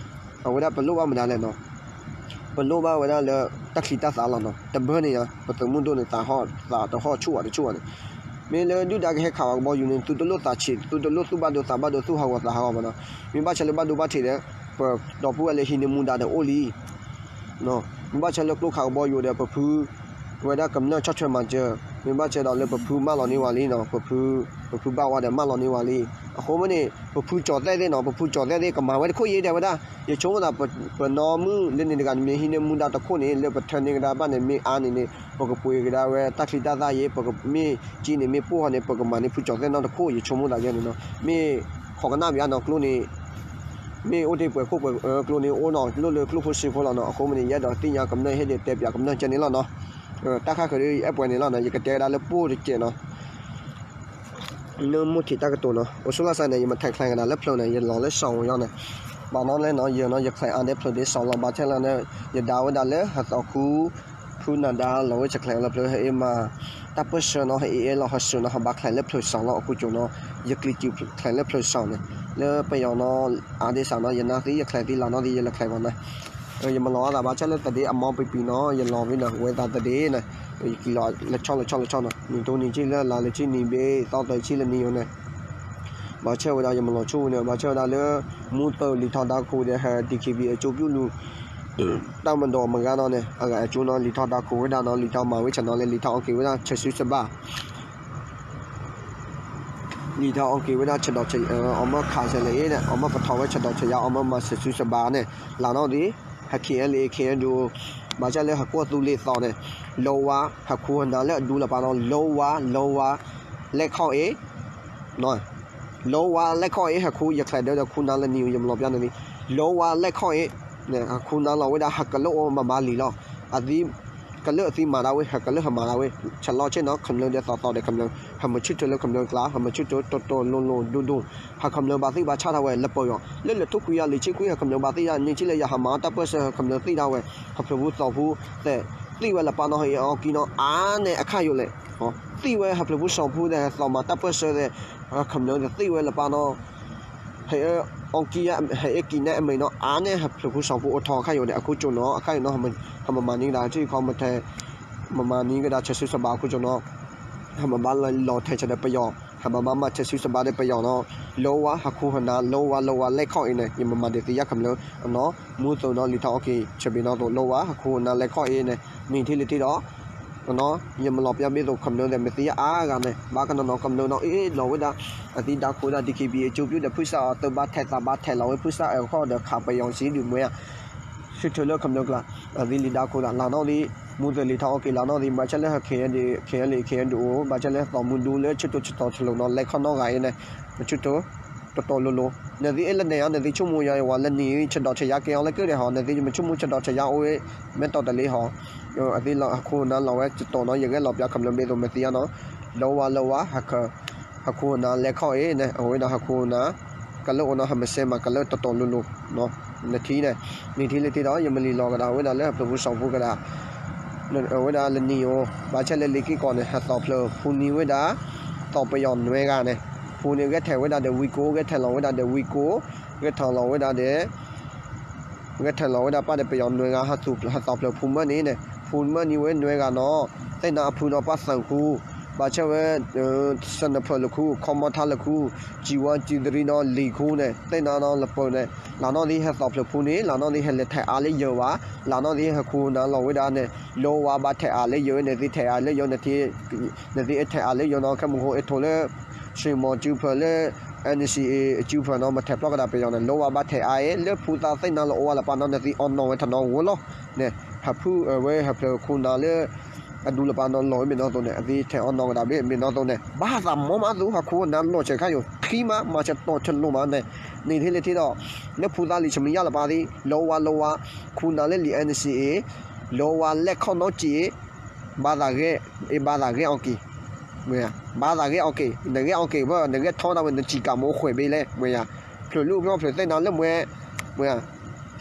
အဝဲဒၣ်ပလိၣ်ဘၣ်မတၤလဲၣ်နီၤ ပလိၣ်ဘၣ်ဝဲဒၣ်လၢ တၢ်ချံတၢ်သၣ်လီၤနီၤ တဘၢန့ၣ်ယါ ပသုးမုၢ်ဒိၣ်န့ၣ် သးတဟီၣ်ဆူၣ်ဝဲတဆူၣ်ဝဲန့ၣ် မ့ၢ်လၢဒုၣ်ဒါကဟဲခးဝဲကဘီယူၤန့ၣ် သုတလိၣ်သးဆံး သုတလိၣ်သူၣ်ဘၣ်ဒိသးဘၣ်ဒိ သူၣ်ဟးဂီၤသးဟးဂီၤဘၣ်နီၤ မ့ၢ်ဘၣ်ဆၣ်လၢဘၣ်ဒိဘၣ်ထံးဒီး ပဒီပုၢ်ဝဲၢ်လၢဟံးန့ၢ်မူဒါဒီးအိၣ်လံ မ့ၢ်ဘၣ်ဆၣ်လၢကျိခးကဘီယူၤဒီး ပဖု ဝဲဒၣ်ကမျၢၢ်ဆီၣ်ထွဲမၤစၢၤ မ့ၢ်ဘၣ်ဆၣ်ဒီးလၢပဖုမၢလီၤန့ၢ်ဝဲလံနီၤ ပဖု ပဖုဘၣ်ဝါဒီးမၢလီၤန့ၢ်ဝဲလံ အဃိမ့ၢ်န့ၣ် ပဖုကၠီၤသဲၣ်သ့ၣ်နီၤ ပဖုကၠီၤသဲၣ်သ့ၣ် ကမၤဝဲတခိၣ်ယဲဒၣ်ဝဲဒၣ် ယဆိကမိၣ်သး ပနီၢ်မုၣ်လၢန့ၣ်တဂၤန့ၣ် မ့ၢ်ဟံးန့ၢ်မူဒါတခိၣ်န့ၣ် လၢပထၢန့ၢ်ကဒါဘၣ်န့ၣ် မ့ၢ်အါန့ၣ်န့ၣ် ပကပှ့ၤကဒါဝဲတၢ်ချံတၢ်သၣ်ယဲ ပကမ့ၢ်က့န့ၣ် မ့ၢ်ပိၢ်ဟီန့ၣ် ပကမၤန့ၢ်ဖုကၠီၤသဲၣ်နီတခိၣ် ယဆိကမိၣ်သးယဲန့ၣ်နီၤ မ့ၢ်ခိးကနၣ်ပယါနီၤ ကျိန့ၣ် မ့ၢ်အိၣ်တ့ၢ်ပှဲၤခိၣ်ပှဲၤကျိန့ၣ် အိၣ်နီၤ လိၣ်လၢကျိဖိစ့ဖိလီၤနီၤ အဃိမ့ၢ်န့ၣ် ယအဲၣ်ဒိးသ့ၣ်ညါကမျၢၢ်ဟ့ၣ်ဒုးတဲပၠးကမျၢၢ်ကဲန့ၣ်လီၤနီၤ တၢ်ခါဃုာ်ဒီးအဲၣ်ပှဲၤန့ၣ်လီၤနီၤ ယကတဲကဒါလၢပိၢ်တကဲးနီၤ နမိၢ်ထံးတၢ်ကတိၤနီၤ အိၣ်ဆူၣ်လီၤစဲန့ၣ် ယမ့ၢ်ထဲးချဲကဒါလၢဖျၢၣ်န့ၣ် ယလီၤလၢစီၤဝဲယီၤန့ၣ် ဘၣ်နီၣ်လဲၣ်နီၤ ယနီၤ ယချဲးအါန့ၢ်ဖျၢၣ်ဒ်စီၤလီၤ ဘၣ်ဆၣ်လၢန့ၣ် ယဒါဝဲဒၣ်လၢဟသီခူ ဖုနဒါလီၤဝဲ ယချဲးလၢဖျၢၣ်ဟဲအ့ၣ်မး တၢ်ပၢၢ်ဆၢနီၤ ဟဲအ့ၣ်အ့ၣ်လီၤဟီၣ်ဆူၣ်နီၤ ဟဘၣ်ချဲးလၢဖျၢၣ်စီၤလီၤ အဃိကၠိနီၤ ယကျံးစူးချဲးလၢဖျၢၣ်စီၤန့ၣ် လၢပယီၤနီၤ အါဒ်စးနီၤ ယနါသံယချဲးသံလီၤနီၣ်သံယလဲၤချဲးဘၣ်န့ၣ် ယမၤလီၤအသးဘၣ်ဆၣ်လၢသဒ့အမီပံၤပံၤနီၤ ယလီၤဝံၤန့ၣ် ဝဲသးသဒ့န့ၣ် ယက့ၤလီၤလၢဆီလၢဆီလၢဆီနီၤ နံၤတိၢ်နံၤဆံလၢလါလၢဆံနံၤဘ့ၣ် သီသၢဆံလၢနံၤယိၤန့ၣ် ဘၣ်ဆၣ်ဝဲဒၣ်ယမၤလီၤဆိဝံၤန့ၣ် ဘၣ်ဆၣ်ဝဲဒၣ်လၢ မူသၢလံာ်ထီဒါခိၣ်ဒီး ဟဲ DKBA အစိၤပၠူၣ်လူၤ တၢ်မၤဒိးမၤဂၤနီၤန့ၣ် အဂၤအစိၤနီၤ လံာ်ထီဒါခိၣ်ဝဲဒၣ်နီၤ လံာ်ထီမၤဝဲဆဲးနီၤလၢ လံာ်ထီအီက့ၤဝဲဒၣ်ဆဲးစုစဘၣ် လံာ်ထီအီက့ၤဝဲဒၣ်ဆဲးဒီး အီမ့ၢ်ခးဆဲးလၢအ့ၣ်န့ၣ် အီမ့ၢ်ပထီၣ်ဝဲဆဲးဒီးဆဲးယါ အီမ့ၢ်မၤဆဲးစုစဘၣ်န့ၣ် လၢနီၣ်ဒ် ဟဲ KNLA KNDO ဘၣ်ဆၣ်လၢဟကိၣ်သူလ့ၤသီန့ၣ် လီဝါ ဟးခူဟးနါလၢအဒူလၢပၢ်နီၤ လီဝါ လီဝါ လဲၣ်ခီၣ်အ့ၣ် လီဝါလဲၣ်ခီၣ်အ့ၣ် ဟးခူ ယချဲးဒၢဒီးခူနါလၢနံၤ ယမၤလီၤပျါန့ၣ်လံ လီဝါလဲၣ်ခီၣ်အ့ၣ် ဟးခူနါလီၤဝဲဒၣ် ဟးကလၢအိၣ်မၤဘၣ်လံာ်လီၤ အသံ ကလၢအသံမၤဒၣ်ဝဲ ဟးကလၢဟးမၤဒၣ်ဝဲ ဆဲးလီၤဆ့ၣ်နီၤ ကမျၢၢ်ဒီးသီသီဒီးကမျၢၢ် ဟးမုာ်ဆူၣ်ထၢၣ်လၢကမျၢၢ်ကျါ ဟးမုာ်ဆူၣ်ထၢၣ်တီတီလိၤလိၤဒိၣ်ဒိၣ် ဟးကမျၢၢ်ဘၣ်သ့ၣ်ဘၣ်ဆၣ်ထီၣ်ဝဲ လၢပယီၤ လၢလၢထူၣ်ခွံယၤလံာ်ဆံခွံ ဟးကမျၢၢ်ဘၣ်သ့ၣ်ယါ န့ၢ်ဆံလၢယဟးမၤအီၣ် တၢ်ပၢၢ်ဆၢ ဟးကမျၢၢ်သ့ၣ်ဒၣ်ဝဲ ဟးဖျၢၣ်ဖိသီဖိသဲး သ့ၣ်ဝဲလၢပၢ်နီၤ ဟဲအ့ၣ်အီကံနီၤ အါန့ၢ်အခါယိာ်လဲၣ် သ့ၣ်ဝဲဟးဖျၢၣ်ဖိစီၤဖိသဲး ဟဲသီမၤတၢ်ပၢၢ်ဆၢသဲး ဟးကမျၢၢ်သ့ၣ်ဝဲလၢပၢ်နီၤ ဟဲအ့ၣ်အီကံ ဟဲအ့ၣ်ကံနဲၣ်အမဲာ်နီၤ အါန့ၢ်ဟးဖျၢၣ်ဖိစီၤဖိအိၣ်ထီၣ်အခါယိာ်န့ၣ် အခိၣ်ကၠိနီၤ အခါယိာ်နီၤ ဟးမၤမၤနံၤကဒါ ထံၣ်ခီမထဲ မၤမၤနံၤကဒါဆဲးစုစဘၣ်အခိၣ်ကၠိနီၤ ဟးမၤဘၣ်လီၤထဲးဆဲးဒီးပယီၤ ဟးမၤဘၣ်မၤဆဲးစုစဘၣ်ဒီးပယီၤနီၤ လီဝါ ဟးခူဟးနါ လီဝါ လီဝါ လဲၣ်ခီၣ်အ့ၣ်န့ၣ် ယမၤမၤဒုးသ့ၣ်ညါကမျၢၢ်အနီၤ မူသိးနီၤ လံာ်ထီအီက့ၤ ဆၢဘ့ၣ်နီၤသိး လီဝါ ဟးခူဟးနါ လဲၣ်ခီၣ်အ့ၣ်န့ၣ် မ့ၢ်ထံၣ်လၢထံၣ်ဒီး ယမၤလီၤပျါဘ့ၣ်သိးကမျၢၢ်သဲး မ့ၢ်သ့ၣ်ညါအါဂၤန့ၣ် ဘၣ်ကနီၤနီၤ ကမျၢၢ်နီၤ အ့ၣ်လီၤဝဲဒၣ် အသံဒါခိၣ်ဝဲဒၣ် DKBA အစိၤပၠူၣ်ဒီး ဖုစၢ်အီၤ သုးဘၣ်ထဲးသးဘၣ်ထဲးလီၤဝဲ ဖုစၢ်အၢၣ်ခီၣ်ဒီး ခးပယီၤစံဒုးမွဲ ဆူၣ်ထၢၣ်လၢကမျၢၢ်ကျါ အသံလံာ်ဒါခိၣ်သး လၢနီၣ်သံ မူသၢလံာ်ထီအီက့ၤ လၢနီၣ်သံ ဘၣ်ဆၣ်လၢ KNLA KNDO ဘၣ်ဆၣ်လၢသီမူဒူလၢ ဆၢတိၤဆၢတီၤဆၢလိၤနီၤ လဲၤခီၣ်နီၣ်ဂၤအံၤန့ၣ် မဆူၣ်ထၢၣ် တီတီလိၤလိၤ နသံအ့ၣ်လၢနဲၣ်ဧါ နသံဆိကမိၣ်ယၤအံၤဝဲ လၢနံၤဆဲးဒီးဆဲးယါကဲအီၤလၢကၢၢ်ဒဲးဟီ နသံမဆိကမိၣ်ဆဲးဒီးဆဲးယါအိၣ်ဝဲ မဲာ်တီးတလ့ဟီ အသံလီၤ ဟးခူဟးနါလီၤဝဲ ကတီၤနီၤ ယဂဲၤလီၤပျါကမျၢၢ်ဘ့ၣ်သိး မ့ၢ်သ့ၣ်ညါနီၤ လီဝါလီဝါ ဟးခူ ဟီၣ်ခိၣ်နၢ်လဲၤခီၣ်အံၤန့ၣ် အဝဲဒၣ်ဟီၣ်ခိၣ်နၢ် ကလၢအိၣ်နီၤ ဟဲမစဲးမၤကလၢတတီၤလိၤလိၤ နထံၣ်န့ၣ် နထံၣ်လၢထံဒီး ယမ့ၢ်လံလီၤကဒါဝဲဒၣ်လၢဟၢဖျၢၣ်ဖိစီၤဖိကဒါ အဝဲဒၣ်လၢနံၤဧိၤ ဘၣ်ဆၣ်လၢလံာ်က့ၢ်ကီၢ်န့ၣ် ဟဲသီၣ်ဖျၢၣ်ဖူနံၤဝဲဒၣ် သီၣ်ပယီၤနွဲဂၤန့ၣ် ဖူန့ၣ်ဂဲၤထဲးဝဲဒၣ်ဒီးဝံကိ ဂဲၤထဲးလီၤဝဲဒၣ်ဒီးဝံကိ ဂဲၤထဲးလီၤဝဲဒၣ်ဒီး ဂဲၤထဲးလီၤဝဲဒၣ်ပၢ်ဒီးပယီၤနွဲဂၤ ဟဲသီၣ်ဖျၢၣ်ဖူမၢန့ၣ်န့ၣ် ဖူမၢန့ၣ်ဝဲနွဲဂၤနီၤ သ့ၣ်နါအဖုနီၤပၢ်သၢၣ်ခူ ဘၣ်ဆၣ်ဝဲ စနဖၢၣ်လၢခူ ခီမီထါလၢခူ ကၠံဝါကၠံသရံနီၤ လံာ်ခူန့ၣ် သ့ၣ်နါနီၤလပၢၢ်န့ၣ် လၢနီၣ်သ့ၣ်ဟဲသီၣ်ဖျၢၣ်ဖူန့ၣ် လၢနီၣ်သ့ၣ်ဟဲလဲၤထဲးအါလၢယၢၤဘၣ် လၢနီၣ်သ့ၣ်ဟဲခိၣ်နၢ်လီၤဝဲဒၣ်န့ၣ် လီၤဝဲဘၣ်ထဲးအါလၢယၢၤ နသ့ၣ်ထဲးအါလၢယၢၤ နသ့ၣ်အဲၣ်ထဲးအါလၢယၢၤနီၤ ခဲမုၢ်ဃိအဲၣ်ထီၣ်လၢ စှ့ၣ်မီၤစုဖၢၣ်လၢ NCA အစုဖၢၣ်နီၤ မ့ၢ်ထဲးဖျီၣ်ကဒါပယီၤန့ၣ် လီၤဝဲဘၣ်ထဲးအါအံၤ လၢဖူသးသ့ၣ်နါလၢအိၣ်ဝဲလၢပၢ်နီၤ နသ့ၣ်အီနီၣ်ဝဲထီၣ်နီၤဝဲလီၤန့ၣ် ဟၢဖုအဝဲဟၢဖျၢၣ်ခိၣ်နၢ်လၢ အဒူလၢပၢ်နီၤလီၤဝဲမ့ၢ်နီၣ်သိးန့ၣ် အသ့ၣ်ထဲးအီနီၣ်ကဒါဘ့ၣ်မ့ၢ်နီၣ်သိးန့ၣ် ဘၣ်သးမီမးသု ဟီၣ်ခိၣ်နၢ်လီၤဆဲးခါယိာ် ခံမး မၤဆဲးတီၢ်ဆဲးလိၤမးန့ၣ် နံၤထံၣ်လၢထံၣ်ဒီး လၢဖူသးလံာ်ဆမံယၣ်လၢပၢ်သ့ၣ် လီၤဝါလီၤဝါ ခိၣ်နၢ်လၢလံာ် NCA လီၤဝါလဲၣ်ခီၣ်နီၣ်စံး ဘၣ်သးဂဲၤ အ့ ဘၣ်သးဂဲၤအီၤက့ၤ မ့ၢ်ဧါ ဘၣ်သးဂဲၤအီၤက့ၤ နဂဲၤအီၤက့ၤဘၣ် နဂဲၤထီဒါဝဲ နစံၣ်ကးမ့ၢ်အိၣ်ဃဲးဘ့ၣ်လဲၣ် မ့ၢ်ဧါ ဖျၢၣ်လူၢ်ဖျီၣ်ဖျၢၣ်သ့ၣ်နါလၢမွဲ မ့ၢ်ဧါ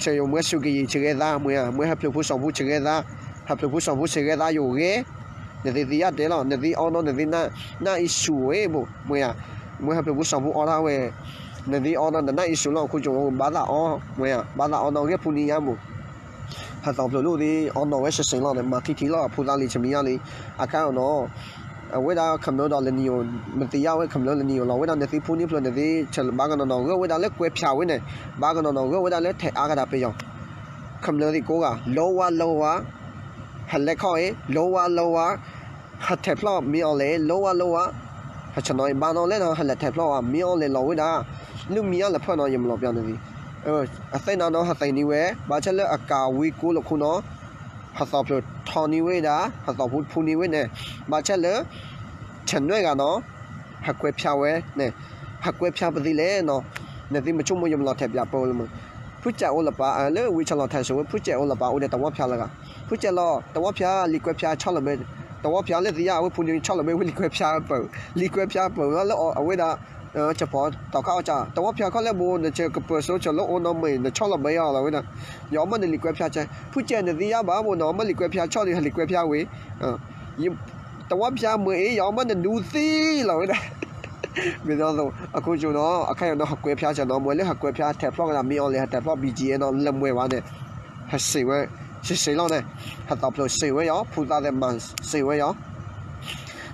ဆဲးယိာ်မွဲစူးကယံာ်ဆဲးဂဲၤသး မ့ၢ်ဧါ မွဲဟၢဖျၢၣ်ဖိစီၤဖိဆဲးဂဲၤသး ဟၢဖျၢၣ်ဖိစီၤဖိဆဲးဂဲၤသးယိာ်ဂဲၤ နသ့ၣ်သ့ၣ်ညါတဲလီၤ နသ့ၣ်အီနီၣ် နသ့ၣ် နၢ်အံၣ်စူးဝဲဘိၣ် မ့ၢ်ဧါ မွဲဟၢဖျၢၣ်ဖိစီၤဖိအီထါဝဲ နသ့ၣ်အီနီၣ် နနၢ်အံၣ်စူးလီၤ အခိၣ်ကၠိ ဘၣ်သးအီ မ့ၢ်ဧါ ဘၣ်သးအီနီၣ်ဂဲၤဖူနံၤညါဘိၣ် ဟဲသီၣ်ဖျၢၣ်လိၣ်သ့ၣ် အီနီၣ်ဝဲစ့ၢ်စ့ၢ်လီၤန့ၣ် မၤထံထံလီၤ ဖူသးလံာ်ဆမံယၣ်လံ အခါအီၤနီၤ အဝဲဒၣ်ခမျၢၢ်ဒီးလၢနံၤဧိၤ မသ့ၣ်ညါဝဲခမျၢၢ်လၢနံၤဧိၤလီၤ အဝဲဒၣ်နသ့ၣ်ဖူန့ၢ်ဖျၢၣ် နသ့ၣ်ဆဲးဘၣ်ကနီၤနီၤ ဂၢၢ်ဝဲဒၣ်လၢကွဲးဖၠးဝဲန့ၣ် ဘၣ်ကနီၤနီၤ ဂၢၢ်ဝဲဒၣ်လၢထဲးအါကဒါပယီၤ ခမျၢၢ်သ့ၣ်ကိးဂၤ လီၤဝါလီၤဝါ ဟဲလဲၤခီၣ်အံၤ လီၤဝါလီၤဝါ ဟဲထဲးဖျီၣ်မ့ၢ်အီၤလဲၣ် လီၤဝါလီၤဝါ ဟဲဆ့ၣ်နီၤအံၤ ဘၣ်နီၤလဲၣ်နီၤ ဟဲလဲၤထဲးဖျီၣ်ဝဲ မ့ၢ်အီၤလဲၣ်လီၤဝဲဒၣ် လၢမံၤအါလၢဖၢၣ်နီၤ ယမၤလီၤပျီန့ၣ်သ့ၣ် အသ့ၣ်နါနီၤ ဟဲသံးန့ၢ်ဝဲ ဘၣ်ဆၣ်လၢအကၤဝံကိလၢခိၣ်နီၤ ဟဲသီၣ်ဖျၢၣ်ထီန့ၢ်ဝဲဒၣ် ဟဲသီၣ်ဖူဖူန့ၢ်ဝဲန့ၣ် ဘၣ်ဆၣ်လၢ ဆဲးနွဲၣ်ဂၤနီၤ ဟဲကွဲးဖၠးဝဲန့ၣ် ဟဲကွဲးဖၠးပသ့လဲၣ်နီၤ နသ့ၣ်မဆိကမိၣ် ယမၤလီၤထဲးပၠးပၢလၢမုၢ် ဖုစဲးအိၣ်လၢပၢ် လၢဝံၤဆီၣ်လီၤထဲးစိဝဲ ဖုစဲးအိၣ်လၢပၢ်အိၣ်ဒီးတဝီဖၠါလၢဂၤ ဖုစဲးလီၤ တဝီဖၠါလံာ်ကွဲးဖၠါဆီၣ်လီၤဘဲ တဝီဖၠါလၢသ့ၣ်ညါ အဝဲဖူန့ၣ်ဆီၣ်လီၤဘဲဝဲလံာ်ကွဲးဖၠါပၢၢ် လံာ်ကွဲးဖၠါပၢၢ်လီၤလၢအဝဲဒၣ် ဆၢဖီတီခါအီၣ်ကၢ် တဝီဖၠါခီၣ်လဲၢ်ဘိ နဆဲးကပၢၢ်စိဆၢလၢအိၣ်နီၢ်မ့ၢ် နဆီၣ်လီၤဘဲအီၤလီၤဝဲဒၣ် ယအီၣ်မၢနလံာ်ကွဲးဖၠါဆဲး ဖုစဲးနသ့ၣ်ညါဘၣ်ဘိ နအီၣ်မၢလံာ်ကွဲးဖၠါဆီၣ်န့ၣ် ဟဲလံာ်ကွဲးဖၠါဝံၤ တဝီဖၠါမ့ၢ်အ့ ယအီၣ်မၢနဒူသံလီၤဝဲဒၣ် မ့ၢ်နီၣ်သိး အခိၣ်ကၠိနီၤ အခါယိာ်နီၤ ဟဲကွဲးဖၠါဆဲးနီၤ မ့ၢ်လၢဟဲကွဲးဖၠါ ဟဲထဲးဖျီၣ်ကဒါမ့ၢ်အီၤလဲၣ် ဟဲထဲးဖျီၣ် ဘံၣ်ကၠံၣ်အဲၣ်နီၤ လၢမွဲၤဝဲန့ၣ် ဟဲစ့ၢ်ဝဲ စ့ၢ်စ့ၢ်လီၤန့ၣ် ဟဲသီၣ်ဖျၢၣ်စ့ၢ်ဝဲယီၤ ဖူသးသဲးမၤစ့ၢ်ဝဲယီၤ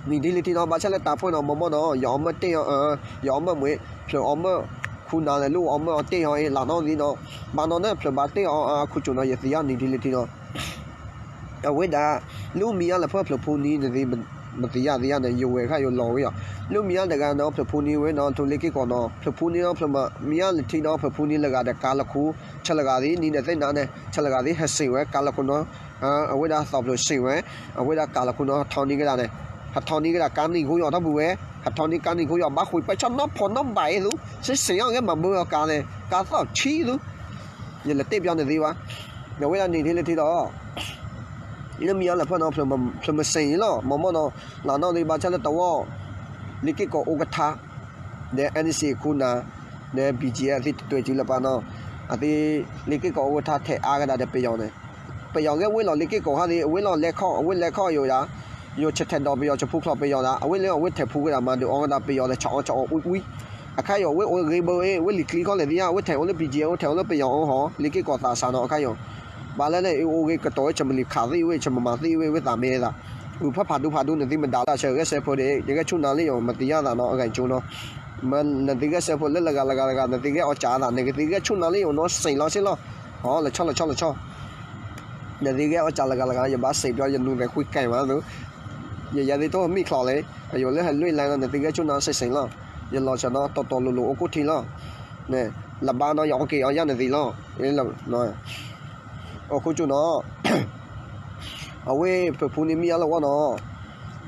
နံၤဒ်လံထံနီၤ ဘၣ်ဆၣ်လၢတၢ်ပှဲၤနီၤ မ့ၢ်မ့ၢ်နီၤ ယအီၣ်မၢတ့ၢ်အီၤ ယအီၣ်မၢမ့ၢ် ဖျၢၣ်အီၣ်မၢ ခူနၤလဲၤလိၣ်အီၣ်မၢအီၤတ့ၢ်အီၤအံၤ လၢနီၣ်သ့ၣ်နီၤ ဘၣ်နီၤန့ၣ် ဖျၢၣ်ဘၣ်တ့ၢ်အီၤ အခိၣ်ကၠိနီၤ ယသ့ၣ်ညါနံၤဒ်လံထံနီၤ အဝဲဒၣ် လၢမံၤအါလၢဖၢၣ်ဖျၢၣ်ဖူနံၤန့ၣ်သ့ၣ် မတယၤသ့ၣ်ညါန့ၣ် ယဝဲၢ်ခါယိာ်လီၤဝဲယီၤ လၢမံၤအါတဂၤနီၤ ဖျၢၣ်ဖူနံၤဝဲနီၤ ထိၣ်လ့က့ၢ်ကီးနီၤ ဖျၢၣ်ဖူနံၤနီၤ ဖျၢၣ်မံၤအါလၢထံနီၤ ဖျၢၣ်ဖူနံၤလၢဂၤဒီးကၤလီၤခူ ဆၢလၢဂၤသ့ၣ်နံၤဒီးသ့ၣ်နါန့ၣ် ဆၢလၢဂၤသ့ၣ်ဟဲစ့ၢ်ဝဲ ကၤလီၤခူနီၤ အဝဲဒၣ်သီၣ်ဖျၢၣ်စ့ၢ်ဝဲ အဝဲဒၣ်ကၤလီၤခူနီၤ ဟးထီၣ်န့ၢ်ကဒါန့ၣ် ဟးထီၣ်န့ၢ်ကဒါကၤနံၣ်ခူယီၤထီၣ်ပူၤဝဲ ဟးထီၣ်န့ၢ်ကၤနံၣ်ခူယီၤ ဘၣ်ဃုာ်ပၢဆၣ်နီၣ်ဖီၣ်နီၣ်ဘၣ်အံၤသူ စ့ၢ်စ့ၢ်အီၤဂ့ၤမၤဘၢအီၤကၤန့ၣ် ကၤသီၣ်ဆံသူ ယလဲၤတဲပျီနသ့ဘၣ် အဝဲဒၣ်နံၤဒ်လံထံဒီး လၢမံၤအါလၢဖၢၣ်နီၤ ဖျၢၣ်မစ့ၢ်အံၤလီၤ မ့ၢ်မ့ၢ်နီၤ လၢနီၣ်သ့ၣ်ဘၣ်ဆၣ်လၢတဝီ လ့ၤက့ၢ်ကီးအိၣ်ကထါ ဒီး NCA ခိၣ်နၢ် ဒီး ဘံၣ်ကၠံၣ်အဲၣ် အသ့ၣ်တတွဲၤစုလၢပၢ်နီၤ အသ့ၣ် လ့ၤက့ၢ်ကီးအိၣ်ကထါထဲးအါကဒါဒီးပယီၤန့ၣ် ပယီၤဂ့ၢ်ဝ့ၢ်လီၤလ့ၤက့ၢ်ကီးခါသ့ၣ် အဝဲလီၤလဲၤခီၣ် အဝဲလဲၤခီၣ်ယိာ်ဒၣ် ယိာ်ဆၢထဲးဒီးပယီၤ ဆၢဖူချီၣ်ပယီၤဒၣ် အဝဲလၢအဝဲထဲးဖူကဒါမၤဒုးအီၤကဒါပယီၤဒီး ဆၢအီၣ်ဆၢအီၣ်အူအူ အခါယိာ် ဝဲအိၣ်ဂ့ၤဘၢဝဲ ဝဲလံာ်ချံခီလဲၣ်သ့ၣ်ညါ ဝဲထဲးအိၣ်လၢ ဘံၣ်ကၠံၣ်အဲၣ် ဝဲထဲးအိၣ်လၢပယီၤအီၤဟီ လ့ၤက့ၢ်ကီးသးစၢ်နီၤ အခါယိာ် ဘၣ်လၢန့ၣ် အအိၣ်ဂ့ၤကတီၢ်ဝဲ ဆၢမုၢ်လံၤခးသ့ၣ်ဝဲ ဆၢမုၢ်မၤသ့ၣ်ဝဲ ဝဲသးမ့ၢ်သး ဂုၢ်ဖးဖးဒိၣ်ဖးဒိၣ် နသ့ၣ်မတၤလၢအဆၢဂဲၤဆၢဖိဒီး ယဂဲၤဆူၣ်နၤလၢယိာ် မသ့ၣ်ညါသးနီၤ အဂၤကၠိနီၤ မ့ၢ်နသ့ၣ်ဂဲၤဆၢဖိလၢလၢဂၤလၢဂၤလၢဂၤ နသ့ၣ်ဂဲၤအီၣ်ကၢ်အသး နကသ့ၣ်ဂဲၤဆူၣ်နၤလၢယိာ်နီၤ စ့ၢ်လီၤစ့ၢ်လီၤ ဟီ လီၤဆီလီၤဆီလီၤဆီ နသ့ၣ်ဂဲၤအီၣ်ကၢ်လၢဂၤလၢဂၤ ယဘၣ်စ့ၢ်ပျီ ယနူၤသဲးဃုကဲမးသိး ယယဲသ့ၣ်တိၢ်မံၣ်ချီလံ အယိာ်လၢဟဲလွံၢ်လါနီၤ နသ့ၣ်ဂဲၤဆူၣ်နၤစ့ၢ်စ့ၢ်လီၤ ယလီၤဆီနီၤ တီတီလိၤလိၤအိၣ်ကိၢ်ထံလီၤ လၢဘၣ်နီၤ ယအီၣ်က့ၤအီၣ်ယၢ်နသ့ၣ်လီၤ အိၣ်ခိၣ်ကၠိနီၤ အဝဲဖျၢၣ်ဖူန့ၣ်မံၤအါလၢဝဲနီၤ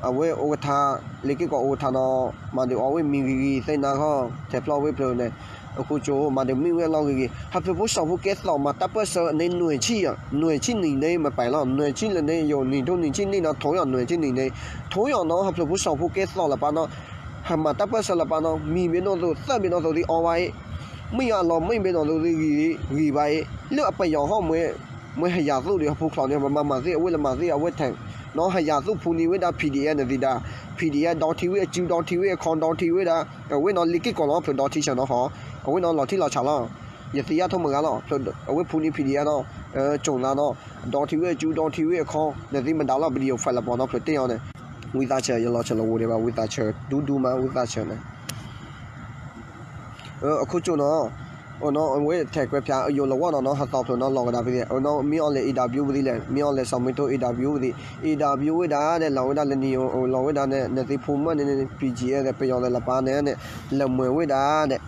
အဝဲအိၣ်ကထါ လ့ၤက့ၢ်ကီးအိၣ်ကထါနီၤ မၤဒုးအီၣ်ဝဲမံၤဂ့ၤဂ့ၤ သ့ၣ်နါခီ ထဲးဖျီၣ်ဝဲဖျၢၣ်န့ၣ် အိၣ်ခိၣ်ကၠိ မၤဒုးမံၣ်ဝဲအလီၢ်ဂ့ၤဂ့ၤ ဟၢဖျၢၣ်ဖိစီၤဖိကဲသီၣ်မၤတၢ်ပၢၢ်ဆၢန့ၣ် နွံဆံ နွံဆံနံၣ်န့ၣ် မပာ်လီၤ နွံဆံလၢန့ၣ် ယိာ်နံၣ်ထိနံၣ်ဆံနံၣ်နီၤ ထိးယီၤနွံဆံနံၣ်န့ၣ် ထိးယီၤနီၤ ဟၢဖျၢၣ်ဖိစီၤဖိကဲသီၣ်လၢပၢ်နီၤ ဟးမၤတၢ်ပၢၢ်ဆၢလၢပၢ်နီၤ မံၤဘ့ၣ်နီၣ်သိး သၣ်ဘ့ၣ်နီၣ်သိးသ့ၣ်အီဘၣ်အံၤ, မ့ၢ်ယၤလီၤ မ့ၢ်ဘ့ၣ်နီၣ်သိးသ့ၣ်ဂံၤဂံၤဘၣ်အံၤ, လၢအပယီၤဟီၣ်မွဲ မွဲဟယၤသိၣ်ဒီးဟီၣ်ဖိချီန့ၣ် ပမၤမၤသ့ၣ် အဝဲလၢမၤသ့ၣ် အဝဲထဲးနီၤ ဟယၤသိၣ်ဖူန့ၢ်ဝဲဒၣ် PDF န့ၣ်သ့ၣ်ဒၣ်, PDF ဒီထံဝဲအစု ဒီထံဝဲအခီ ဒီထံဝဲဒၣ်, အဝဲနီၤလ့က့ၢ်ကီးလီၤ ဖျိးဒီထံဆၢနီၤဟီ, အဝဲနီၤလီၤထံလီၤဆးလီၤ, ယသ့ၣ်ညါထိၣ်မုၢ်ဂၤလီၤ, အဝဲဖူန့ၢ် PDF နီၤ, ကၠိၣ်သးနီၤ, ဒီထံဝဲအစု ဒီထံဝဲအခီ, နသ့ၣ်မတၤလီၤ ပဒံယိၤ file လၢပီၤနီၤ ဖျိးတ့ၢ်အီၤန့ၣ်, ဝံသးစူၤ ယလီၤဆၢလီၤဝိၤဒံးဘၣ် ဝံသးစူၤ ဒူဒူမး ဝံသးစူၤန့ၣ် အခိၣ်ကၠိၣ်နီၤ, အဝဲထဲးကွဲးဖၠး အယိာ်လီၤဝီၢ်နီၤနီၤ ဟသီဖျိးနီၤ လီၤကဒါဖဲန့ၣ်, မ့ၢ်အီၤလဲၣ် interview ပသ့လဲၣ်, မ့ၢ်အီၤလဲၣ် စီၤမ့ထိ interview ပသ့, interview ဝဲဒၣ်န့ၣ် လီၤဝဲဒၣ်လၢနံၤ လီၤဝဲဒၣ်န့ၣ် နသ့ၣ်ဖိမုၣ်န့ၣ် ပံကံအဲၣ် ပယီၤသ့ၣ်လၢပၢ်န့ၣ်န့ၣ်, လၢမွဲၤဝဲဒၣ်န့ၣ်,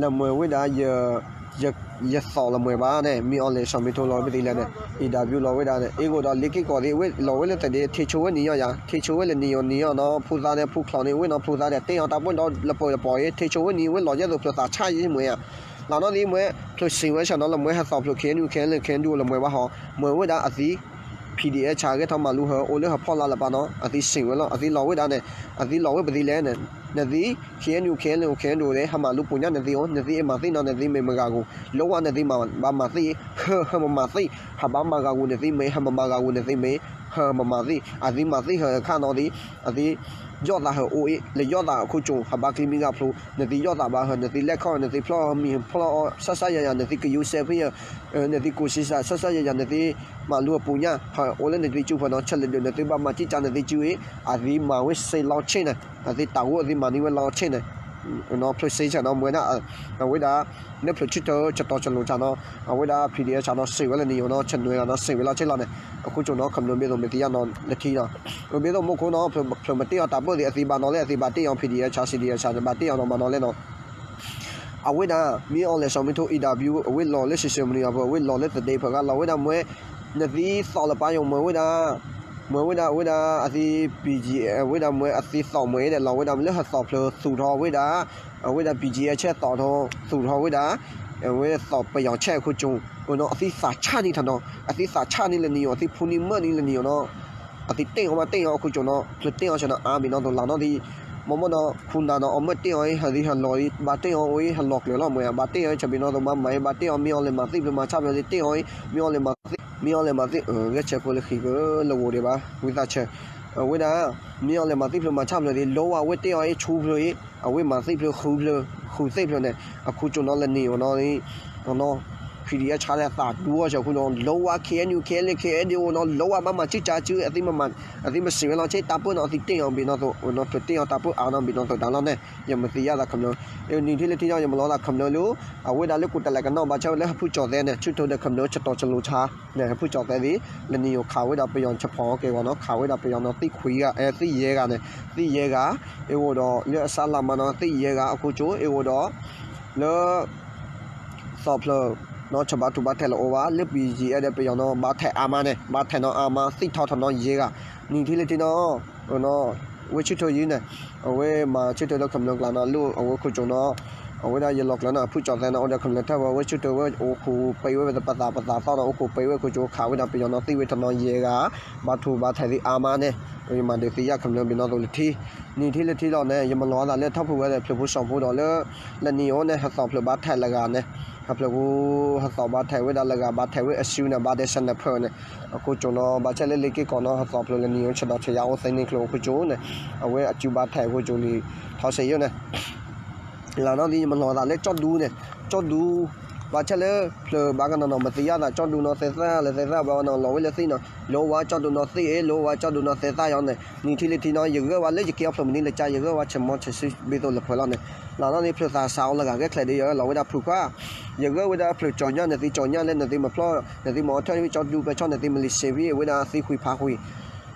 လၢမွဲၤဝဲဒၣ် ယသီၣ်လၢမွဲၤဘၣ်န့ၣ် မ့ၢ်အီၤလဲၣ် စီၤမ့ထိ လီၤဝဲပသ့လဲၣ်န့ၣ် interview လီၤဝဲဒၣ်န့ၣ် အ့ၣ်ဂိၣ်ဒီးလ့က့ၢ်ကီးသ့ၣ် ဝဲလီၤဝဲလၢသဒ့ ထံဆိဝဲနံၤယီၢ်ယၤ ထံဆိဝဲလၢနံၤယီၢ်နံၤယီၢ်နီၤ ဖိသၣ်န့ၣ် ဖိချီန့ၣ် ဝဲနီၤဖိသၣ်ဒီး တ့ၢ်အီၤတၢ်ပှဲၢ်ဒီးလပၢၤလပီၤအံၤ ထံဆိဝဲနံၤ ဝဲလီၤယဲၢ်သိးဖျိးသးဆၣ်ယဲၢ်မွဲၤဧါ, လီၤနီၤသ့ၣ်မွဲၤ ဖျိးစ့ၢ်ဝဲဆၢနီၤ လၢမွဲၤဟသီၣ်ဖျိး KNU KNLA KNDO လၢမွဲၤဘၣ်ဟီ မွဲၤဝဲဒၣ်အသံ PDF ဆါဂဲၤထီၣ်မၤလူဟၢ အိၣ်လၢဟဖီလာ်လၢပၢ်နီၤ အသံစ့ၢ်ဝဲလီၤ အသံလီၤဝဲဒၣ်န့ၣ် အသံလီၤဝဲပသ့လဲၣ်န့ၣ် နသံ KNU KNLA KNDO သ့ၣ် ဟးမၤလူပူၤညါနသံအိၣ် နသံအမၤသံနီၤ နသံမ့ၢ်မဂၤဂူာ် လၢဝဲနသံမၤဘၣ်မၤသံ ဟၢ ဟၢမၤမၤသံ ဟးဘၣ်မၤဂၤဂူာ်နသံမ့ၢ် ဟးမၤမၤဂၤဂူာ်နသံမ့ၢ် ဟၢမၤမၤသံ အသံမၤသံဟၢအခါနီၤသံ အသံ ယီၣ်သးဟၢအိၣ်အံၤ လၢယီၣ်သးအခိၣ်ကၠိ ဟးဘၣ်ချံမံဂၤဖျိ နသံယီၣ်သးဘၣ်ဟၢ နသံလဲၣ်ခီၣ် နသံဖျီၣ်မံၤဖျီၣ်အီၣ် စၢ်စၢ်ယၤယၤ နသံကယူၤစဲးဖံ နသံကိးဆံစး စၢ်စၢ်ယၤယၤ နသံမၤလူအပူၤညါ ဟးအိၣ်လၢနသံစုဖၢနီၤ ဆဲးလၢဒုး နသံဘၣ်မၤကံၢ်ကၢ်နသံစုအံၤ အသံမၤဝဲစ့လီၤဆ့ၣ်န့ၣ် အသံတၢ်ဂိၢ်အသံမၤန့ၢ်ဝဲလီၤဆ့ၣ်န့ၣ် ဖျိးစ့ၢ်ဆၢနီၤ မွဲဒၣ် အဝဲဒၣ် လၢဖျိးဆၢထၢၣ်ဆၢတီၤဆၢလိၤဆၢနီၤ အဝဲဒၣ် PDF ဆၢနီၤ စ့ၢ်ဝဲလၢနံၤယိာ်နီၤ ဆၢနွဲဂၤနီၤ စ့ၢ်ဝဲလီၤဆ့ၣ်လီၤန့ၣ် အခိၣ်ကၠိနီၤ ခမျၢၢ်ဘ့သိးမ့ၢ်သံယါနီၤ လၢထံနီၤ ဘ့သိးမူခိၣ်နီၤ ဖျိးမ့ၢ်တ့ၢ်အီၤတၢ်ပၢၢ်သ့ၣ် အသံဘၣ်နီၤလၢအသံဘၣ်တ့ၢ်အီၤ PDF ဆၢ CDF ဆၢ ဘၣ်တ့ၢ်အီၤနီၤ ဘၣ်နီၤလဲၣ်နီၤ အဝဲဒၣ် မ့ၢ်အီၤလဲၣ် စီၤမ့ထိ အံၤဒၣ်ဘျူး အဝဲလီၤလၢ social media အပူၤ အဝဲလီၤလၢသဒ့ဖၢးဂၤ လီၤဝဲဒၣ်မွဲ နသံသီၣ်လၢပၢ်ယိာ်မွဲဝဲဒၣ် မွဲဝဲဒၣ် အဝဲဒၣ်အသံ BGF အဝဲဒၣ်မွဲအသံသီၣ်မွဲဒီး လီၤဝဲဒၣ်လၢဟသီၣ်ဖျိးသူၣ်ထီၣ်ဝဲဒၣ် အဝဲဒၣ် BGF ဆဲသီၣ်ထီၣ်သူၣ်ထီၣ်ဝဲဒၣ် အဝဲသီၣ်ပယီၤဆဲအခိၣ်ကၠိ အသံသးဆါန့ၢ်ထီၣ်နီၤ အသံသးဆါန့ၢ်လၢနံၤယိာ် အသံဖူန့ၢ်မၢန့ၢ်လၢနံၤယိာ်နီၤ အသံတ့ၢ်အီၤဘၣ်တ့ၢ်အီၤအခိၣ်ကၠိနီၤ ဖျိးတ့ၢ်အီၤဆၢနီၤ အါဘ့ၣ်နီၤသိးလၢနီၤသံ မ့ၢ်မ့ၢ်နီၤ ခူနၤနီၤ အီၣ်မၢတ့ၢ်အီၤအံၤ ဟးသံဟးလီၤအံၤ ဘၣ်တ့ၢ်အီၤအိၣ်အံၤ ဟးလီၤကျၢၤလီၤမွဲ ဘၣ်တ့ၢ်အီၤအံၤ ဆၢဘ့ၣ်နီၤသိး ဘၣ်မၤအံၤ ဘၣ်တ့ၢ်အီၤ မ့ၢ်အီၤလဲၣ်မၤသံဖျိးမၤဆါဖျိးသ့ၣ်တ့ၢ်အီၤအံၤ မ့ၢ်အီၤလဲၣ်မၤသံ မ့ၢ်အီၤလဲၣ်မၤသံ ဂဲၤဆၢဖိလၢဃံးကလၢဝိၤဒံးဘၣ် ဝံသးစူၤ အဝဲဒၣ် မ့ၢ်အီၤလဲၣ်မၤသံဖျိးမၤဆါဖျိးသ့ၣ် လီဝဲတ့ၢ်အီၤအံၤ ဆူဖျိးအံၤ အဝဲမၤသံဖျိးဃုဖျိး ဃုသ့ၣ်ဖျိးန့ၣ် အခိၣ်ကၠိနီၤလၢနံၤယိာ်နီၤ PDF ဆါလၢသးဒူအီၤဆၢခိၣ်နီၤ လီဝဲ KNU KNLA KNDO နီၤ လီဝဲဘၣ်မၤစုကၢ်စု အသံမၤ အသံမစံးဝဲလီၤဆ့ တၢ်ပၢၢ်နီၤ အသံတ့ၢ်အီၤဘ့ၣ်နီၤသိး နီၤဖျိးတ့ၢ်အီၤတၢ်ပၢၢ်အါနီၤ ဘ့ၣ်နီၤသိးတၢ်လီၤန့ၣ် ယမ့ၢ်သံယါသးခမျၢၢ် နံၤထံၣ်လၢထံၣ်နီၤ ယမၤလီၤသးခမျၢၢ်လၢ အဝဲဒၣ်လၢကိးတၢ်လဲၤကနီၣ်ဘၣ်ဆၣ်ဝဲလၢဟဖုၣ်ကၠီၣ်သဲးန့ၣ် ဆူထိးဒီးခမျၢၢ်ဆတီၤဆလိၤဆါ န့ၣ် ဟဖုၣ်ကၠီၣ်သဲးသ့ၣ် လၢနံၤယိာ်ခးဝဲဒၣ်ပယီၤဆဖီက့ၤဂီၤနီၤ ခးဝဲဒၣ်ပယီၤနီၤ သံခွံဂၤ အဲ သံယဲၢ်ဂၤန့ၣ် သံယဲၢ်ဂၤ အ့ၣ်ဝဲဒီး လၢအစါလၢ်မးနီၤ သံယဲၢ်ဂၤ အခိၣ်ကၠိ အ့ၣ်ဝဲဒီး လၢ သီၣ်ဖျၢၣ်နီၤ ဆဘါထူးဘါထဲးလီၤအိၣ်ဘၣ် လၢ ပီၣ်ကၠံၣ်အဲၣ် ဒီးပယီၤနီၤ ဘါထဲးအါမးန့ၣ် ဘါထဲးနီၤအါမး သံထီၣ်ထီၣ်နီၤယဲၢ်ဂၤ နံၤထံၣ်လၢထံၣ်နီၤ ဝဲဆူထိးယံၤန့ၣ် အဝဲမၤဆူထိးလၢခမျၢၢ်ကျါနီၤ လၢအဝဲခိၣ်ကၠိနီၤ အဝဲဒၣ်ယလီၤကျၢၤနီၤ အဖုၣ်ကၠီၣ်သဲးနီၤ အိၣ်ဒီးခမျၢၢ်ထဲဝဲ အဝဲဆူထိးဝဲ အိၣ်ခိးပှဲၤဝဲပသးပသးသီၣ်နီၤ အိၣ်ခိးပှဲၤဝဲခိၣ်ကၠိခးဝဲဒၣ်ပယီၤနီၤ သံဝဲထီၣ်နီၤယဲၢ်ဂၤ ဘါထူးဘါထဲးသ့ၣ်အါမးန့ၣ် ယမၤဒုးသံယါခမျၢၢ်ဘ့ၣ်နီၤသိးလၢထံၣ် နံၤထံၣ်လၢထံၣ်လီၤန့ၣ် ယမၤလီၤအသးလၢထီၣ်ဖုၣ်ဝဲဒီးဖျၢၣ်ဖိစီၤဖိဒီးလၢ လၢနံၤအိၣ်န့ၣ် ဟသီၣ်ဖျၢၣ်ဘါထဲးလၢဂၤန့ၣ် ဟဖျၢၣ်ဖိ ဟသီၣ်ဘါထဲးဝဲဒၣ်လၢဂၤ ဘါထဲးဝဲအစုန့ၣ် ဘါဒဲးစဲးနၢ်ဖၢၣ်န့ၣ် အခိၣ်ကၠိနီၤ ဘၣ်ဆၣ်လၢလ့က့ၢ်ကီးနီၤ ဟသီၣ်ဖျၢၣ်လၢနံၤအိၣ်ဆဒီးဆယါအိၣ်သ့န့ၣ်ကျိၤအခိၣ်ကၠိန့ၣ် အဝဲအစုဘါထဲးအခိၣ်ကၠိလံ ထီၣ်စ့ယိၣ်န့ၣ် လၢနီၤသံ ယမၤလီၤသးလၢကၠီၣ်ဒူန့ၣ် ကၠီၣ်ဒူ ဘၣ်ဆၣ်လၢ ဖျၢၣ်ဘၣ်ကနီၤနီၤ မ့ၢ်သံယါသး ကၠီၣ်ဒူနီၤ သဲသၣ်လၢသဲသၣ်ဘၣ်နီၤ လီၤဝဲလၢသံနီၤ လီၤဝဲကၠီၣ်ဒူနီၤသံအ့ၣ် လီၤဝဲကၠီၣ်ဒူနီၤသဲသၣ်ယီၤန့ၣ် နံၤထံၣ်လၢထံၣ်နီၤ ယဂၢၢ်ဝဲလၢယကဲအီၤဖျၢၣ်မနုၤလၢကၠါ ယဂၢၢ်ဝဲဆဲးမီဆဲးစုဘ့ၣ်သိးလၢဖၢလီၤန့ၣ် လၢနီၤသံ ဖျၢၣ်သးစးအီၤလၢဂၤဂဲၤချဲးဒီးယလီၤဝဲဒၣ်ဖုၣ်ခွါ ယဂၢၢ်ဝဲဒၣ်ဖျၢၣ်ကၠီၣ်ညၣ် နသံကၠီၣ်ညၣ်လၢနသံမၤဖျီၣ် နသံမၤအီထၢၣ်ကၠီၣ်ဒူကၢ်ဆီၣ် နသံမၤလံၤစ့ဖံ ဝဲဒၣ်သံခွံဖးခွံ လီ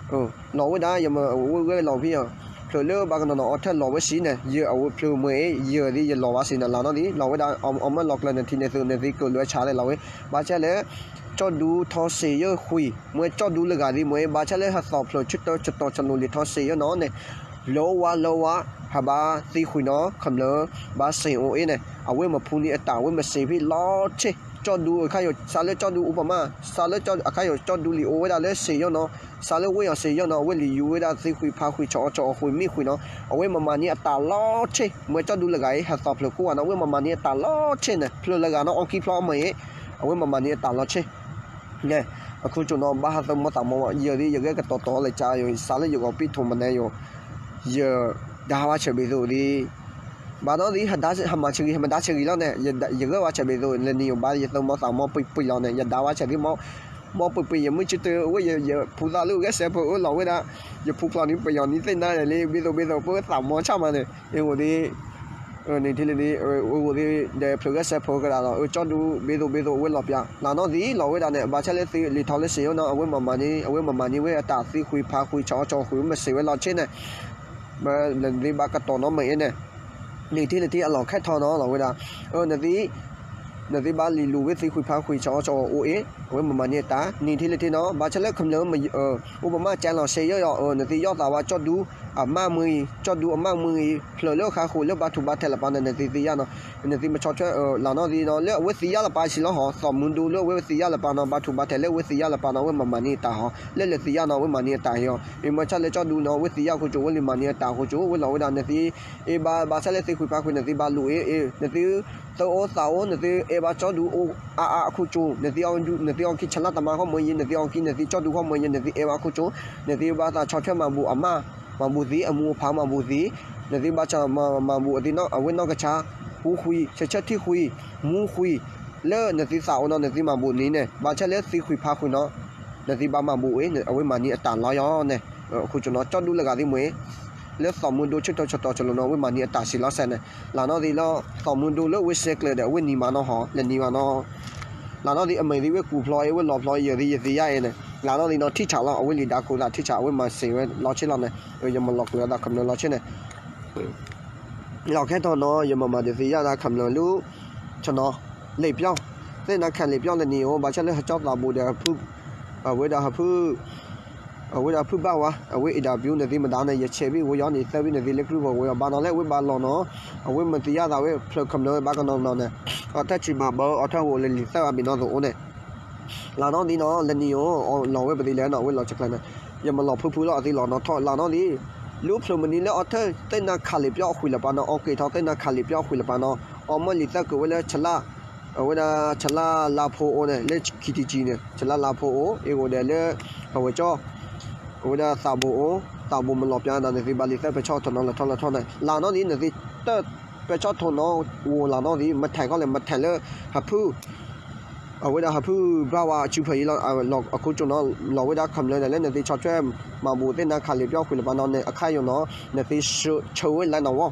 ၤဝဲဒၣ် ယမၤဝဲဂၢၢ်လီၤဖံ ဖျၢၣ်လၢဘၣ်ကနီၤနီၤအီထၢၣ်လီၤဝဲစ့န့ၣ် ယအဝဲဖျၢၣ်မွဲအံၤ ယသံယလီၤဘၣ်စ့န့ၣ် လၢနီၤသံ လီၤဝဲဒၣ် အီၣ်မၢလီၤကျၢၤနထံၣ်န့ၣ်သု နသံကလိာ်ဝဲဆါလၢလီၤဝဲ ဘၣ်ဆၣ်လၢ ကၠီၣ်ဒူထီၣ်စ့ယိၣ်ခွံ မွဲကၠီၣ်ဒူလၢဂၤသံမွဲ ဘၣ်ဆၣ်လၢဟသီၣ်ဖျၢၣ်ဆူတၢဆတီၤဆလိၤလံာ်ထီၣ်စ့ယိၣ်နီၤန့ၣ် လီၤဝါလီၤဝါ ဟဘၣ်သံခွံနီၤ ခမျၢၢ် ဘၣ်စ့အိၣ်အ့ၣ်န့ၣ် အဝဲမၤဖူန့ၢ်အတၢ်ဝဲမၤစ့ဖံလီၤဆ့ ကၠီၣ်ဒူအခါယိာ် စးလၢကၠီၣ်ဒူအိၣ်ပမၣ် စးလၢကၠီၣ် အခါယိာ် ကၠီၣ်ဒူလံာ်အိၣ်ဝဲဒၣ်လၢစ့ယီၢ်နီၤ, စးလၢဝ့ၢ်အီၤစ့ယီၢ်နီၤ အဝဲလံာ်ယူၤဝဲဒၣ်သံခွံဖါခွံ ဆီအီၤဆီအီၤဃုာ်မ့ၢ်ဃုာ်နီၤ, အဝဲမၤမၤန့ၢ်အတၢ်လီၤဆ့ၣ် မ့ၢ်ကၠီၣ်ဒူလၢဂၤအံၤ ဟဲသီဖျၢၣ်ကိးဂၤနီၤ အဝဲမၤမၤန့ၢ်အတၢ်လီၤဆ့ၣ်န့ၣ် ဖျၢၣ်လၢဂၤနီၤ အီၣ်ခံဖျီအမ့ၢ်အံၤ အဝဲမၤမၤန့ၢ်အတၢ်လီၤဆ့ၣ် န့ၣ် အခိၣ်ကၠိနီၤ ဘၣ်ဟးသၢမီသးမီဝဲ ယဲဒၣ်ယဂဲၢ်ကတီၤတီၤလၢကါယိာ် စးလၢယဂီၤပံၣ်ထိးမနုၤယိာ် ယဒါဘၣ်ဆၢဘ့ၣ်သိးဒ် ဘၣ်နီၢ်ဒ် ဟမၤဆၢဂံၤ ဟမၤဒါဆၢဂံၤလီၤန့ၣ် ယဂၢၢ်ဘၣ်ဆၢဘ့ၣ်သိး လၢနံၤယိာ်ဘၣ်ယသၢမီသးမီပှံၤပှံၤလီၤန့ၣ် ယဒါဘၣ်ဆၢဒ်မီ မီပှံၤပှံၤ ယမုၢ်ဆ့ၣ်တုၤဝဲ ယဖူသးလၢဂဲၤစဲးဖိအၢလီၤဝဲဒၣ် ယဖူဖျီန့ၣ်ပယီၤန့ၣ်သ့ၣ်နါန့ၣ်လံ ဘ့ၣ်သိးဘ့ၣ်သိး ပသးမီဆၣ်မးန့ၣ် အဂီၢ်ဒ် န့ၣ်ထံၣ်လၢဒ် အဂီၢ်ဒ် ဒီးဖျၢၣ်ဂဲၤစဲးဖိကဒၣ်ဒီး အၢကၠီၣ်ဒူ ဘ့ၣ်သိးဘ့ၣ်သိး အဝဲလီၤပျၢ် လၢ်နီၢ်ဒ်လီၤဝဲဒၣ်န့ၣ် ဘၣ်ဆၣ်လၢသုလံာ်ထီလၢစ့ယိၢ်နီၤ အဝဲမၤမၤန့ၢ် အဝဲမၤမၤန့ၢ်ဝဲအတၢ်သံခွံဖါခွံ ဆီအီၤဆီအီၤဃုာ် မ့ၢ်စ့ဝဲလီၤဆ့ၣ်န့ၣ် နသ့ဘၣ်ကတီၤနီၤမ့ၢ်အ့န့ၣ် န့ၣ်ထံၣ်လၢထံၣ်အလီၢ်ခဲထီၣ်နီၤလီၤဝဲဒၣ် အၢ နသ့ နသ့ဘၣ်လံာ်လူၤဝဲသံခွံဖါခွံ ဆီအီၤဆီအီၤအိၣ်အ့ အဝဲမၤမၤန့ၢ်အတၢ် န့ၣ်ထံၣ်လၢထံၣ်နီၤ ဘၣ်ဆၣ်လၢခမျၢၢ် အိၣ်ပမၣ်ကဲလီၤစ့ယိၢ်ယီၤ အၢ နသ့ယီၣ်သးဝဲကၠီၣ်ဒူ အမၢ်မုၢ်အံၤ ကၠီၣ်ဒူအမၢ်မုၢ်အံၤ ဖျၢၣ်လၢဃါဃိးလၢဘါထူးဘါထဲးလၢပၢ်န့ၣ် နသ့သ့ယၢ်နီၤ နသ့မဆီထွဲ လၢ်နီၢ်ဒ်နီၤ လၢအဝဲသ့ယၢ်လၢပၢ်ဆံးလီၤဟီ သီၣ်မူဒိလၢအဝဲသ့ယၢ်လၢပၢ်နီၤ ဘါထူးဘါထဲးလၢအဝဲသ့ယၢ်လၢပၢ်နီၤ အဝဲမၤမၤန့ၢ်တၢ်ဟီ လၢလၢသ့ယၢ်နီၤ အဝဲမၤန့ၢ်အတၢ်ဟီ မ့ၢ်မ့ၢ်ဆၣ်လၢကၠီၣ်ဒူနီၤ အဝဲသ့ယၢ်ခိၣ်ကၠိ အဝဲလံမၤန့ၢ်အတၢ်ခိၣ်ကၠိ အဝဲလီၤဝဲဒၣ် နသ့ အ့ဘၣ်ဘၣ်ဆၣ်လၢသ့ခွံဖါခွံ နသ့ဘၣ်လူၤအ့ အ့ နသ့ သၢအိၣ်သးအိၣ် နသ့အဲၣ်ဘၣ်ကၠီၣ်ဒူအိၣ်အါအါအခိၣ်ကၠိ နသ့အီၣ်ကံၣ်ဆလၣ်တမါခီၣ်မၢယံၤ နသ့အီၣ်ကံၣ် နသ့ကၠီၣ်ဒူခီၣ်မၢယံၤ နသ့အဲၣ်ဘၣ်ခိၣ်ကၠိ နသ့ဘၣ်သးဆီထွဲမၤဘူၣ်အမၢ် မၤဘူၣ်သ့ အမူအဖးမၤဘူၣ်သ့ နသ့ဘၣ်ဆၣ်မၤဘူၣ်အသ့ အဝဲနီၢ်ကဆါ ဟူခွံ ဆၢဆၢထံခွံ မူခွံ လၢနသ့သးအိၣ်နီၤ နသ့မၤဘူၣ်န့ၣ်န့ၣ် ဘၣ်ဆၣ်လၢသ့ခွံဖါခွံနီၤ နသ့ဘၣ်မၤဘူၣ်အ့ အဝဲမၤန့ၢ်အတၢ်လီၤယီၤန့ၣ် အခိၣ်ကၠိနီၤ ကၠီၣ်ဒူလၢဂၤသ့ၣ်မ့ၢ် လၢသီၣ်မူဒိဆၢထီၣ်ဆၢတီၤဆၢလီၤနီၤ အဝဲမၤန့ၢ်အတၢ်စံးလီၤစဲးန့ၣ် လၢ်နီၢ်ဒ်လၢ သီၣ်မူဒိလၢအဝဲစဲးကျၢၤဒီး အဝဲနံၤမးနီၤဟီ လၢနံၤမးနီၤ လၢ်နီၢ်ဒ်အမ့ၢ်ဒ်ဝဲကူၣ်ဖျီအ့ ဝဲလီၤဖျီအ့ ယသ့ယသ့ယါအ့န့ၣ် လၢ်နီၢ်ဒ်နီၤ ထံၣ်ဆးလီၤ အဝဲလံာ်ဒါခိၣ်သးထံၣ်ဆး အဝဲမၤစ့ဝဲလီၤဆ့လီၤန့ၣ် ယမၤလီၤကွံာ်အသးခမျၢၢ်လီၤဆ့န့ၣ် လီၢ်ခဲထီၣ်နီၤ ယမၤမၤဒုးသ့ၣ်ညါဒၣ်ခမျၢၢ်လၢ ဆနီၤ လံာ်ပျီၢ် သ့ၣ်နါခးလံာ်ပျီၢ်လၢနံၤအိၣ် ဘၣ်ဆၣ်လၢဟဲကၠီသးဘူးဒီး အဝဲဒၣ်ဟၢဖုၣ် အဝဲဒၣ်ဖုၣ်ဘၣ်ဝါ အဝဲအံၤဒၣ်ပျူၤနသ့ၣ်မတၤန့ၣ် ယဆဲးဘံၣ်ဝဲယီၤန့ၣ် သၢဘံၣ်နသ့ၣ်လၢကြုၢ်ဂီၤဝဲယီၤ ဘၣ်နီၤလၢအဝဲဘၣ်လီၤနီၤ အဝဲမၤသ့ၣ်ညါသးဝဲဖျၢၣ်ခမျၢၢ်ဝဲဘၣ်ကနီၤနီၤန့ၣ် အီထၢၣ်ဆံးမၤဘၢ အီထၢၣ်ဝဲလၢလံာ်သၢဂၤဘ့ၣ်နီၤသိးအိၣ်န့ၣ် လၢ်နီၢ်ဒ်နီၤ လၢနံၤအိၣ် လီၤဝဲပသ့ၣ်လဲၣ်နီၤ အဝဲလီၤဆဲးကျၢၤန့ၣ် ယမၤလီၤဖုၣ်ဖုၣ်လီၤအသ့လီၤနီၤထီၣ် လၢ်နီၢ်ဒ် လၢဖျၢၣ်မနုၤလၢအီထၢၣ်သ့ၣ်နါခးလံာ်ပျီၢ်အဃုာ်လၢၤပၢ်နီၤ အီက့ၤထီၣ်သ့ၣ်နါခးလံာ်ပျီၢ်အဃုာ်လၢၤပၢ်နီၤ အီမၢလံာ်သၢၣ်ကိးဝဲလၢ အဝဲဒၣ် ဆလါလါဖိအိၣ်န့ၣ် လၢခံတံကံန့ၣ် ဆလါလါဖိအိၣ် အ့ၣ်ဂိၣ်ဒဲးလၢ ဟဝဲကၠီ အဝဲဒၣ်သးဘိအိၣ် သးဘိမၤလီၤပျါဒီး နသ့ဘၣ်လံာ်သၢၣ်ပဲဆီၣ်ထိၣ်နီၤလီၤထီၣ်လီၤထီၣ်န့ၣ် လၢ်နီၢ်ဒ် နသ့တၢၣ်ပဲဆီၣ်ထိၣ်နီၤအိၣ်လၢ်နီၢ်ဒ် မ့ၢ်ထဲးခီလဲၣ် မ့ၢ်ထဲးလၢ ဟၢဖုၣ် အဝဲဒၣ်ဟၢဖုၣ်ဘၣ်ဝါအစုဖၢၣ်အံၤလီၤ အခိၣ်ကၠိနီၤ လီၤဝဲဒၣ်ခမျၢၢ်ဒီး လၢနသ့ဆီၣ်ထွဲမၤဘူၣ်သ့ၣ်နါခးလံာ်ပျီၢ်အဃုာ်လၢၤပၢ်နီၤန့ၣ် အခါယိာ်နီၤ နသ့ဆၢဝဲလၢနီၢ်ဝီ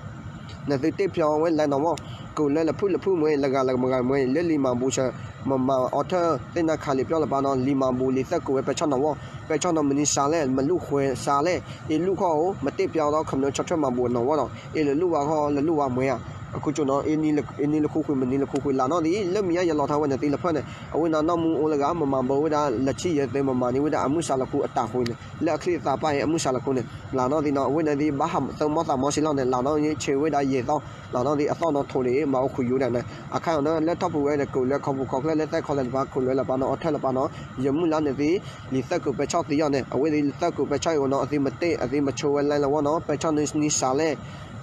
နသ့တ့ၢ်ဖျီဝဲလၢနီၢ်ဝီ ကိးလၢလၢဖုၣ်လၢဖုၣ်မ့ၢ် လၢဂၤလၢမဂၤမ့ၢ် လၢလံာ်မၤဘူၣ်ဆၢ မၤမၤအီထၢၣ်သ့ၣ်နါခးလံာ်ပျီၢ်လၢၤပၢ်နီၤ လံာ်မၤဘူၣ်လံာ်သၢၣ်ကိးဝဲပဲဆီၣ်နီၢ်ဝီ ပဲဆီၣ်နီၤမနုၤစးလဲၣ် မလူၢ်ဃဲၤစးလဲၣ် အ့ၣ်လူၢ်ခီၣ်ဧိၤ မ့ၢ်တ့ၢ်ဖျီဒီးခမျၢၢ်ဆီၣ်ထွဲမၤဘူၣ်နီၢ်ဝီဒီး အ့ၣ်လၢလူၢ်ဝါခီၣ် လၢလူၢ်ဝါမ့ၢ်ဧါ အခိၣ်ကၠိနီၤ အ့ၣ်နံၤလၢခိၣ်ဃုာ် မနံၤလၢခိၣ်ဃုာ် လၢ်နီၢ်ဒ် လၢမ့ၢ်ယါယလီၤထါဝဲန့ၣ်သ့လၢဖၢၣ်န့ၣ် အဝဲန့ၣ်နီၢ်မူအိၣ်လၢဂၤ မၤမၤဘၢဝဲဒၣ် လၢဆံယဲၢ်သ့ မၤမၤန့ၢ်ဝဲဒၣ်အမုၢ်စှၤလၢခိၣ်အတၢ်ဃုာ်န့ၣ် လၢအချံအသၣ်ပၢ်အံၤအမုၢ်စှၤလၢခိၣ်န့ၣ် လၢ်နီၢ်ဒ်နီၤ အဝဲန့ၣ်ဒ် ဘၣ်ဟးသၢမီသးမီစ့လီၤန့ၣ် လၢ်နီၢ်ဒ် ဆဲးဝဲဒၣ်ယဲၢ်သီ လၢ်နီၢ်ဒ် အသီၣ်နီၤထိးဒံး မၤအိၣ်ခိၣ်ယူၤဒၣ်န့ၣ် အခါအံၤန့ၣ် လၢထီၣ်ပူၤဝဲန့ၣ် ကိးလၢခီပူၤခီၣ်ချၢ လၢသဲခီလၢၤတပၤ ကိးလၢလၢၤပၢ်နီၤ အီထၢၣ်လၢၤပၢ်နီၤ ယမုၢ်လၢ်န့ၣ်သ့ လံာ်သၢၣ်ကိးပဲဆီၣ်သ့ယီၤန့ၣ် အဝဲသ့ၣ်လံာ်သၢၣ်ကိးပဲဆီၣ်အံၤအိၣ်နီၤ အသ့မ့ၢ်တ့ၢ် အသ့မဆိဝဲလၢနီၢ်ဝီနီၤ ပဲဆီၣ်န့ၣ်နံၤစှၤလဲၣ်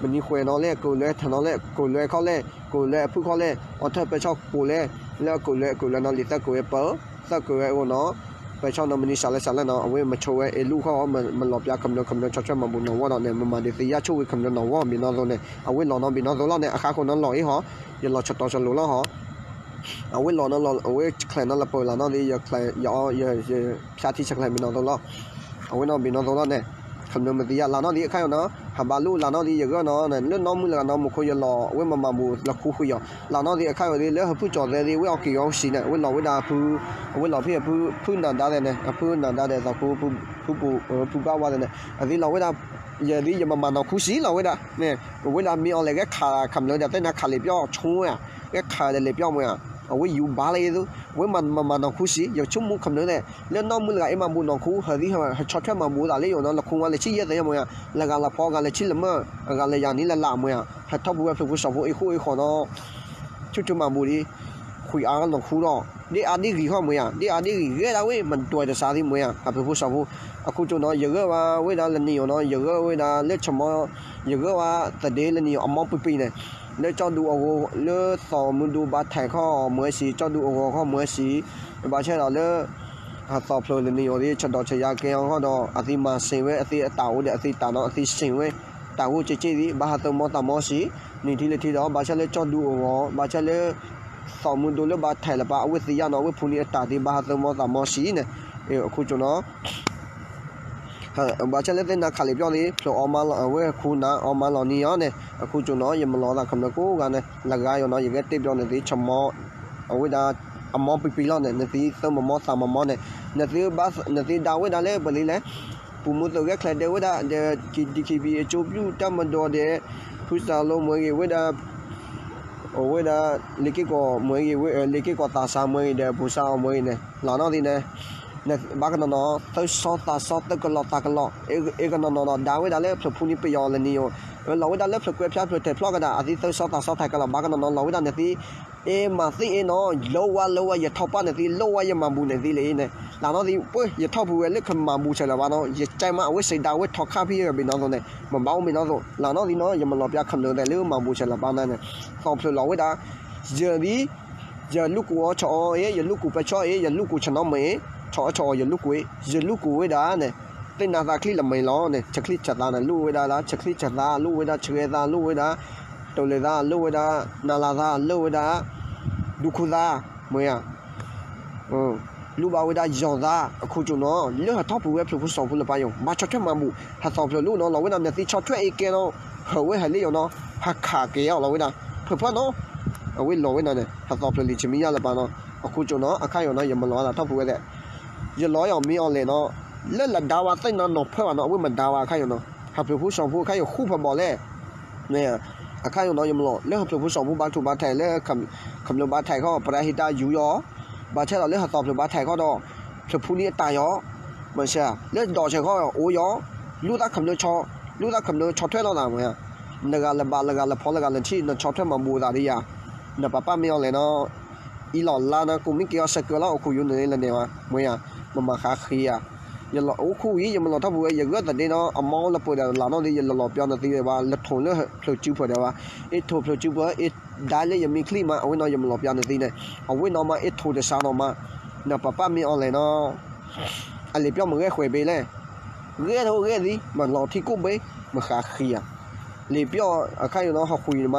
မနံၤဃဲၤနီၤလဲၣ် ကိးလၢထဲနီၤလဲၣ် ကိးလၢခီၣ်လဲၣ် ကိးလၢအဖုၣ်ခီၣ်လဲၣ် အီထၢၣ်ပဲဆီၣ်ကိးလဲၣ် လၢအကိးလၢအကိးလၢနီၤ လံာ်သၢၣ်ကိးဝဲပၢ သၢၣ်ကိးဝဲအိၣ်နီၤ ပဲဆီၣ်နီၤမနံၤစှၤလဲၣ်စှၤလဲၣ်နီၤ အဝဲမဆိဝဲအ့ၣ်လူၢ်ခီၣ် မၤလီၤပျါခမျၢၢ် ခမျၢၢ်ဆီၣ်ထွဲမၤဘူၣ်နီၢ်ဝီဒီးန့ၣ် မမၤဒုးသ့ၣ်ညါဆိဝံၤခမျၢၢ်နီၢ်ဝီဘ့ၣ်နီၢ်သိးန့ၣ် အဝဲလီၤနီၤဘ့ၣ်နီၢ်သိးလီၤန့ၣ် အခါဃိနီၤလီၤအံၤဟီ ယလီၤဆတီၤဆလိၤလီၤဟီ အဝဲလီၤနီၤလီၤ အဝဲချဲးနီၤလၢပၢလၢ်နီၤဒ် ယ ယ ယ ဖျါထံဆဲးချဲးမ့ၢ်နီၢ်သိးလီၤ အဝဲနီၤဘ့ၣ်နီၢ်သိးလီၤန့ၣ် ခမျၢၢ်မ့ၢ်သ့ၣ်ညါလၢ်နီၤဒ်အခါယီၤနီၤ ဟးဘၣ်လိၣ်လၢ်နီၤဒ်ယဂီၢ်နီၤ လၢနီၢ်မုၢ်လၢ်ဂၤနီၤ မူခိၣ်ယလီၤ အဝဲမၤမၤဘူၣ်လၢခူဃုာ်ယီၤ လၢ်နီၤဒ်အခါယီၤဒ် လၢဟၢဖုၣ်ကၠီၤသဲဒ် ဝဲအီၣ်က့ၤအီၤဆံးန့ၣ် အဝဲလီၤဝဲဒၣ်ဖု အဝဲလီၤဖဲအဖု ဖုနၢ်ဒါဒဲးန့ၣ် အဖုနၢ်ဒါဒဲးသီခူ ဖုပူၤ ဖုဘၣ်ဝါဒဲးန့ၣ် အဒ်လီၤဝဲဒၣ် ယဒ်ယမၤမၤနီၢ်ခူဆံးလီၤဝဲဒၣ်န့ၣ် အဝဲဒၣ်မ့ၢ်အီၤလဲၣ် ဂဲၤခးခမျၢၢ်ဒီး သ့ၣ်နါခးလံာ်ပျီၢ်ဆိဧါ ဂဲၤခးဒီးလံာ်ပျီၢ်မ့ၢ်ဧါ အဝဲယူၤဘၣ်လၢအံၤသိး အဝဲမၤမၤနီၢ်ခူဆံး ယဆိကမိၣ်ခမျၢၢ်န့ၣ် လၢနီၢ်မုၢ်လၢ်ဂၤအံၤမၤဘူၣ်နီၢ်ခူ ဟးဒ်ဟးဆီၣ်ထွဲမၤဘူၣ်သးလၢယိာ်နီၤ လၢခူဝါလၢဆံယဲၢ်သ့ၣ်မ့ၢ်ဧါ လၢဂၤလၢဖီဂၤလၢဆံလၢမၢ ဂၤလၢယၤနံၤလၢလၢ်မ့ၢ်ဧါ ဟဲထီၣ်ပူၤဝဲဖျိးဖိစီၤဖိအ့ၣ်ဃိအ့ၣ်ဃီနီၤ ဆူၣ်ထူမၤဘူၣ်ဒ် ခွံအါလီၤဃူဒီး ဒ့ၣ်အါဒ့ၣ်ဂံၤဃီမ့ၢ်ဧါ, ဒ့ၣ်အါဒ့ၣ်ဂံၤဂဲၤဒၣ်ဝဲ မဒွဲတစးသံမ့ၢ်ဧါ, ဟၢဖျိးဖိစီၤဖိ, အခိၣ်ကၠိၣ်နီၤ ယဂၢၢ်ဝဲဒၣ်လၢနံၤအီၤနီၤ ယဂၢၢ်ဝဲဒၣ်လၢဆမီ, ယဂၢၢ်ဝဲသဒ့လၢနံၤအီၤအမီပံၤပံၤန့ၣ်, လၢကၠီဒူအဂီၤ လၢသီမုၢ်ဒိဘါထဲးခီမ့ၢ်စံး ကၠီဒူအဂီၤခီမ့ၢ်စံး, ဘၣ်ဆၣ်ဒီးလၢ ဟးသီဖျိးလၢနံၤအီၤဒီး ဆဒီးဆယါကဲအီၤဃီဒီး အသံမၤစ့ၢ်ဝဲ အသံအတၢ်အိၣ်ဒီးအသံတၢ်နီၤ အသံစ့ၢ်ဝဲ တၢ်ဂိၢ်က့က့သံ ဘၣ်ဟးသၢမီသးမီစံး, နံၤထံလၢထံဒီး ဘၣ်ဆၣ်လၢကၠီဒူအဂီၤ ဘၣ်ဆၣ်လၢ သီမုၢ်ဒိလၢဘါထဲးလၢပၢ် အဝဲသံယါနီၤ အဝဲဖူနံၤအတၢ်သံ ဘၣ်ဟးသၢမီသးမီစံးန့ၣ်, အခိၣ်ကၠိၣ်နီၤ ဘၣ်ဆၣ်လၢသ့ၣ်နၤခးလံာ်ပျီၢ်သ့ၣ် ဖျိးအီမါလီၤ အဝဲဃူနၤအီမါလီၤနံၤအီၤန့ၣ် အခိၣ်ကၠိၣ်နီၤ ယမၤလီၤသးခမျၢၣ်ကိးဂၤန့ၣ် လၢဂၤယီၤနီၤ ယကတဲပျီန့ၣ်သ့ၣ် ဆမီ အဝဲဒၣ် အမီပံၤပံၤလီၤန့ၣ် နသံသၢမီမီသးမီမီန့ၣ် နသံ နသံဒါဝဲဒၣ်လၢပလံၤလဲၣ် ပူၤမူသိးဂဲၤချဲးဒဲးဝဲဒၣ်ဒီး ကံဒံခံဘံအကၠိပျူၢ်တၢ်မဒီးဒီး ဖုစၢ်လိမ့ၢ်ဂ့ၤဝဲဒၣ် အဝဲဒၣ် လ့ၤက့ၢ်ကီးမ့ၢ်ဂ့ၤ လ့ၤက့ၢ်ကီးသးစၢ်မ့ၢ်ဂ့ၤဒီး ပူၤစၢ်အီၤမ့ၢ်ဂ့ၤန့ၣ် လီၤနီၢ်သံန့ၣ် ဘၣ်ကနီၤနီၤ သၢစီသးစီ သၢကလီၤသးကလီၤ အကနီၤနီၤဒီး ဒါဝဲဒၣ်လၢဖျၢၣ်ဖူနံၤပယီၤလၢနံၤအီၤ လီၤဝဲဒၣ်လၢဖျၢၣ်ကွဲးဖျါဖျၢၣ်ထဲးဖျီကဒါ အသံသၢစီသးစီထဲးကလီၤ ဘၣ်ကနီၤနီၤ လီၤဝဲဒၣ်နသံ အ့မၤသ့အ့နီၤ လိဝါလိဝါ ယထီၣ်ပၢ်နသံ လိဝါယမၤဘူးနသံလၢအံၤန့ၣ် လီၤနီၢ်သံ ပှၤ ယထီၣ်ပူၤဝဲလၢကမၤဘူးဆဲးလၢၤဘၣ်နီၤ ယကဲမး အဝဲစံးဒါဝဲထီၣ်ခါဖံးဂ့ၤဘ့ၣ်နီၢ်သိးန့ၣ် မၤဘၣ်အိၣ်ဘ့ၣ်နီၢ်သိး လီၤနီၢ်သံနီၤ ယမၤလီၤပၠးခမျၢၣ်သဲးလၢမၤဘူးဆဲးလၢၤဘၣ်န့ၣ် သီဖျၢၣ်လီၤဝဲဒၣ် ယၤသံ ယလူၢ်ကူးအီၤဆီၣ်အီၤအ့ ယလူၢ်ကူးပၢဆီအ့ ယလူၢ်ကူးဆီၣ်နီၤမ့ၢ်အ့ ဆီၣ်အီၤဆီၣ်အီၤ ယလူၢ်ကူးအ့ ယလူၢ်ကူးဝဲဒၣ်န့ၣ် သ့ၣ်နၤသးချံလၢမ့ၢ်လီၤန့ၣ် ဆၢချံဆၢသးန့ၣ် လူၢ်ဝဲဒၣ်လၢ ဆၢချံဆၢသး လူၢ်ဝဲဒၣ်ဆှဲသး လူၢ်ဝဲဒၣ် တိၤလဲၤသး လူၢ်ဝဲဒၣ် နၤလၤသး လူၢ်ဝဲဒၣ် ဒူခိၣ်သး မ့ၢ်ဧါ လူၢ်ဘၣ်ဝဲဒၣ်ယီၤသး အခိၣ်ကၠိၣ်နီၤ လၢဟးထီၣ်ပူၤဝဲဖျၢၣ်ဖိစီၤဖိလၢပၢ်ယီၤ ဘၣ်ဆီၣ်ထွဲမၤဘူး ဟးသီဖျၢၣ်လၢနီၤ လီၤဝဲဒၣ် နသံဆီၣ်ထွဲအ့ကဲနီၤ ဟၢးဝဲဟဲလၢယီၤနီၤ ဟးခးက့ၤအီၤလီၤဝဲဒၣ် ဖၢၣ်ဖၢၣ်နီၤ အဝဲလီၤဝဲဒၣ်န့ၣ် ဟးသီဖျၢၣ်လံၤဆံမံယါလၢပၢ်နီၤ အခိၣ်ကၠိၣ်နီၤ အခါယီၤနီၤ ယမၤလီၤဝဲဒၣ်ထီၣ်ပူၤဝဲသဲး ယလီၤယီၤမ့ၢ်အီၤလဲၣ်နီၤ လၢလဒါဝဲသ့ၣ်နီၤနီၤဖၢၣ်ဘၣ်နီၤ အဝဲမဒါဝဲအခါယီၤနီၤ ဟးဖျၢၣ်ဖိစီၤဖိအခါယီၤဃူဖၢၣ်ဘီၣ်လဲၣ် အခါယီၤနီၤ ယမၤလီၤ လၢဟးဖျၢၣ်ဖိစီၤဖိဘါထုးဘါထဲးလၢ ခမျၢၢ်ဘါထဲးခီ ပရဟံတၢ်ယူၤယီၤ ဘၣ်ဆၣ်ဒီးလၢဟးသီဖျၢၣ်ဘါထဲးခီဒီး ဖျၢၣ်ဖူနံၤအတၢ်ယီၤ မ့ၢ်စ့ၢ် လၢဒီးဆဲးခီအိၣ်ယီၤ လူၢ်သးခမျၢၢ်ဆီၣ် လူၢ်သးခမျၢၢ်ဆီၣ်ထွဲလီၤသးမ့ၢ် နဂၤလၢၤဘၣ်လၢၤဂၤလၢၤဖီလၢၤဂၤလၢၤထံၣ် နဆီၣ်ထွဲမၤဘူးသးဒ်ယၤ နပၢ်ပၢ်မ့ၢ်အီၤလဲၣ်နီၤ အံၤလီၤလါနၤ ကိးမံၤက့ၤအီၤစဲးကၢလီၤ အိၣ်ခူၣ်ယူၤန့ၣ်လၢန့ၣ်ဝဲ မ့ၢ်ယၤ မမၤဃါဃံယၤ ယလီၤအိၣ်ခူၣ်ဝံၤ ယမၤလီၤထီၣ်ပူၤဝဲ ယဂၢၢ်သဒ့နီၤ အမီလၢပှဲၤဒီးလါနီၢ်သံ ယလီၤလီၤပျီနသံဝဲ လၢထိးလၢဖျၢၣ်စုပှဲၤဒီးဝဲ အ့ထိးဖျၢၣ်စုပှဲၤ အ့ဒါလၢယမံချံမး အဝဲနီၤ ယမၤလီၤပျီနသံန့ၣ် အဝဲနီၤမး အ့ထိးတစးနီၤမး နပၢ်ပၢ်မ့ၢ်အီၤလဲၣ်နီၤ အလံာ်ပျီၢ်မ့ၢ်ဂဲၤဃွဲးဘ့လဲၣ် ဂဲၤထိးဂဲၤသံ မၤလီၤထံကိၣ်ဘ့ မၤဃါဃံယၤ လံာ်ပျီၢ်အခါယီၤနီၤ ဟီၣ်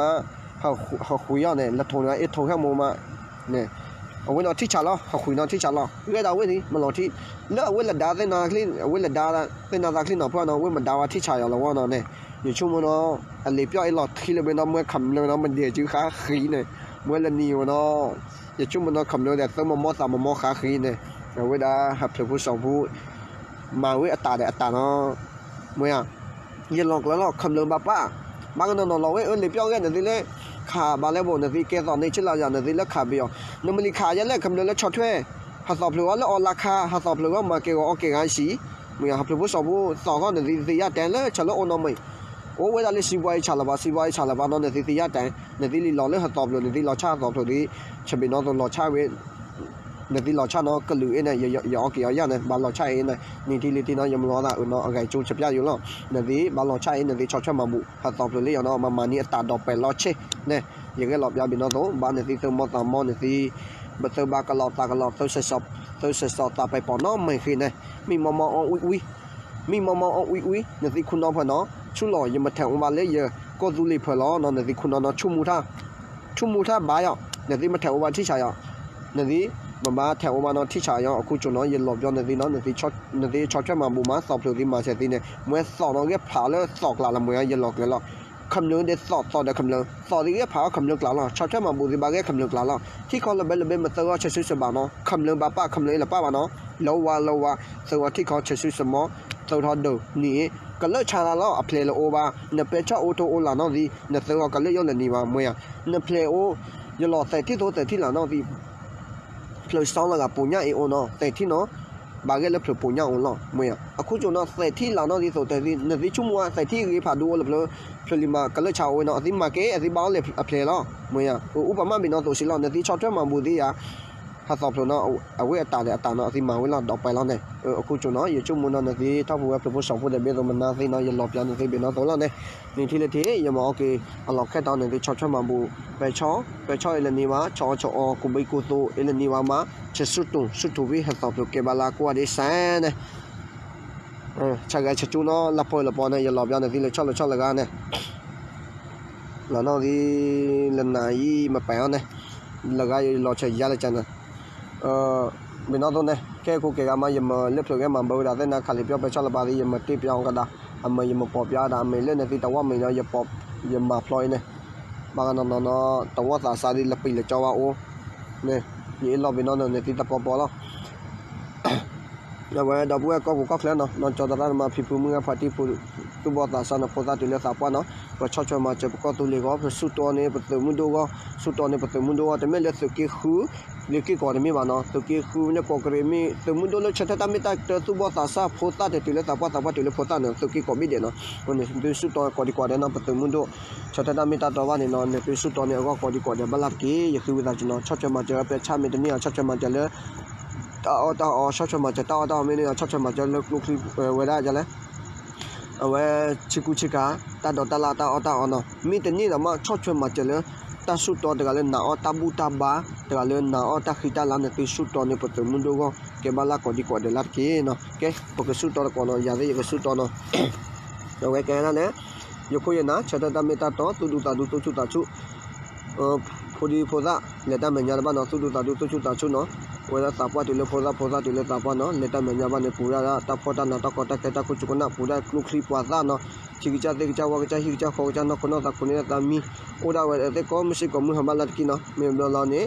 ဃုာ်မး ဟီၣ်ဃုာ်အီၤန့ၣ် လၢထိးန့ၣ် အ့ထိးခဲမူမး အဝဲနီၤထံၣ်ဆးလီၤ ဟီၣ်ဃုာ်နီၤထံၣ်ဆးလီၤ ဂဲၤဒၣ်ဝဲသံ မၤလီၤထံၣ် လၢအဝဲလဒါသ့ၣ်နၤချံ အဝဲလဒါသ့ၣ်နၤသးချံနီၤဖၢၣ်နီၤ အဝဲမဒါဝဲထံၣ်ဆးယီၤလီၤဝဲနီၤန့ၣ် ယဆိကမိၣ်နီၤ အလံာ်ပျီၢ်အ့လီၤထံလၢဘ့နီၤ မ့ၢ်ခမျၢၢ်နီၤ မဒဲးစုဃါဃံန့ၣ် မ့ၢ်လၢနံၤဝဲနီၤ ယဆိကမိၣ်နီၤ ခမျၢၢ်ဒီးသၢမီမီသးမီမီဃါဃံန့ၣ် အဝဲဒၣ်ဟးဖျၢၣ်ဖိစီၤဖိ မၤဝဲအတၢ်ဒီးအတၢ်နီၤ မ့ၢ်ဧါ ယလီၤကျၢၤလီၤ ခမျၢၢ်ဘၣ်ပၢ် ဘၣ်ကနီၤနီၤလီၤဝဲအၢ လံာ်ပျီၢ်ဂဲၤနသံလၢ ခးဘၣ်လဲၣ်ဘိး နသံကဲသီၣ်န့ၢ်ဆ့လၢယၤနသံလၢခးဘ့ၣ်အီၤ နမ့ၢ်လံခးယဲလဲၣ် ခမျၢၢ်လၢဆီၣ်ထွဲ ဟးသီဖျၢၣ်အီၤလၢအီလါခါ ဟးသီဖျၢၣ်အီၤမၤကဲဂီၤအီကဲဂၤဆံး မ့ၢ်ဧါ ဟးဖျၢၣ်ဖိစီၤဖိသီၣ်ထီၣ်နသံသံယါတဲလၢဆၢလၢအိၣ်နီၤမ့ၢ် အိၣ်ဝဲဒၣ်လၢစံးဘှါအံၤဆးလၢၤဘၣ် စံးဘှါအံၤဆးလၢၤဘၣ်နီၤ နသံသံယါတဲ နသံလံလီၤလၢဟးသီဖျၢၣ် နသံလီၤဆၣ်ဟးသီဖျၢၣ်သံ ဆၢဘ့ၣ်နီၤသိးလီၤဆၣ်ဝဲ နသံလီၤဆၣ်နီၤ ကလုာ်အ့ၣ်န့ၣ် ယအီက့ၤအီယၤန့ၣ် ဘၣ်လီၤဆၣ်အ့ၣ်န့ၣ် နံၤထံလံၤထံနီၤ ယမၤလီၤသးအၢနီၤ အဂဲၤကၠိဆၢပျၢ်ယိၤလီၤ နသံဘၣ်လီၤဆၣ်အ့ၣ် နသံဆီၣ်ထွဲမၤဘူၣ် ဟးသီဖျၢၣ်လၢယီၤနီၤ မၤမၤန့ၢ်အတၢ်ဒီးပဲာ်လီၤဆ့ န့ၣ် ယဂဲၤလီၤပျၢ်ဘ့ၣ်နီၤသိး ဘၣ်နသံသၢမီသးမီနသံ ဘၣ်သၢဘၣ်ကလီၤသးကလီၤ သၢစဲးစီၤသးပဲာ်ပီၤနီၤ မ့ၢ်ဃ့န့ၣ် မံမီမီအီၣ်ဝံၣ်ဝံၣ် မံမီမီအီၣ်ဝံၣ်ဝံၣ် နသံခူနီၤဖၢၣ်နီၤ ဆူလီၤ ယမ့ၢ်ထဲးအိၣ်ဘၣ်လၢယကီၢ်သူလ့ၤဖၢၣ်လီၤနီၤ နသံခူနီၤနီၤ ဆူမူထါ ဆူမူထါဘၣ်ယီၤ နသံမ့ၢ်ထဲးအိၣ်ဘၣ်ထံၣ်ဆးယီၤ နသံ မ့ၢ်ဘၣ်ထဲးအိၣ်ဘၣ်နီၤ ထံၣ်ဆးယီၤ အခိၣ်ကၠိၣ်နီၤ ယလီၤပျီနသံနီၤ နသံဆီၣ်ထွဲမၤဘူၣ်မး သီဖျၢၣ်သံမၤစဲးသံန့ၣ် မ့ၢ်သီၣ်နီၤ ဂဲၤဖးလၢသီၣ်ကျးလၢမ့ၢ်ယလီၤကျဲၤလီၤ ခမျၢၢ်ဒီးသီၣ် သီၣ်ဒီးခမျၢၢ် သီၣ်သံဂဲၤဖးအီၤခမျၢၢ်ကျးလီၤ ဆီၣ်ထွဲမၤဘူၣ်သံဘၣ်ဂဲၤခမျၢၢ်ကျးလီၤ ထံကီၢ်လၢဘဲလၢဘဲမ့ၢ်သၢဂီၤဆဲးစုစမီနီၤ ခမျၢၢ်ဘၣ်ပၢ် ခမျၢၢ်အ့ၣ်လီၤပၢ်ဘၣ်နီၤ လီၤဝါလီၤဝါ သၢဂီၤထံကီၢ်ဆဲးစုစမီ သၢထီၣ်ဒုးနံၤအ့ၣ် ကလၢာ်ဆါလၢလီၤ အဖျဲးလၢအိၣ်ဘၣ် နပဲာ်ဆီၣ်အိၣ်ထိအိၣ်လၢနီၢ်သံ နသၢဂီၤကလၢာ်ယိၣ်လၢနံၤဘၣ် မ့ၢ်ဧါ နဖျဲးအိၣ် ယလီၤသဲးထံၣ်သိးသဲးထံၣ်လၢနီၢ်သံ ဖျၢၣ်စီလၢဂၤပူၤညၣ်အ့ၣ်အိၣ်နီၤ သဲးထံၣ်နီၤ ဘၣ်ဂဲၤလၢဖျၢၣ်ပိာ်ညါအိၣ်လီၤ မ့ၢ်ဧါ. အခိၣ်ကၠိနီၤ သဲးထံလၢ်နီၢ်ဒ်သိးတဲ နသ့ဆိကမိၣ်ဧါ သဲးထံဂ့ၤဖးဒိၣ်အိၣ်လၢဖျၢၣ်, ဖျၢၣ်လံၤမး ကလၢဆးအိၣ်ဝဲနီၤ အသံမၤက့ၤ အသံဘၣ်အီၣ်လဲၤအဖျဲၣ်လီၤ မ့ၢ်ဧါ. အိၣ်ပမၣ်ဘ့ၣ်နီၢ်သိးစ့လီၤ နသ့ဆီၣ်ထွဲမၤဘူၣ်သ့ဧါ ဟးသိးဖျၢၣ်နီၤ အဝဲအတၢ်ဒီးအတၢ်နီၤ အသံမၤဝဲလီၤ ဒီးပှဲၤလီၤန့ၣ်. အခိၣ်ကၠိနီၤ ယဆိကမိၣ်နီၤ နသ့ထီၣ်ဖိဝဲဖျၢၣ်ဖိစီၤဖိဒီးဘ့ၣ်သိးမနါသ့နီၤ ယလီၤပျါနသ့ဘ့ၣ်နီၢ်သိးလီၤန့ၣ်. နံၤထံလၢထံ ယမၤအီၣ်က့ၤ အလီၢ်ခဲတီၤန့ၣ် သ့ဆီၣ်ထွဲမၤဘူၣ် ပဲဆီ, ပဲဆီအ့ၣ်လၢန့ၢ်ဘၣ် ဆီအီၣ်ဆီအီ ကူဘံကူသိးအ့ၣ်လၢန့ၢ်ဘၣ်မး ဆဲးဆူၣ်တူၢ် ဆူၣ်ထူၣ်ဖဲဟဲသိးဖျၢၣ်ကဲဘၣ်လၢကိးဂၤဒဲးစဲန့ၣ် ဆၢဂၤဆၢကၠူနီၤ လၢပၢၢ်လၢပီန့ၣ် ယလီၤပျါနသ့လၢဆီၣ်လၢဆီၣ်လၢဂၤန့ၣ် လီၤနီၣ်သံ လၢနၤအံၤမပာ်အီၤန့ၣ် လၢဂၤယလီၤဆၢယါလၢကန့ၣ် ဘ့ၣ်နီၢ်သိးန့ၣ် ကဲခိၣ်ကဲဂၤမး ယမၤလၢဖျၢၣ်ဂဲမၤဘၢဝဲဒၣ်သ့ၣ်နၤ ခးလံာ်ပျီပဲဆီလၢပၤသ့ၣ် ယမၤတ့ၢ်ပျီအီၤကဒါ အမၤယမၤပိာ်ပျါဒၣ် အမၤလၢနသ့တဝီမ့ၢ်နီၤ ယမၤဖျီအံၤန့ၣ် ဘၣ်ဂၤနီၢ်နီၢ်နီၤ တဝီသးစၢ်ဒ်လၢပံာ်လၢကၠီဝဲအိၣ်န့ၣ် ယအ့ၣ်လိာ်ဘ့ၣ်နီၢ်နီၢ် နသ့တပီပီလီၤ အဝဲဒီပုၢ်ဝဲၢ်ကီၢ်ပူၤကီၢ်ချၢနီၤ နီၢ်ကၠီသရၣ်သမါဖံဖုမုၢ်ဂၤဖါတံၢ်ဖိ သူၣ်ဘီၣ်သးစၢ်နီၤ ဖိသၣ်တုၤလၢသးပှၢ်နီၤ ပဆီၣ်ထွဲမၤစၢၤပကီၢ်သူလ့ၤဂီၢ် ပဆူၣ်တီန့ၢ်ပသုးမုၢ်ဒိၣ်ဂီၢ် ဆူၣ်တီန့ၢ်ပသုးမုၢ်ဒိၣ်ဂီၢ် တမ့ၢ်လၢသုးက့ဃု လၢက့ၢ်ကီးတမ့ၢ်ဘၣ်နီၤ သုးက့ဃုမ့ၢ်န့ၣ် ကီးကရံးမ့ၢ် သုးမုၢ်ဒိၣ်လၢဆၢထၢၣ်တၢ်မ့ၢ်တၢ်တီ သူၣ်ဘီၣ်သးစၢ် ဖိသၣ်တဲာ်တုၤလၢသးပှၢ် သးပှၢ်တုၤလၢဖိသၣ်န့ၣ် သုးက့ၢ်ကီးဘ့ၣ်ဒဲးနီၤ အဃိန့ၣ် သုဆူၣ်တီကိးဒံကိးဒဲးနီၤ ပသုးမုၢ်ဒိၣ် ဆၢထၢၣ်တၢ်မ့ၢ်တၢ်တီဘၣ်န့ၣ်နီၤ နသုဆူၣ်တီန့ၢ်အဂီၢ်ကိးဒံကိးဒဲးဘၣ်လၢ်တက့ၢ် ယဃ့ဝံသးစူၤနီၤ ဆီၣ်ထွဲမၤစၢၤပဲဆၣ်မ့ၢ်တန့ၢ်ဧါ ဆီၣ်ထွဲမၤစၢၤလၢ တၢ်အီၣ်တၢ်အီ ဆီၣ်ထွဲမၤစၢၤတၢ်အီၣ်တၢ်အီမ့ၢ်န့ၢ်ဧါ ဆီၣ်ထွဲမၤစၢၤလၢကျိချံဝဲဒၣ်လဲၣ် အဝဲဆ့ကူဆ့ကၤ တၢ်ဒိးတၢ်လၢ်တၢ်အီၣ်တၢ်အီနီၤ မ့ၢ်တန့ၢ်ဒီးမ့ၢ်ဆီၣ်ထွဲမၤစၢၤလၢ တၢ်ဆူၣ်တီတဂၤလၢနာ်အီၣ်တၢ်ဘူၣ်တၢ်ဘါ တဂၤလၢနာ်အီၣ်တၢ်ဃံတၢ်လၤန့ၣ် သုဆူၣ်တီန့ၢ်ပသုးမုၢ်ဒိၣ်ဂီၢ် ကဲဘၣ်လၢ်ကိးဒံကိးဒဲးလၢ်တက့ၢ်နီၤ ကဲ ပကဆူၣ်တီတကိးနီၤ ယၤသ့ၣ်ယကဆူၣ်တီနီၤ အဝဲကဲဒၣ်လဲၣ် ယခိၣ်ယနၢ် ဆၢထၢၣ်တၢ်မ့ၢ်တၢ်တီ သူၣ်ဒူသးဒူ သူၣ်ဆူၣ်သးဆူၣ် ဖိဒံဖိသၣ် လဲၤတၢ်မဲာ်ညါတဘၣ်နီၤ သူၣ်ဒူသးဒူ သူၣ်ဆူၣ်သးဆူၣ်နီၤ အဝဲဒၣ်သးပှၢ်တုၤလၢဖိသၣ် ဖိသၣ်တုၤလၢသးပှၢ်နီၤ လဲၤတၢ်မဲာ်ညါဘၣ်န့ၣ် ပူၤဒၣ်တၢ်ဖှီၣ်တၢ်နး တၢ်ကီတၢ်ခဲ တၢ်ခိၣ်ကၠူကနၣ် ပူၤဒၣ်ကျိချံပှၤသၣ်နီၤ ထံကစၢ်သ့ၣ်ကစၢ် ဝၣ်ကစၢ် ဟံၣ်ကစၢ် ဃီကစၢ် နီၢ်ခိနီၢ်သး ခိၣ်နၢ်သးမံ အိၣ်ဒၣ်ဝဲသ့ၣ်ကိးမုၢ်ဆ့ၣ်ကိးမုၢ်ဟါဘၣ်လၢ်တက့ၢ်နီၤ မ့ၢ်ဘျီလီၤန့ၣ်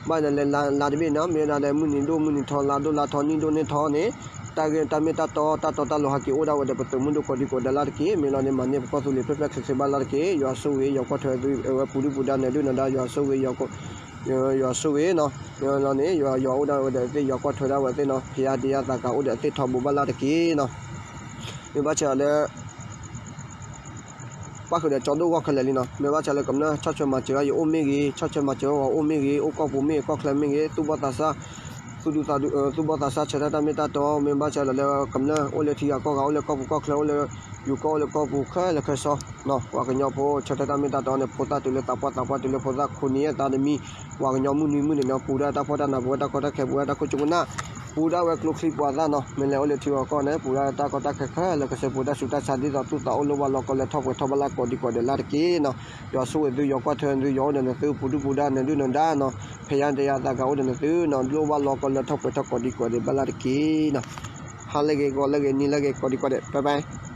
ဘၣ်န့ၣ်လၢလါတဘ့ၣ်နီၤ မ့ၢ်ဒၣ်လၢမုၢ်နံၤဒိၣ်မုၢ်နံၤထီ လါဒိၣ်လါထီ နံၣ်ဒိၣ်နံၣ်ထီန့ၣ် တၢ်ဂ့ၢ်တၢ်မ့ၢ်တၢ်တီ တၢ်တီတၢ်လိၤဟဲက့ၤအိၣ်ဒၣ်ဝဲဒီးပသုးမုၢ်ဒိၣ်ကိးဒံကိးဒဲးလၢ်တက့ၢ် မ့ၢ်လီၤန့ၣ် မၤန့ၢ်ပကီၢ်သူလ့ၤဖျၢၣ်ဖျၢၣ်ချ့ချ့ဘၣ်လၢ်တက့ၢ် ယွၤဆိၣ်ဂ့ၤ ယွၤကွၢ်ထွဲသု အဝဲပူၤဒုၣ်ပူၤဒါ နၢၤဒုၣ်နၢၤဒါ ယွၤဆိၣ်ဂ့ၤ ယွၤဆိၣ်ဂ့ၤနီၤ မ့ၢ်လီၤန့ၣ် ယွၤအိၣ်ဒၣ်ဝဲဒီးသ့ၣ် ယွၤကွၢ်ထွဲဒၣ်ဝဲသ့ၣ်နီၤ ဖယါဒံယါသးကၤအိၣ်ဒီးသ့ၣ်ထီဘိဘၣ်လၢ်တက့ၢ်နီၤ မ့ၢ်ဘၣ်ဆၣ်လၢ ပၣ်ဃုာ်ဒီးကၠီဒိၣ်ဂီၢ်ခဲလၢာ်လံနီၤ မ့ၢ်ဘၣ်ဆၣ်လၢကမျၢၢ် ဆီၣ်ထွဲမၤစၢၤယအိၣ်မ့ၢ်ဂ့ၤ ဆီၣ်ထွဲမၤစၢၤဂီၢ်အိၣ်မ့ၢ်ဂ့ၤ အိၣ်ကီၢ်ပူၤမ့ၢ်ဂ့ၤ ကီၢ်ချၢမ့ၢ်ဂ့ၤ သူၣ်ဘီၣ်သးစၢ် သူၣ်ဒူသးဒူ သူၣ်ဘီၣ်သးစၢ် ဆၢထၢၣ်တၢ်မ့ၢ်တၢ်တီ မ့ၢ်ဘၣ်ဆၣ်လၢကမျၢၢ် အိၣ်လၢထံဂၤကီၢ်ဂၤ အိၣ်လၢကီၢ်ပူၤကီၢ်ချၢ အိၣ်လၢ ယိၤကီၢ်အိၣ်လၢကီၢ်ပူၤခဲလၢာ်ခဲဆ့နီၤ ပှၤကညီဖိ ဆၢထၢၣ်တၢ်မ့ၢ်တၢ်တီန့ၣ် ဖိသၣ်တုၤလၢသးပှၢ် သးပှၢ်တုၤလၢဖိသၣ် ခိၣ်နံၤယဲၢ်သးတမံၤ ပှၤကညီမုၢ်နွံမုၢ်န့ၣ်နီၤ ပူၤဒၣ်တၢ်ဖှီၣ်တၢ်နး ပူၤဝဲတၢ်ကီတၢ်ခဲ ပူၤဝဲတၢ်ခိၣ်ကၠူကနၣ် ပူၤဒၣ်ဝဲကျိချံပှၤသၣ်နီၤ မ့ၢ်လဲၤအိၣ်လၢထံဂၤကီၢ်န့ၣ် ပူၤဒၣ်တၢ်ကီတၢ်ခဲခဲလၢာ်ခဲဆ့ ပူၤတၢ်ဆူးတၢ်ဆါ ဒ်သိးသူၣ်သးအိၣ်လိၣ်ဘၣ်လီၤကီလၢထီၣ်ပှဲၤထီၣ်ဘၣ်လၢ်ကိးဒံကိးဒဲးလၢ်တက့ၢ်နီၤ ယွၤဆိၣ်ဂ့ၤသု ယွၤကွၢ်ထွဲသု ယွၤအိၣ်ဒီးနသု ပူၤဒုၣ်ပူၤဒါ နၢၤဒုၣ်နၢၤဒါနီၤ ဖယါဒံယါသးကၤအိၣ်ဒီးနသုနီၤ လိၣ်ဘၣ်လီၤကီလၢထီၣ်ပှဲၤထီၣ်ကိးဒံကိးဒဲးဘၣ်လၢ်တက့ၢ်နီၤ ဟါလၢဂ့ၤ ဂီၤလၢဂ့ၤ နံၤလၢဂ့ၤ ကိးဒံကိးဒဲး bye bye